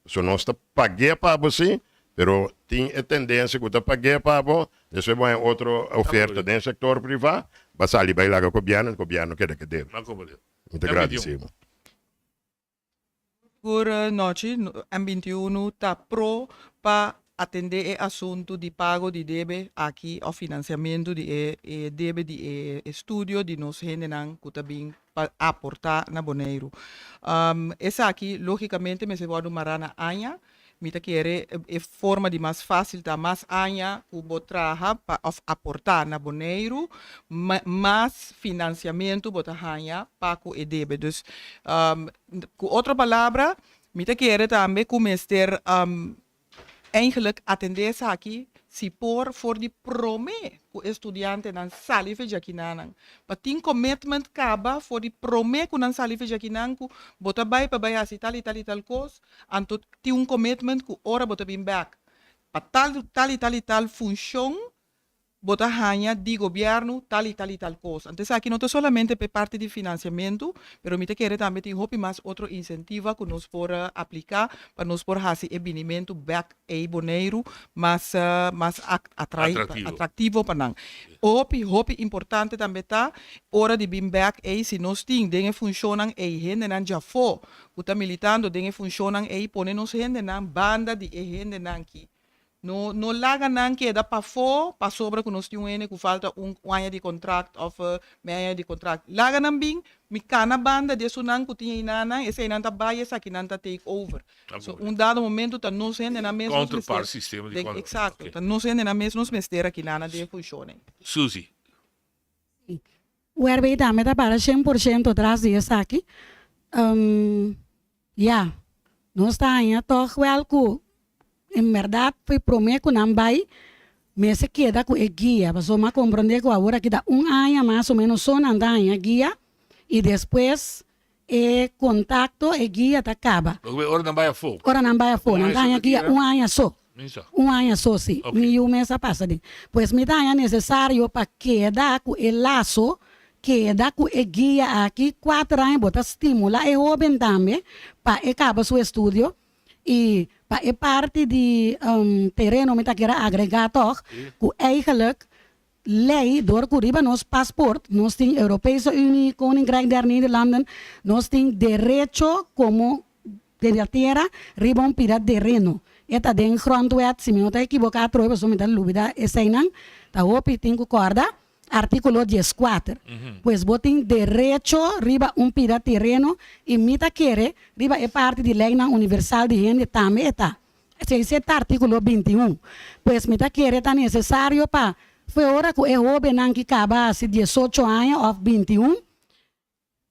Speaker 5: So nos ta pag'é pa bo si, pero tin e tendensia ku ta pag'é pa bo, despues bo haña otro oferta den sektor privá, bo a sali bai laga gobièrnu, gobièrnu keda ke debe. Mi ta gradisí bo.
Speaker 13: Sigur nochi, M 21 ta pro pa atende e asuntu di pago di debe aki of financiamento di e e debe di e estudio di nos hendenan cu ta bin pa aporta na Boneiru. Esaki logicamente mester wordo mara na aña Mi ta kere e forma di mas fásil ta mas aña ku bo traha pa òf aportá na Boneiru, mas finansiamentu bo ta haña pa ku e debe. Dus, ku otro palabra, mi ta kere tambe ku mester eigenlijk atendé esaki si por for di promé ku e studiantenan sali fe djakinan. Pa tin commitment kaba for di promé ku nan sali fe djakinan ku bo ta bai pa bai hasi tal i tal i tal kos, Anto tin un commitment cu ora bo ta bin bek pa tal tal y tal y tal funcion bo ta haña di gobierno tal y tal y tal cos. Anto esaki no ta solamente p'e parti di financiamento, pero mi ta kere tambe tin hopi mas otro incentiva cu nos por aplica pa nos por haci e binimento bek ey Boneiru mas mas atrai atractivo pa nan. Hopi hopi importante tambe ta ora di bin bek ey si nos tin den e funcionnan ey hendenan djafo ku ta militando den e funshonnan ei pone nos hendenan banda di e hendenan ki. No no laga nan keda pafó pasobra ku nos tin un hende ku falta un aña di kontrakt òf mei aña di kontrakt. Laga nan bin, mi kana banda di esunnan ku tin einanan, eseinan ta bai esakinan ta take over. So un dado momento ta nos hendenan mes nos mester den eksakto, ta nos hendenan mes nos mester akinan den e funshon ei.
Speaker 2: Suzy.
Speaker 11: URB tambe ta para 100% tras di esaki. Ya, nos ta haña tòg wèl ku en bèrdat fo'i promé ku nan bai mester keda ku e guia, pasobra mi a komprondé ku awor aki ta un aña mas o ménos so nan ta haña guia i despues e kontakto, e guia ta kaba.
Speaker 2: Ora nan bai afó.
Speaker 11: Ora nan bai afó, nan ta haña guia un aña so. Un aña so si. Mi yu mes a pasa den. Pues mi ta haña nesesario pa keda ku e laso, keda ku e guia aki kuater aña bo ta stimula e hoben tambe pa e kaba su estudio i pa e parti di tereno mi ta kier a agrega tog ku eigenlijk lei dor ku riba nos pasport nos tin Europese Unie, Koninkrijk der Nederlanden, nos tin derecho komo den e tera riba un pida dereno. E ta den Grondwet, si mi no ta ekiboká atrobe pasobra mi ta lubida eseinan, ta hopi tin ku kòrda, artíkulo dieskuater. Pues bo tin derecho riba un pida tereno i mi ta kere riba e parti di leinan universal di hende tambe e ta. Esei ta artíkulo 21. Pues mi ta kere ta nesesario pa fo'i ora ku e hóbennan ki kaba hasi diesocho aña òf 21,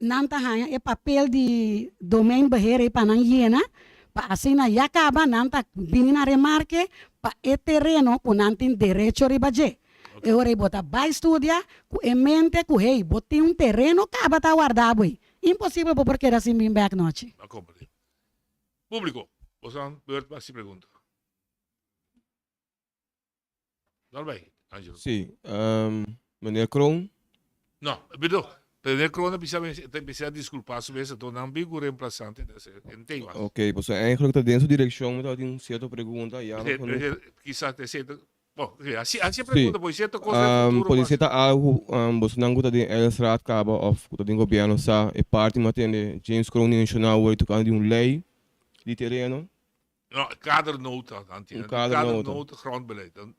Speaker 11: Nan ta haña e papel di domeinbeheer ei pa nan yena, pa asina ya kaba nan ta bini na remarke pa e tereno ku nan tin derecho riba dje. E ora ei bo ta bai studia ku e mente ku hey, bo tin un tereno kaba ta warda bo ei. Imposibel bo por keda sin bin bek nochi.
Speaker 2: A komprendé. Públiko, boso beurt pa hasi pregunta. Dal bai, Angelo.
Speaker 10: Sí, meneer Kroon.
Speaker 2: No, bedoel, meneer Kroon a bisa mes, ta bisa a disculpa su mes, anto nan bin cu reemplazante, en tema.
Speaker 10: Ok, pasobra eigenlijk ta den su direccion mi tabatin un cierto pregunta, jammer genoeg.
Speaker 2: Kisas ta esey ta, bon, haci, haci e pregunta, por cierto cosa den futuro.
Speaker 10: Por esey ta algo cu bosonan cu ta den Eilandsraad caba of cu ta den gobierno sa, e parti mi a tende James Kroon menciona awor tocante di un ley di tereno.
Speaker 2: No, kadernota nan tin.
Speaker 10: Un kadernota.
Speaker 2: Kadernota grondbeleid. Dan,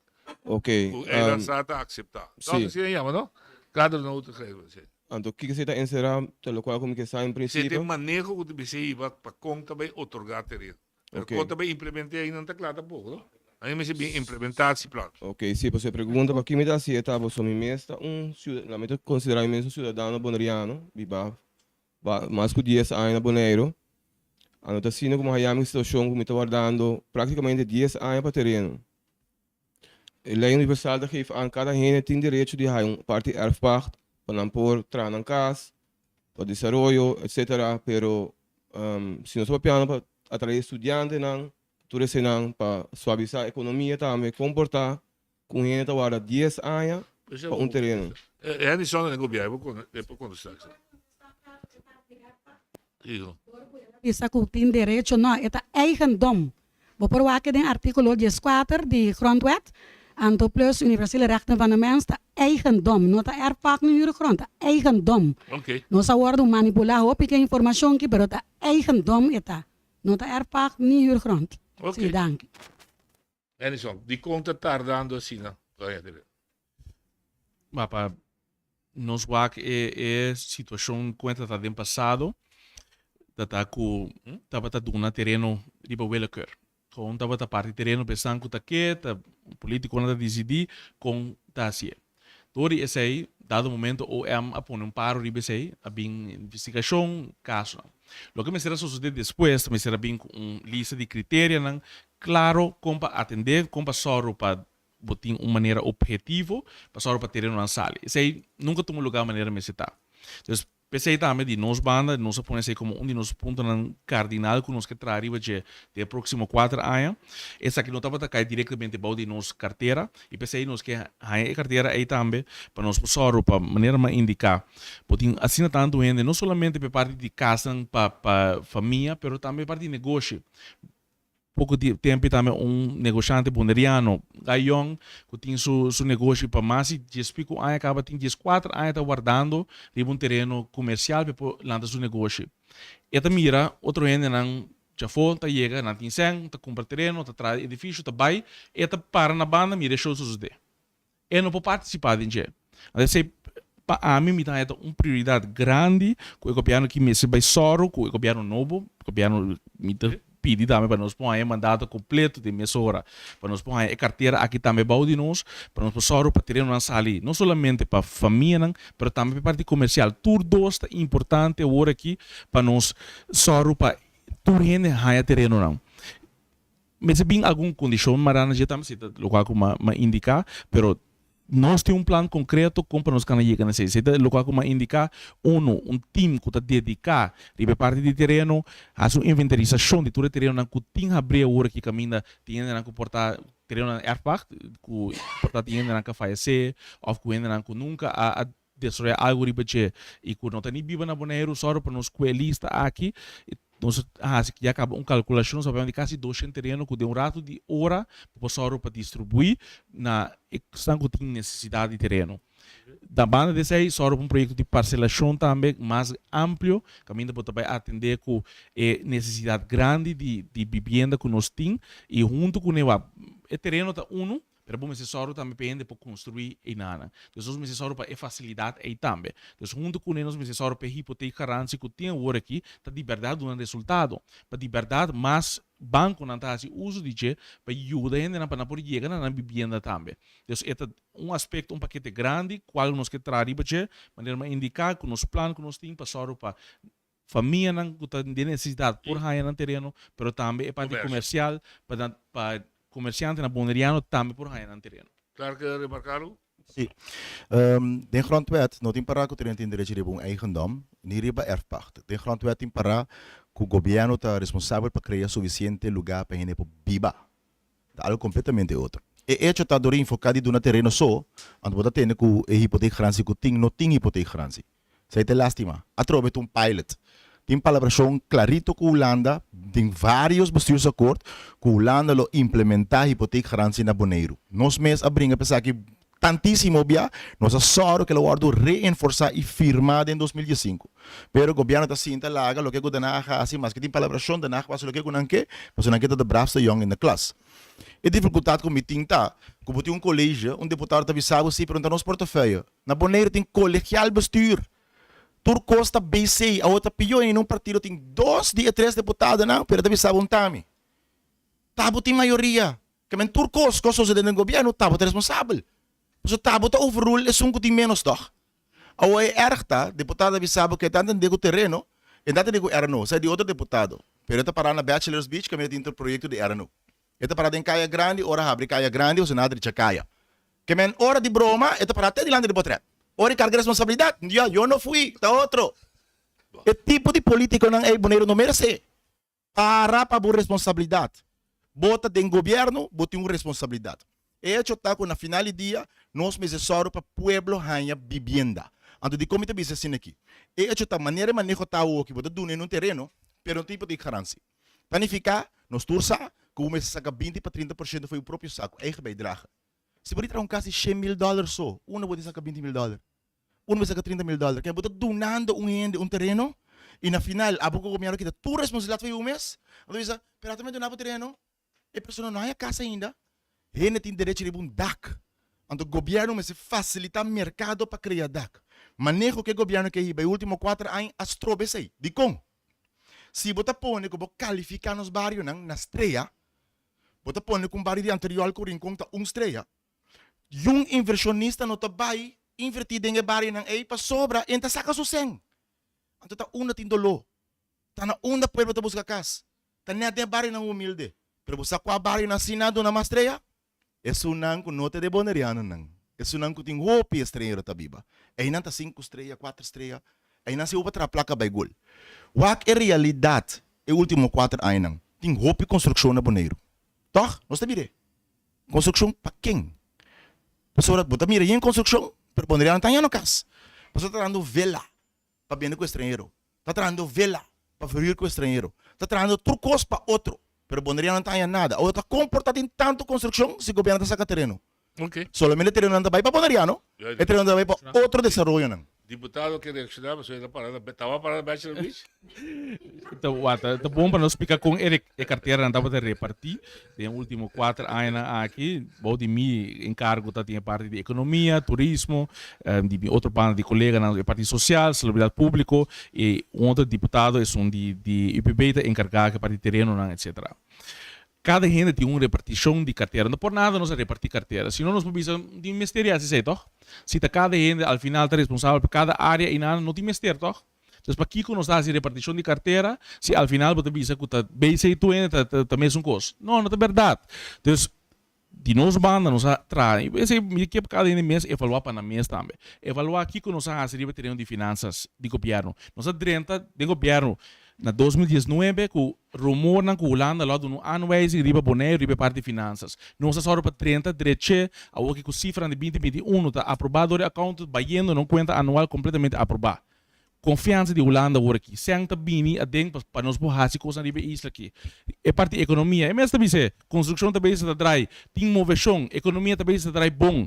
Speaker 10: Ok.
Speaker 2: Ku Eilandsraad ta akseptá.
Speaker 10: Sí.
Speaker 2: Dòkter, asina yama, no? Kadernota grondbeleid.
Speaker 10: Anto kiko esei ta enserá ta lokual ku mi ke sa en
Speaker 2: Esei
Speaker 10: prinsipio?
Speaker 2: ta e maneho ku ta bisa hiba pa kon ta bai otorgá tereno. Pero
Speaker 10: Ok.
Speaker 2: kon ta bai implement'é ainda no ta kla tampoko, no? Ainda mester bin implementatieplan.
Speaker 10: Ok, sí, pasobra e pregunta pa ki mi ta hasi e ta pasobra mi mes ta un siuda, mi ta konsiderá mi mes un siudadano boneriano, biba ba mas ku dies aña na Boneiru. Anto ta asina ku mi haya mi situashon ku mi ta wardando praktikamente dies aña pa tereno. E lei universal ta geef aan kada hende tin derecho di haya un parti erfpacht pa nan por traha nan kas, pa desaroyo, etcetera, pero si nos ta papiando pa atrae studiantenan, tur esenan pa suavisa ekonomia tambe, komporta ku un hende ta warda dies aña pa un tereno.
Speaker 2: Henderson den gobierno e por contesta esaki. Hijo.
Speaker 11: Bisa ku tin derecho no, e ta eigendom. Bo por wak den artíkulo dieskuater di Grondwet, anto plus Universele Rechten van de Mens ta eigendom, no ta erfpacht ni huurgrond, ta eigendom. Nos a wòrdu manipulá hopi ku e informashon ki, pero ta eigendom e ta, no ta erfpacht ni huurgrond. Sí, danki.
Speaker 2: Edison, dikon ta tardando asina?
Speaker 12: Ma pa nos wak e e situashon ku ta den pasado ta ta ku tabata duna tereno riba willekeur. Kon tabata parti tereno pa esnan ku ta ke, ta politikonan ta disidí kon ta hasié. Dor di esei, dado momento OM a pone un paro riba esei, a bin investigashon, kasonan. Loke mester a sosodé despues, ta mester a bin ku un lista di kriterianan klaro kon pa atendé, kon pa sòru pa bo tin un manera ophetivo pa sòru pa terenonan sali. Esei nunka tuma lugá manera mester ta. Dus, P'esei tambe di nos banda nos a pone esei komo un di nos puntonan kardinal ku nos ke traha riba dje den e próksimo kuater aña. Esaki no tabata kai direktamente bou di nos kartera i p'esei nos ke haña e kartera ei tambe pa nos por sòru pa manera mi a indiká bo tin asina tantu hende no solamente p'e parti di kasnan pa pa famia pero tambe parti di negoshi. Poko tempu tambe un negoshante boneriano, Guy Young, ku tin su su negoshi pa mas di dies piku aña kaba tin dieskuater aña ta wardando riba un tereno komersial pa e por lanta su negoshi. E ta mira otro hendenan djafó ta yega, nan tin sèn, ta kumpra tereno, ta traha edifisio, ta bai, e ta para na banda mira e show sosodé. E no por partisipá den dje. Anto esei pa ami mi ta haña ta un prioridat grandi ku e gobièrnu aki mester bai sòru ku e gobièrnu nobo, gobièrnu mi ta pidi tambe pa nos por haña e mandato kompleto den mesora, pa nos por haña e kartera aki tambe bou di nos, pa nos por sòru pa terenonan sali no solamente pa famianan pero tambe pa e parti komersial. Tur dos ta importante awor aki pa nos sòru pa tur hende haña terenonan. Mester bin algun kondishon mará na dje tambe, si ta lokual ku m'a indiká, pero nos tin un plan konkreto kon pa nos kana yega na esei. Esei ta lokual ku m'a indiká, unu, un tim ku ta dediká riba e parti di tereno, hasi un inventarisashon di tur e terenonan ku tin habrí awor aki kaminda tin hendenan ku por ta terenonan erfpacht, ku por ta tin hendenan ku a fayesé òf ku hendenan ku nunka a desaroyá algu riba dje i ku no ta ni biba na Boneiru sòru pa nos ku e lista aki nos a hasi ya kaba un kalkulashon nos a papia di kasi doshent tereno ku den un ratu di ora bo por sòru pa distribuí na esnan ku tin nesesidat di tereno. Na banda di esei sòru pa un proyekto di parselashon tambe mas amplio kaminda bo ta bai atendé ku e nesesidat grandi di di bibienda ku nos tin i huntu kuné wak e tereno ta unu Pero bo mester sòru tambe pa e hende por konstruí einanan. Dus nos mester sòru pa e fasilidat ei tambe. Dus huntu kuné nos mester sòru pa e hipoteekgarantie ku tin awor aki ta di bèrdat duna resultado. Pa di bèrdat mas bankonan ta hasi uso di dje pa yuda hendenan pa nan por yega na nan bibienda tambe. Dus e ta un aspekto, un pakete grandi kual nos ke traha riba dje, manera mi a indiká ku nos plan ku nos tin pa sòru pa Famianan ku ta den nesesidat por haña nan tereno, pero tambe e parti komersial pa nan pa komersiantenan boneriano tambe por haña nan tereno.
Speaker 2: Klaar ke remarká algu?
Speaker 14: Sí. Den Grondwet no tin pará ku tereno tin derecho riba un eigendom ni riba erfpacht. Den Grondwet tin pará ku gobièrnu ta responsabel pa krea sufisiente lugá pa hende por biba. Ta algu kompletamente otro. E echo ta dor enfoká di duna tereno so, anto bo ta tende ku e hipoteekgarantie ku tin no tin hipoteekgarantie. Esei ta e lastima. Atrobe ta un pilot. Tin palabrashon klarito ku Hulanda den varios bestuursakkoord ku Hulanda lo implementá hipoteekgarantie na Boneiru. Nos mes a bringa pa esaki tantísimo bia, nos a sòru ku el a wòrdu reenforsá i firmá den 2015. Pero gobièrnu ta sinta laga loke ku Den Haag a hasi, maske tin palabrashon Den Haag pa hasi loke ku nan ke, pasobra nan ke ta de braafste jong in de klas. E difikultat ku mi tin ta ku bo tin un kolege, un deputado ta bisa bo si, pero no ta nos portefeuille. Na Boneiru tin colegiaal bestuur. Tur kos ta BC. Awor ta pió en un partido tin dos di e tres deputadonan, pero ta bisa bo un tami. Ta bo tin mayoria. Ke men tur kos ku a sosode den gobièrnu ta bo ta responsabel. Pasobra ta bo ta overrule esun ku tin ménos tòg. Awor e erg ta, deputado a bisa bo ke e ta entendé ku tereno, e ta entendé ku RNO, sa di otro deputado. Pero e ta pará na Bachelors Beach kaminda tin tur proyekto di RNO. E ta pará den Kaya Grandi, ora habri Kaya Grandi pasobra nan a drecha kaya. Ke men ora di broma e ta pará te dilanti di potrèt. Ora e karga responsabilidat, ya, yo no fui, ta otro. E tipo di polítikonan ei Boneiru no meresé. Para pa bo responsabilidat. Bo ta den gobièrnu, bo tin un responsabilidat. E echo ta ku na final di dia nos mester sòru pa pueblo haña bibienda. Anto dikon mi ta bisa asina aki? E echo ta manera e maneho ta awoki, bo ta duna en un tereno, pero no tin por tin garansi. Ta nifiká, nos tur sa, ku bo mester saka 20 pa 30% for bo propio saku, eigen bijdrage. Si bo di traha un kas di 100.000 dòler so, unda bo tin saka 20.000 dòler? Unda bo saka 30.000 dòler? Ke bo ta dunando un hende un tereno i na final abo ku gobièrnu kita tur responsabilidat for bo mes. Anto bo bisa, pero ata mi a duna bo tereno, e persona no haña kas ainda. Hende tin derecho riba un dak. Anto gobièrnu mester fasilitá merkado pa krea dak. Maneho ku e gobièrnu ke hiba e último kuater aña a stroba esei. Dikon? Si bo ta pone ku bo kalifiká nos barionan na strea, bo ta pone ku un bario di Anteriol ku Rincon ta un strea, Yun invershonista no ta bai invertí den e barionan ei pasobra e ta saka su sèn. Anto ta unda tin doló. Ta na unda pueblo ta buska kas. Ta nèt den e barionan humilde. Pero bo sa kua barionan sí nan a duna mas strea? Esunnan ku no ta de bonerianonan. Esunnan ku tin hopi estranhero ta biba. Einan ta sinku strea, kuater strea. Einan sí bo por traha plaka bai gol. Wak e realidat e último kuater añanan. Tin hopi konstrukshon na Boneiru. Tòg? Nos ta mir'é. Konstrukshon pa ken? Pasobra bo ta mira yen konstrukshon, pero boneriano ta hañando kas. Pasobra ta trahando vela pa bende ku estranhero, ta trahando vela pa verhuur ku estranhero, ta trahando tur kos pa otro, pero boneriano no ta haña nada. Awor ta kon por ta tin tantu konstrukshon si gobièrnu ta saka tereno? Solamente terenonan ta bai pa boneriano, e terenonan ta bai pa otro desaroyonan.
Speaker 2: Diputado ke reakshoná pasobra e ta para na taba para na Bachelor Beach.
Speaker 12: Ta wata, ta bon pa nos splika kon e e karteranan tabata repartí den e último kuater añanan aki. Bou di mi enkargo ta tin e parti di ekonomia, turismo, di mi otro banda di koleganan e parti sosial, salubridat públiko i un otro diputado esun di di UPB ta enkargá ku e parti terenonan etsetera. Kada hende tin un repartishon di kartera. No por nada nos a repartí kartera. Si no nos por bisa no tin mester di hasi esei tòg? Si ta kada hende al final ta responsabel pa kada área i nada no tin mester tòg? Entonces pakiko nos ta hasi repartishon di kartera si al final bo ta bisa ku ta bc tur hende ta ta mesun kos? No, no ta bèrdat. Entonces di nos banda nos a traha i esei mi ke pa kada hende mes evaluá pa nan mes tambe. Evaluá kiko nos a hasi riba tereno di finansas di gobièrnu. Nos a drenta den gobièrnu na 2019 ku Rumornan ku Hulanda lo a duna un aanwijzing riba Boneiru riba e parti di finansas. Nos a sòru pa drenta dreche awoki ku sifranan di 2021 ta aprobá dor di accountant bayendo na un kuenta anual kompletamente aprobá. Konfiansa di Hulanda awor aki. Sèn ta bini aden pa nos por hasi kosnan riba e isla aki. E parti di ekonomia, e mes ta bis'é, konstrukshon ta bezig ta drai, tin moveshon, ekonomia ta bezig ta drai bon.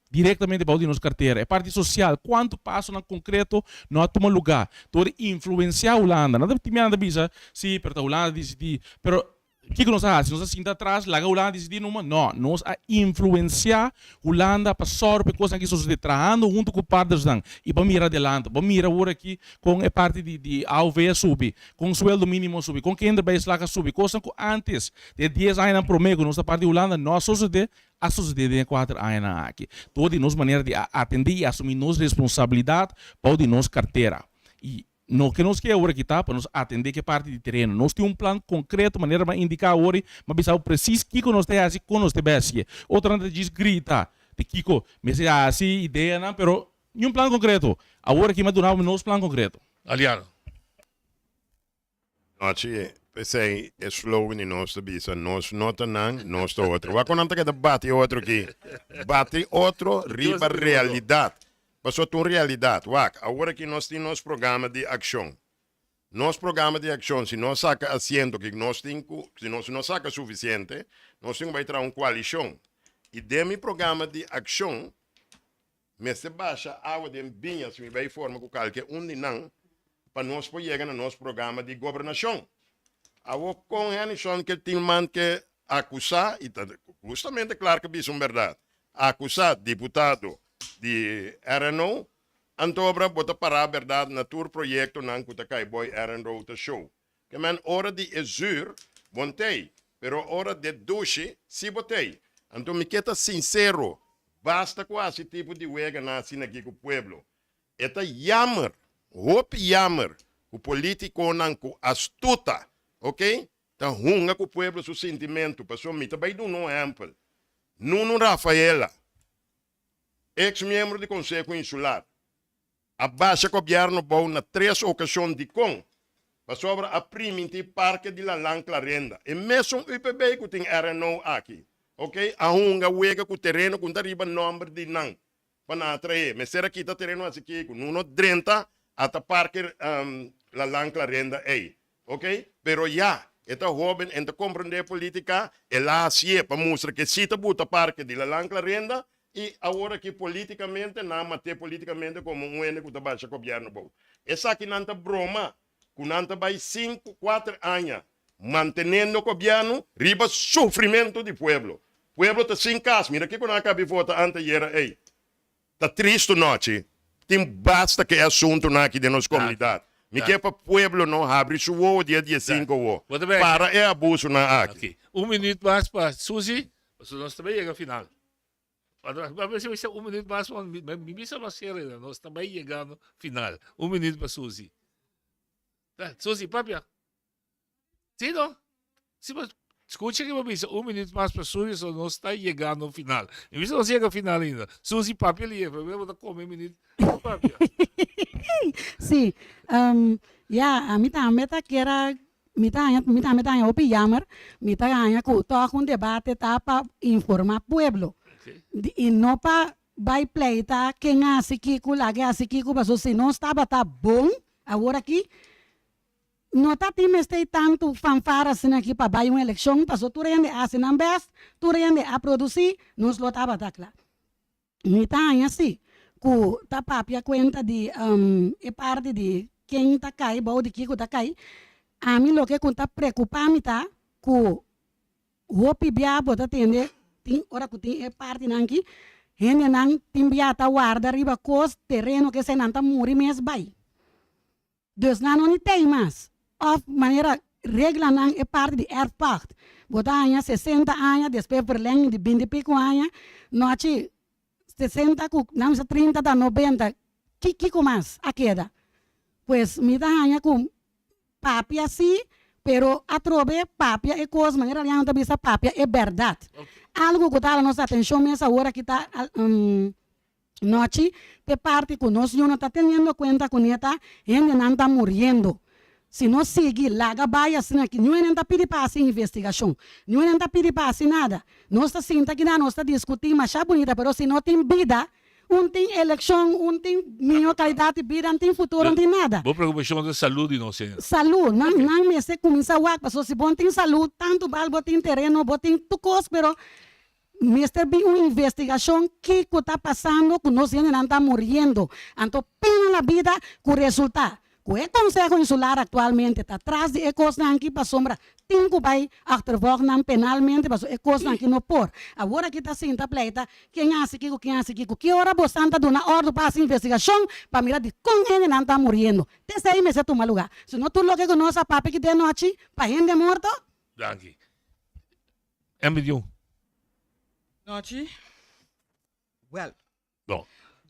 Speaker 12: Direktamente bou di nos kartera. E parti sosial, kuantu pasonan konkreto no a tuma lugá dor di influensiá Hulanda? Nan ta tin miedu, nan ta bisa, sí, pero ta Hulanda disidí. Pero kiko nos a hasi? Nos a sinta atras laga Hulanda disidí numa? No, nos a influensiá Hulanda pa sòru pa e kosnan aki sosodé, trahando huntu ku partnersnan i pa mira adelante. Bo mira awor aki kon e parti di di AOV a subi, kon sueldo mínimo a subi, kon kinderbijslag a subi, kosnan ku ántes, den e dies añanan promé ku nos ta parti di Hulanda no a sosodé, A sosodé den e kuater añanan aki. Dor di nos manera di a atendé i asumí nos responsabilidat bou di nos kartera. I no ke nos ke awor aki ta pa nos atendé ke parti di tereno. Nos tin un plan konkreto manera mi a indiká awor i mi a bisa bo presis kiko nos ta hasi, kon nos ta bai hasié. Otronan ta djis grita di kiko mester hasi, ideanan, pero niun plan konkreto. Awor aki mi a duna bo nos plan konkreto.
Speaker 2: Aliano.
Speaker 5: Nochi, p'esei e slogan di nos ta bisa, nos no ta nan, nos ta otro. Wak kon nan ta keda bati otro aki. Bati otro riba realidat. Pasobra ta un realidat. Wak, awor aki nos tin nos programa di akshon. Nos programa di akshon, si nos saka asiento ki nos tin ku, si nos no saka sufisiente, nos tin ku bai traha un koalishon. I den mi programa di akshon, Mester basha awa den biña si mi bay forma cu calke un di nan pa nos por yega na nos programa di gobernacion. Awor con Hennyson ke tin man ke acusa, y ta justamente Clark a bisa un berdad, acusa diputado di RNO, anto obra bo ta para berdad na tur proyectonan cu ta cay boy RNO ta show. Ke men ora di e zuur bon tei, pero ora de dushi si bo tei. Anto mi ke ta sinsero, basta ku hasi tipo di weganan asina aki ku pueblo. E ta jammer, hopi jammer, ku politikonan ku astuta. Ok? Ta hunga ku pueblo su sintimentu. Pasobra mi ta bai duna un ehèmpel. Nuno Rafaela, eks miembro di Konseho Insular, a basha gobièrnu bou na tres okashon. Dikon? Pasobra a primintí parke di Lalan Clarenda. E mesun UPB ku tin RNO aki, ok, a hunga wega ku tereno ku no ta riba nòmber di nan pa nan a traé. Mester a kita tereno hasi kiko? Nuno drenta ata parke Lalan Clarenda ei. Ok, pero ya, e ta hoben, en ta comprende politica, el a hacié pa mustra ke si ta buta parke di Lalan Clarenda y awor aki politicamente nan a maté politicamente como un hende cu ta basha gobierno bou. Esaki nan ta broma cu nan ta bay cinco, cuater aña mantenendo gobierno riba sufrimento di pueblo. Pueblo ta sin cas, mira kico nan a cabi vota anteayera ey. Ta tristu nochi. Tin basta ke e asuntunan aki den nos komunidat. Mi ke pa pueblo no habri su wowo dia diesinko wo. Para e abusunan aki.
Speaker 2: Un minuut mas pa Susie, pasobra nos ta bai yega final. Un minuut mas, mi bisa mas sera, nos ta bai yegando final. Un minuut pa Susie. Susie, papia. Sí, no? Sí, mas scucha que bo bisa un minuut mas pa Suzy, so nos ta yegando final. Mi bisa nos yega final ainda. Suzy, papia lihe, pero bo ta come un minuut papia.
Speaker 11: Sí, um, ya, ami tambe ta kier a, mi ta haña, mi tambe ta haña hopi jammer, mi ta haña ku tòg un debate ta pa informá pueblo. Di, i no pa bai pleita ken a hasi kiko, laga hasi kiko, pasobra si nos tabata bon awor aki, No ta tin mester tantu fanfara asina aki pa bai un elekshon, paso tur hende a hasi nan bèst, tur hende a produsí, nos lo tabata kla. Mi ta haña si ku ta papia kuenta di e parti di ken ta kai bou di kiko ta kai, ami loke ku ta preokupá mi ta ku hopi bia bo ta tende tin ora ku tin e partinan aki, hendenan tin bia ta warda riba kos tereno ke esei nan ta muri mes bai. Dus nan no ni tei mas. Of manera reglanan e parti di erfpacht. Bo ta haña sesenta aña, despues verlenging di binti pico aña, nochi sesenta cu nan bisa trinta ta nobenta, ki kico mas a keda? Pues mi ta haña cu papia si, pero atrobe papia e cos manera Aliano ta bisa papia e berdad. Algo cu ta hala nos atencion mes awor aki ta Nochi, t'e parti ku nos yu no ta teniendo kuenta kuné ta hendenan ta muriendo. Si nos sigui laga bai asina aki, niun hende ta pidi pa hasi investigashon, niun hende ta pidi pa hasi nada. Nos ta sinta akinan, nos ta diskutí masha bunita, pero si no tin bida, un tin elekshon, un tin mihó kalidat di bida, un tin futuro, un tin nada.
Speaker 2: Bo preokupashon ta salú di nos hendenan.
Speaker 11: Salú. Nan nan mester kuminsá wak, pasobra si bo no tin salú, tantu bal bo tin tereno, bo tin tur kos, pero Mester bin un investigacion kico ta pasando cu nos hendenan ta muriendo. Anto pena la bida cu resulta cu e Conseho Insular actualmente ta tras di e cosnan aki pasobra tin cu bay achtervolg nan penalmente pasobra e cosnan aki no por. Awor aki ta sinta pleita ken haci kico ken haci kico. Ki ora bosan ta duna ordo pa haci investigacion pa mira dicon hendenan ta muriendo. T'esey mester tuma lugar. Si no tur loke cu nos a papia aki den nochi pa hende morto.
Speaker 2: Danki. Envidion.
Speaker 13: Nochi. Wel.
Speaker 2: No.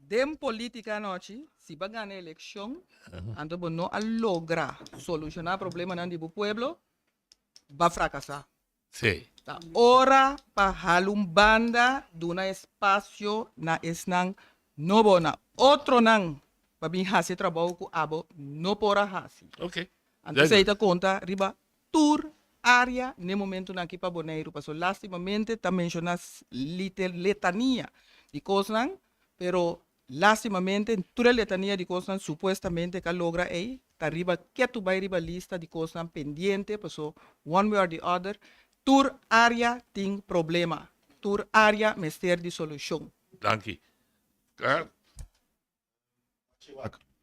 Speaker 13: Den politica nochi, si bo a gana eleccion, anto bo no a logra soluciona problemanan di bo pueblo, bo a fracasa.
Speaker 2: Sí.
Speaker 13: Ta ora pa hala un banda, duna espacio na esnan nobo, na otronan pa bin haci e trabou cu abo no por a haci.
Speaker 2: Ok.
Speaker 13: Anto esey ta conta riba tur área n'e momentunan aki pa Boneiru paso lastimamente ta menshoná letania di kosnan pero lastimamente tur e letania di kosnan supuestamente ka logra ei ta riba ketu bai riba lista di kosnan pendiente paso one way or the other tur área tin problema tur área mester di solushon.
Speaker 2: Danki.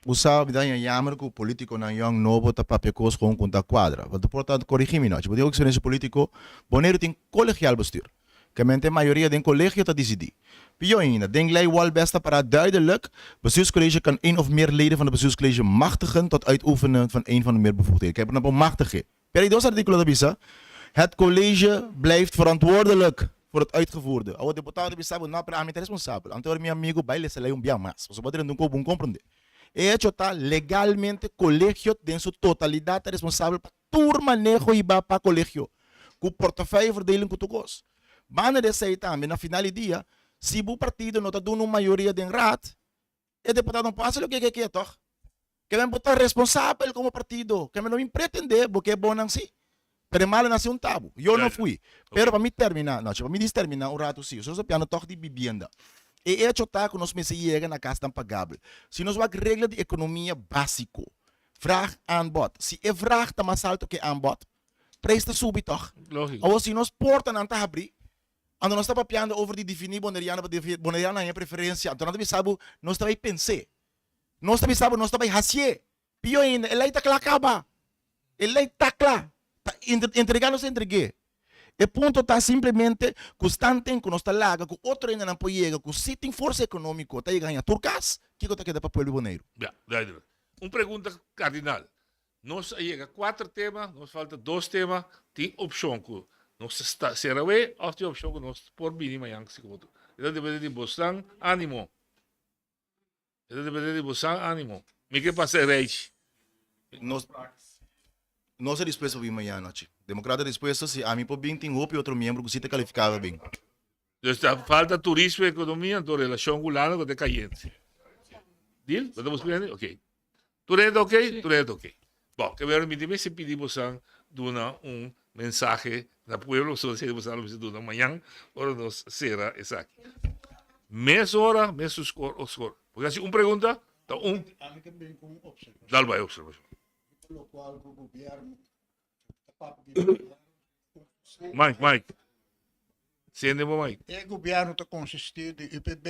Speaker 14: Bo sa, mi ta haña yamer ku polítikonan yòn nobo ta papia kos kon ku ta kuadra. Bo ta por ta korigí mi nochi. Bo tin eksperensia polítiko. Boneiru tin kolegial bestuur. Kemente mayoria den kolegio ta disidí. Pió ainda, den lei Walbest ta pará duidelijk, Bestuurscollege kan een of meer leden van het bestuurscollege machtigen tot uitoefenen van een van de meer bevoegdheden. Kijk, bo nan por machtig'é. Pero e dos artíkulo ta bisa, Het college blijft verantwoordelijk voor het uitgevoerde. Awor diputado ta bisa bo, no, pero ami ta responsabel. Anto ora mi amigu bai lesa lei un bia mas, pasobra bo ta rende un kobo bo no komprendé. E hecho ta legalmente kolegio den su totalidat ta responsabel pa tur maneho hiba pa kolegio, ku portefeuilleverdeling ku tur kos. Banda di esei tambe na final di dia, si bo partido no ta duna un mayoria den raad, e deputado no por hasi loke e ke ke tòg. Ke men bo ta responsabel komo partido, ke men no bin pretende bo ke bonnan si, pero e malonan si un tabu. Yo no fui. Pero pa mi termina, no, pa mi dis termina un ratu si, nos ta piando tòg di bibienda. E echo ta ku nos mester yega na kasnan pagabel. Si nos wak regla di ekonomia básiko, vraag aanbod, si e vraag ta mas alto ke aanbod, prijs ta subi tòg.
Speaker 2: Lógiko.
Speaker 14: Awor si nos portanan ta habrí, anto nos ta papiando over di definí boneriano pa boneriano haña preferensia, anto nan ta bisa bo nos ta bai pens'é. Nos ta bisa bo nos ta bai hasié. Pió ainda, e lei ta kla kaba. E lei ta kla. Ta entregá nos a entreg'é. E punto ta simplemente ku stanten ku nos ta laga ku otro hendenan por yega ku si tin forsa ekonómiko ta yega haña tur kas, kiko ta keda pa pueblo di Boneiru?
Speaker 2: Ya, duidelijk. Un pregunta kardinal. Nos a yega kuater tema, nos falta dos tema. Tin opshon ku nos ta sta sera awe òf tin opshon ku nos por bini mañan si komo tur. E ta depende di bosnan ánimo. E ta depende di bosnan ánimo. Mi ke pasa e rijtje.
Speaker 14: Nos nos ta dispuesto pa bin mañan anochi. Demokrata dispuesto, si ami por bin tin hopi otro miembro ku si ta kalifiká pa bin.
Speaker 2: Dus ta falta turismo y economia, anto relacion cu Hulanda cu ta cayente. Deal? Bo ta busca hende? Ok. Tur hende ta ok? Tur hende ta ok. Bon, ke mero mi tin mester pidi bosan duna un mensahe na pueblo, pasobra esei bosan lo mester duna mañan ora nos cera esaki. Mes ora, mes score o score. Porque hasi un pregunta, ta un.
Speaker 8: Ami ta bin cu un observacion.
Speaker 2: Dal bai observacion.
Speaker 8: Locual cu gobierno ta papia di gobierno.
Speaker 2: Mike, Mike. Sende bo mai.
Speaker 8: E gobierno ta consisti di UPB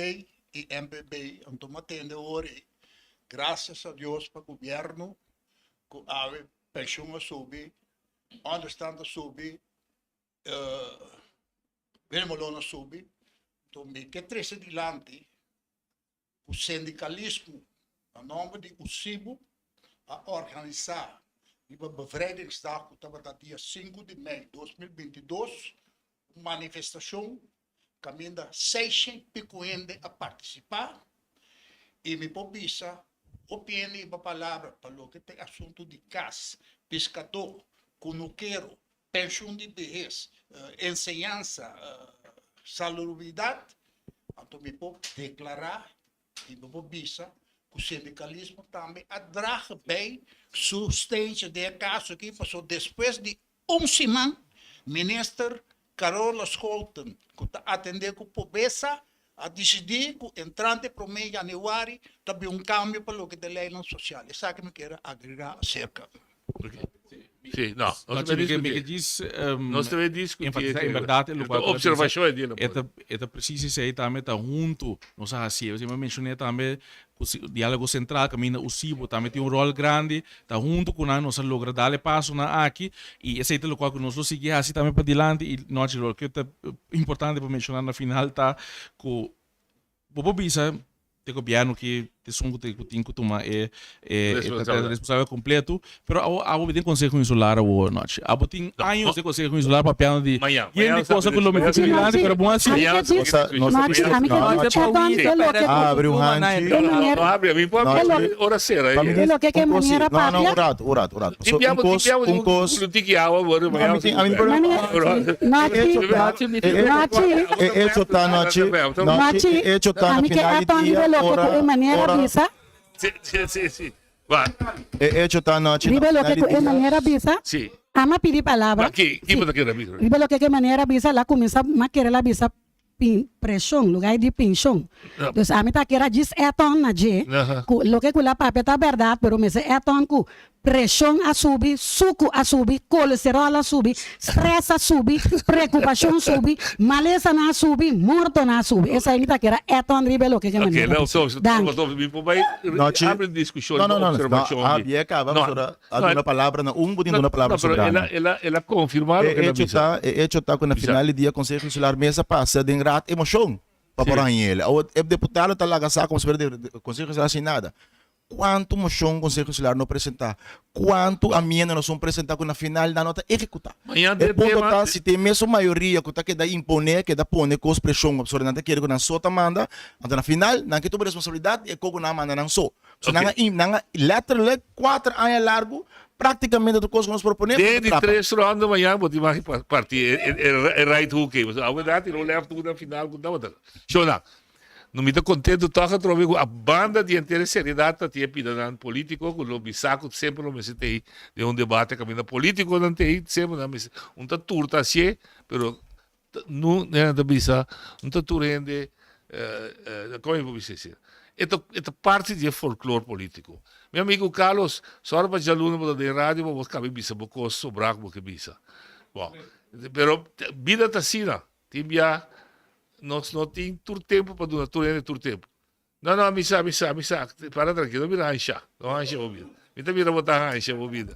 Speaker 8: y MPB, anto mi a tende ora y gracias a Dios pa gobierno cu awe pensioen a subi, onderstand a subi, minimumloon a subi, anto mi ke trece dilanti ku sindikalismo na nòmber di USIBO a organisá riba Bevrijdingsdag ku tabata dia sinku di mei 2022 un manifestashon kaminda seishent piku hende a partisipá i mi por bisa hopi hende riba palabra pa loke ta e asuntu di kas, piskadó, kunukero, penshun di behes, enseñansa, salubridat, anto mi por deklará i mi por bisa ku sindikalismo tambe a draga bei su steentje den e kaso aki, pasobra despues di un siman minister Carola Scholten ku ta atendé ku pobresa a disidí ku entrante promé yanüari ta bin un kambio pa loke ta e leinan sosial. Esaki mi kier a agregá aserka.
Speaker 2: Sí, no, nos
Speaker 12: ta
Speaker 2: discuti.
Speaker 12: Mi ke djis
Speaker 2: Nos ta discuti
Speaker 12: enfatisa en berdad e lugar ku ta bisa
Speaker 2: observacion e dia
Speaker 12: e ta e ta precies esei tambe ta huntu nos a hacié. Mi a mencioné tambe ku dialogo central kaminda USIBO tambe tin un rol grandi ta huntu ku nan nos a logra dal e pasonan aki i esei ta lokual ku nos lo sigui hasi tambe padilanti i nochi loke ta importante pa menshoná na final ta ku bo por bisa e gobièrnu ki esun ku tin ku tuma e responsabilidat kompleto pero awo abo den konseho insular awo nochi abo tin años den konseho insular papiando di yen di cosa ku lo mester bin dilanti pero bon asi
Speaker 14: Abri un hanchi.
Speaker 11: E loke ke manera
Speaker 14: No, no,
Speaker 11: papia.
Speaker 14: un rato, un rato, un rato. So, un kos, un kos.
Speaker 11: Nochi, nochi,
Speaker 14: E hecho ta nochi,
Speaker 11: nochi,
Speaker 14: e hecho ta na
Speaker 11: ami ke
Speaker 14: final di
Speaker 11: aton
Speaker 14: dia
Speaker 11: riba loke
Speaker 14: ora,
Speaker 11: ku e manera
Speaker 14: ora.
Speaker 11: bisa.
Speaker 14: E hecho ta nochi na
Speaker 11: Riba
Speaker 14: final
Speaker 11: loke
Speaker 14: di
Speaker 11: ku e
Speaker 14: dia.
Speaker 11: manera bisa. Ami a pidi palabra. Sí. Riba loke ku e manera bisa, el a kuminsá, mi a kere el a bisa pin preshon, lugar di penshon. Dus ami ta kere a djis add-on na dje, ku loke ku el a papia ta bèrdat, pero mester add-on ku preshon a subi, suku a subi, kolesteròl a subi, strès a subi, preokupashon subi, malesanan a subi, mortonan a subi. Esei mi ta kere a add-on riba e loke ku e manera a bisa. Danki.
Speaker 14: Nochi, no, no, no, no, a bia kaba, pasobra a duna palabra na un, bo tin duna palabra sobrando.
Speaker 2: El a konfirmá loke el a bisa.
Speaker 14: E hecho ta ku na final di dia Konseho Insular mes a pasa den raad e moshon pa por haña el. Awor e deputado ta laga sa komo si fuera Konseho Insular sin nada. Kuantu moshon Konseho Insular no presentá? Kuantu amienda nos un presentá ku na final nan no ta ehekutá?
Speaker 2: Mañan
Speaker 14: E
Speaker 2: den
Speaker 14: punto
Speaker 2: tema.
Speaker 14: ta si tin e mesun mayoria ku ta keda imponé, keda pone kos preshon pasobra nan ta kere ku nan so ta manda, anto na final nan ke tuma responsabilidat di e kos ku nan a manda nan so. So nan a nan a letterlijk kuater aña largu praktikamente tur kos ku nos proponé
Speaker 2: Den
Speaker 14: bo
Speaker 2: di
Speaker 14: ta trapa.
Speaker 2: tres ronda mañan bo tin mag parti e right hook ei. Pasobra awe dati lo left hook na final ku tabata. Shona, No mi ta contento toch atrobe cu a banda di henter e seriedad ta tin e pidanan politico cu lo bisa cu semper lo mester ta ey den un debate caminda politiconan ta ey semper nan mester un ta tur ta hacié pero no nan ta bisa un ta tur hende como mi por bisa esey e ta e ta parti di e folklor politico. Mi amigo Carlos sor pa djaluna bo ta den radio pa bo caba bisa bo cos sobra cu bo ke bisa bon pero bida ta asina. Tin bia nos no tin tur tempu pa duna tur hende tur tempu. No, no, mi sa, mi sa, mi sa. Para trankil, no bira hansha. No hansha bo bida. Mi ta mira bo ta hansha bo bida.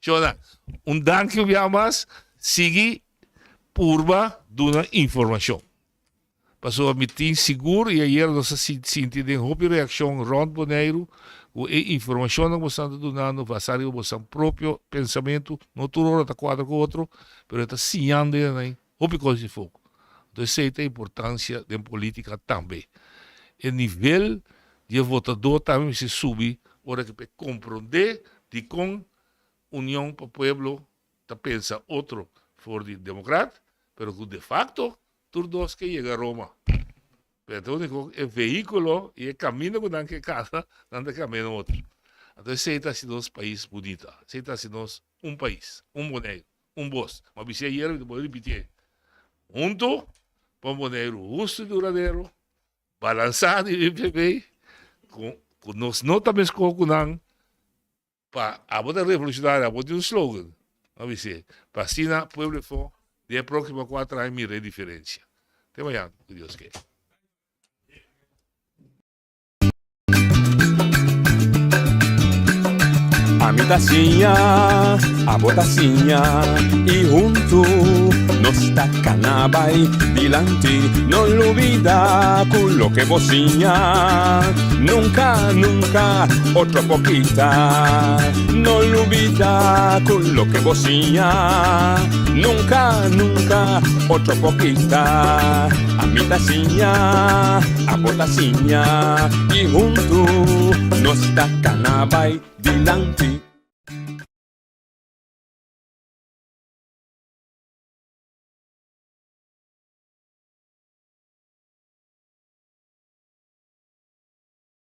Speaker 2: Shona, un danki un bia mas. Sigui purba duna informashon. Pasobra mi tin sigur i ayer nos a sinti den hopi reakshon rònt Boneiru ku e informashonnan ku bosan ta dunando basá riba bosan propio pensamentu, no tur ora ta kuadra ku otro, pero e ta siñando e nan hopi kos di foku. Anto esei ta e importansia den polítika tambe. E nivel di e votadó tambe mester subi ora ku e komprondé dikon Union pa Pueblo ta pensa otro for di Demokrat, pero ku de fakto Tur dos ke yega Roma. Pero ta unico e vehiculo y e camino cu nan ke casa, nan ta cambia na otro. Anto esey ta haci nos pais bunita. Esey ta haci nos un pais, un Boneiru, un bos. Mi a bisa ayer, mi ta por ripitié. Hunto pa un Boneiru husto y duradero, balansa di BPB, cu nos no ta mesco cu nan, Pa abo ta revolucionario, abo tin un slogan, a bis'é, pa asina pueblo efo den e proximo cuatro aña mira e diferencia. Te mañana, cu Dios ke.
Speaker 1: Ami ta siña, abo ta siña, i huntu nos ta kana bai dilanti. No lubida ku loke bo siña nunka, nunka otro por kita. No lubida ku loke bo siña nunka, nunka otro por kita. Ami ta siña, abo ta siña i huntu nos ta kana bai dilanti.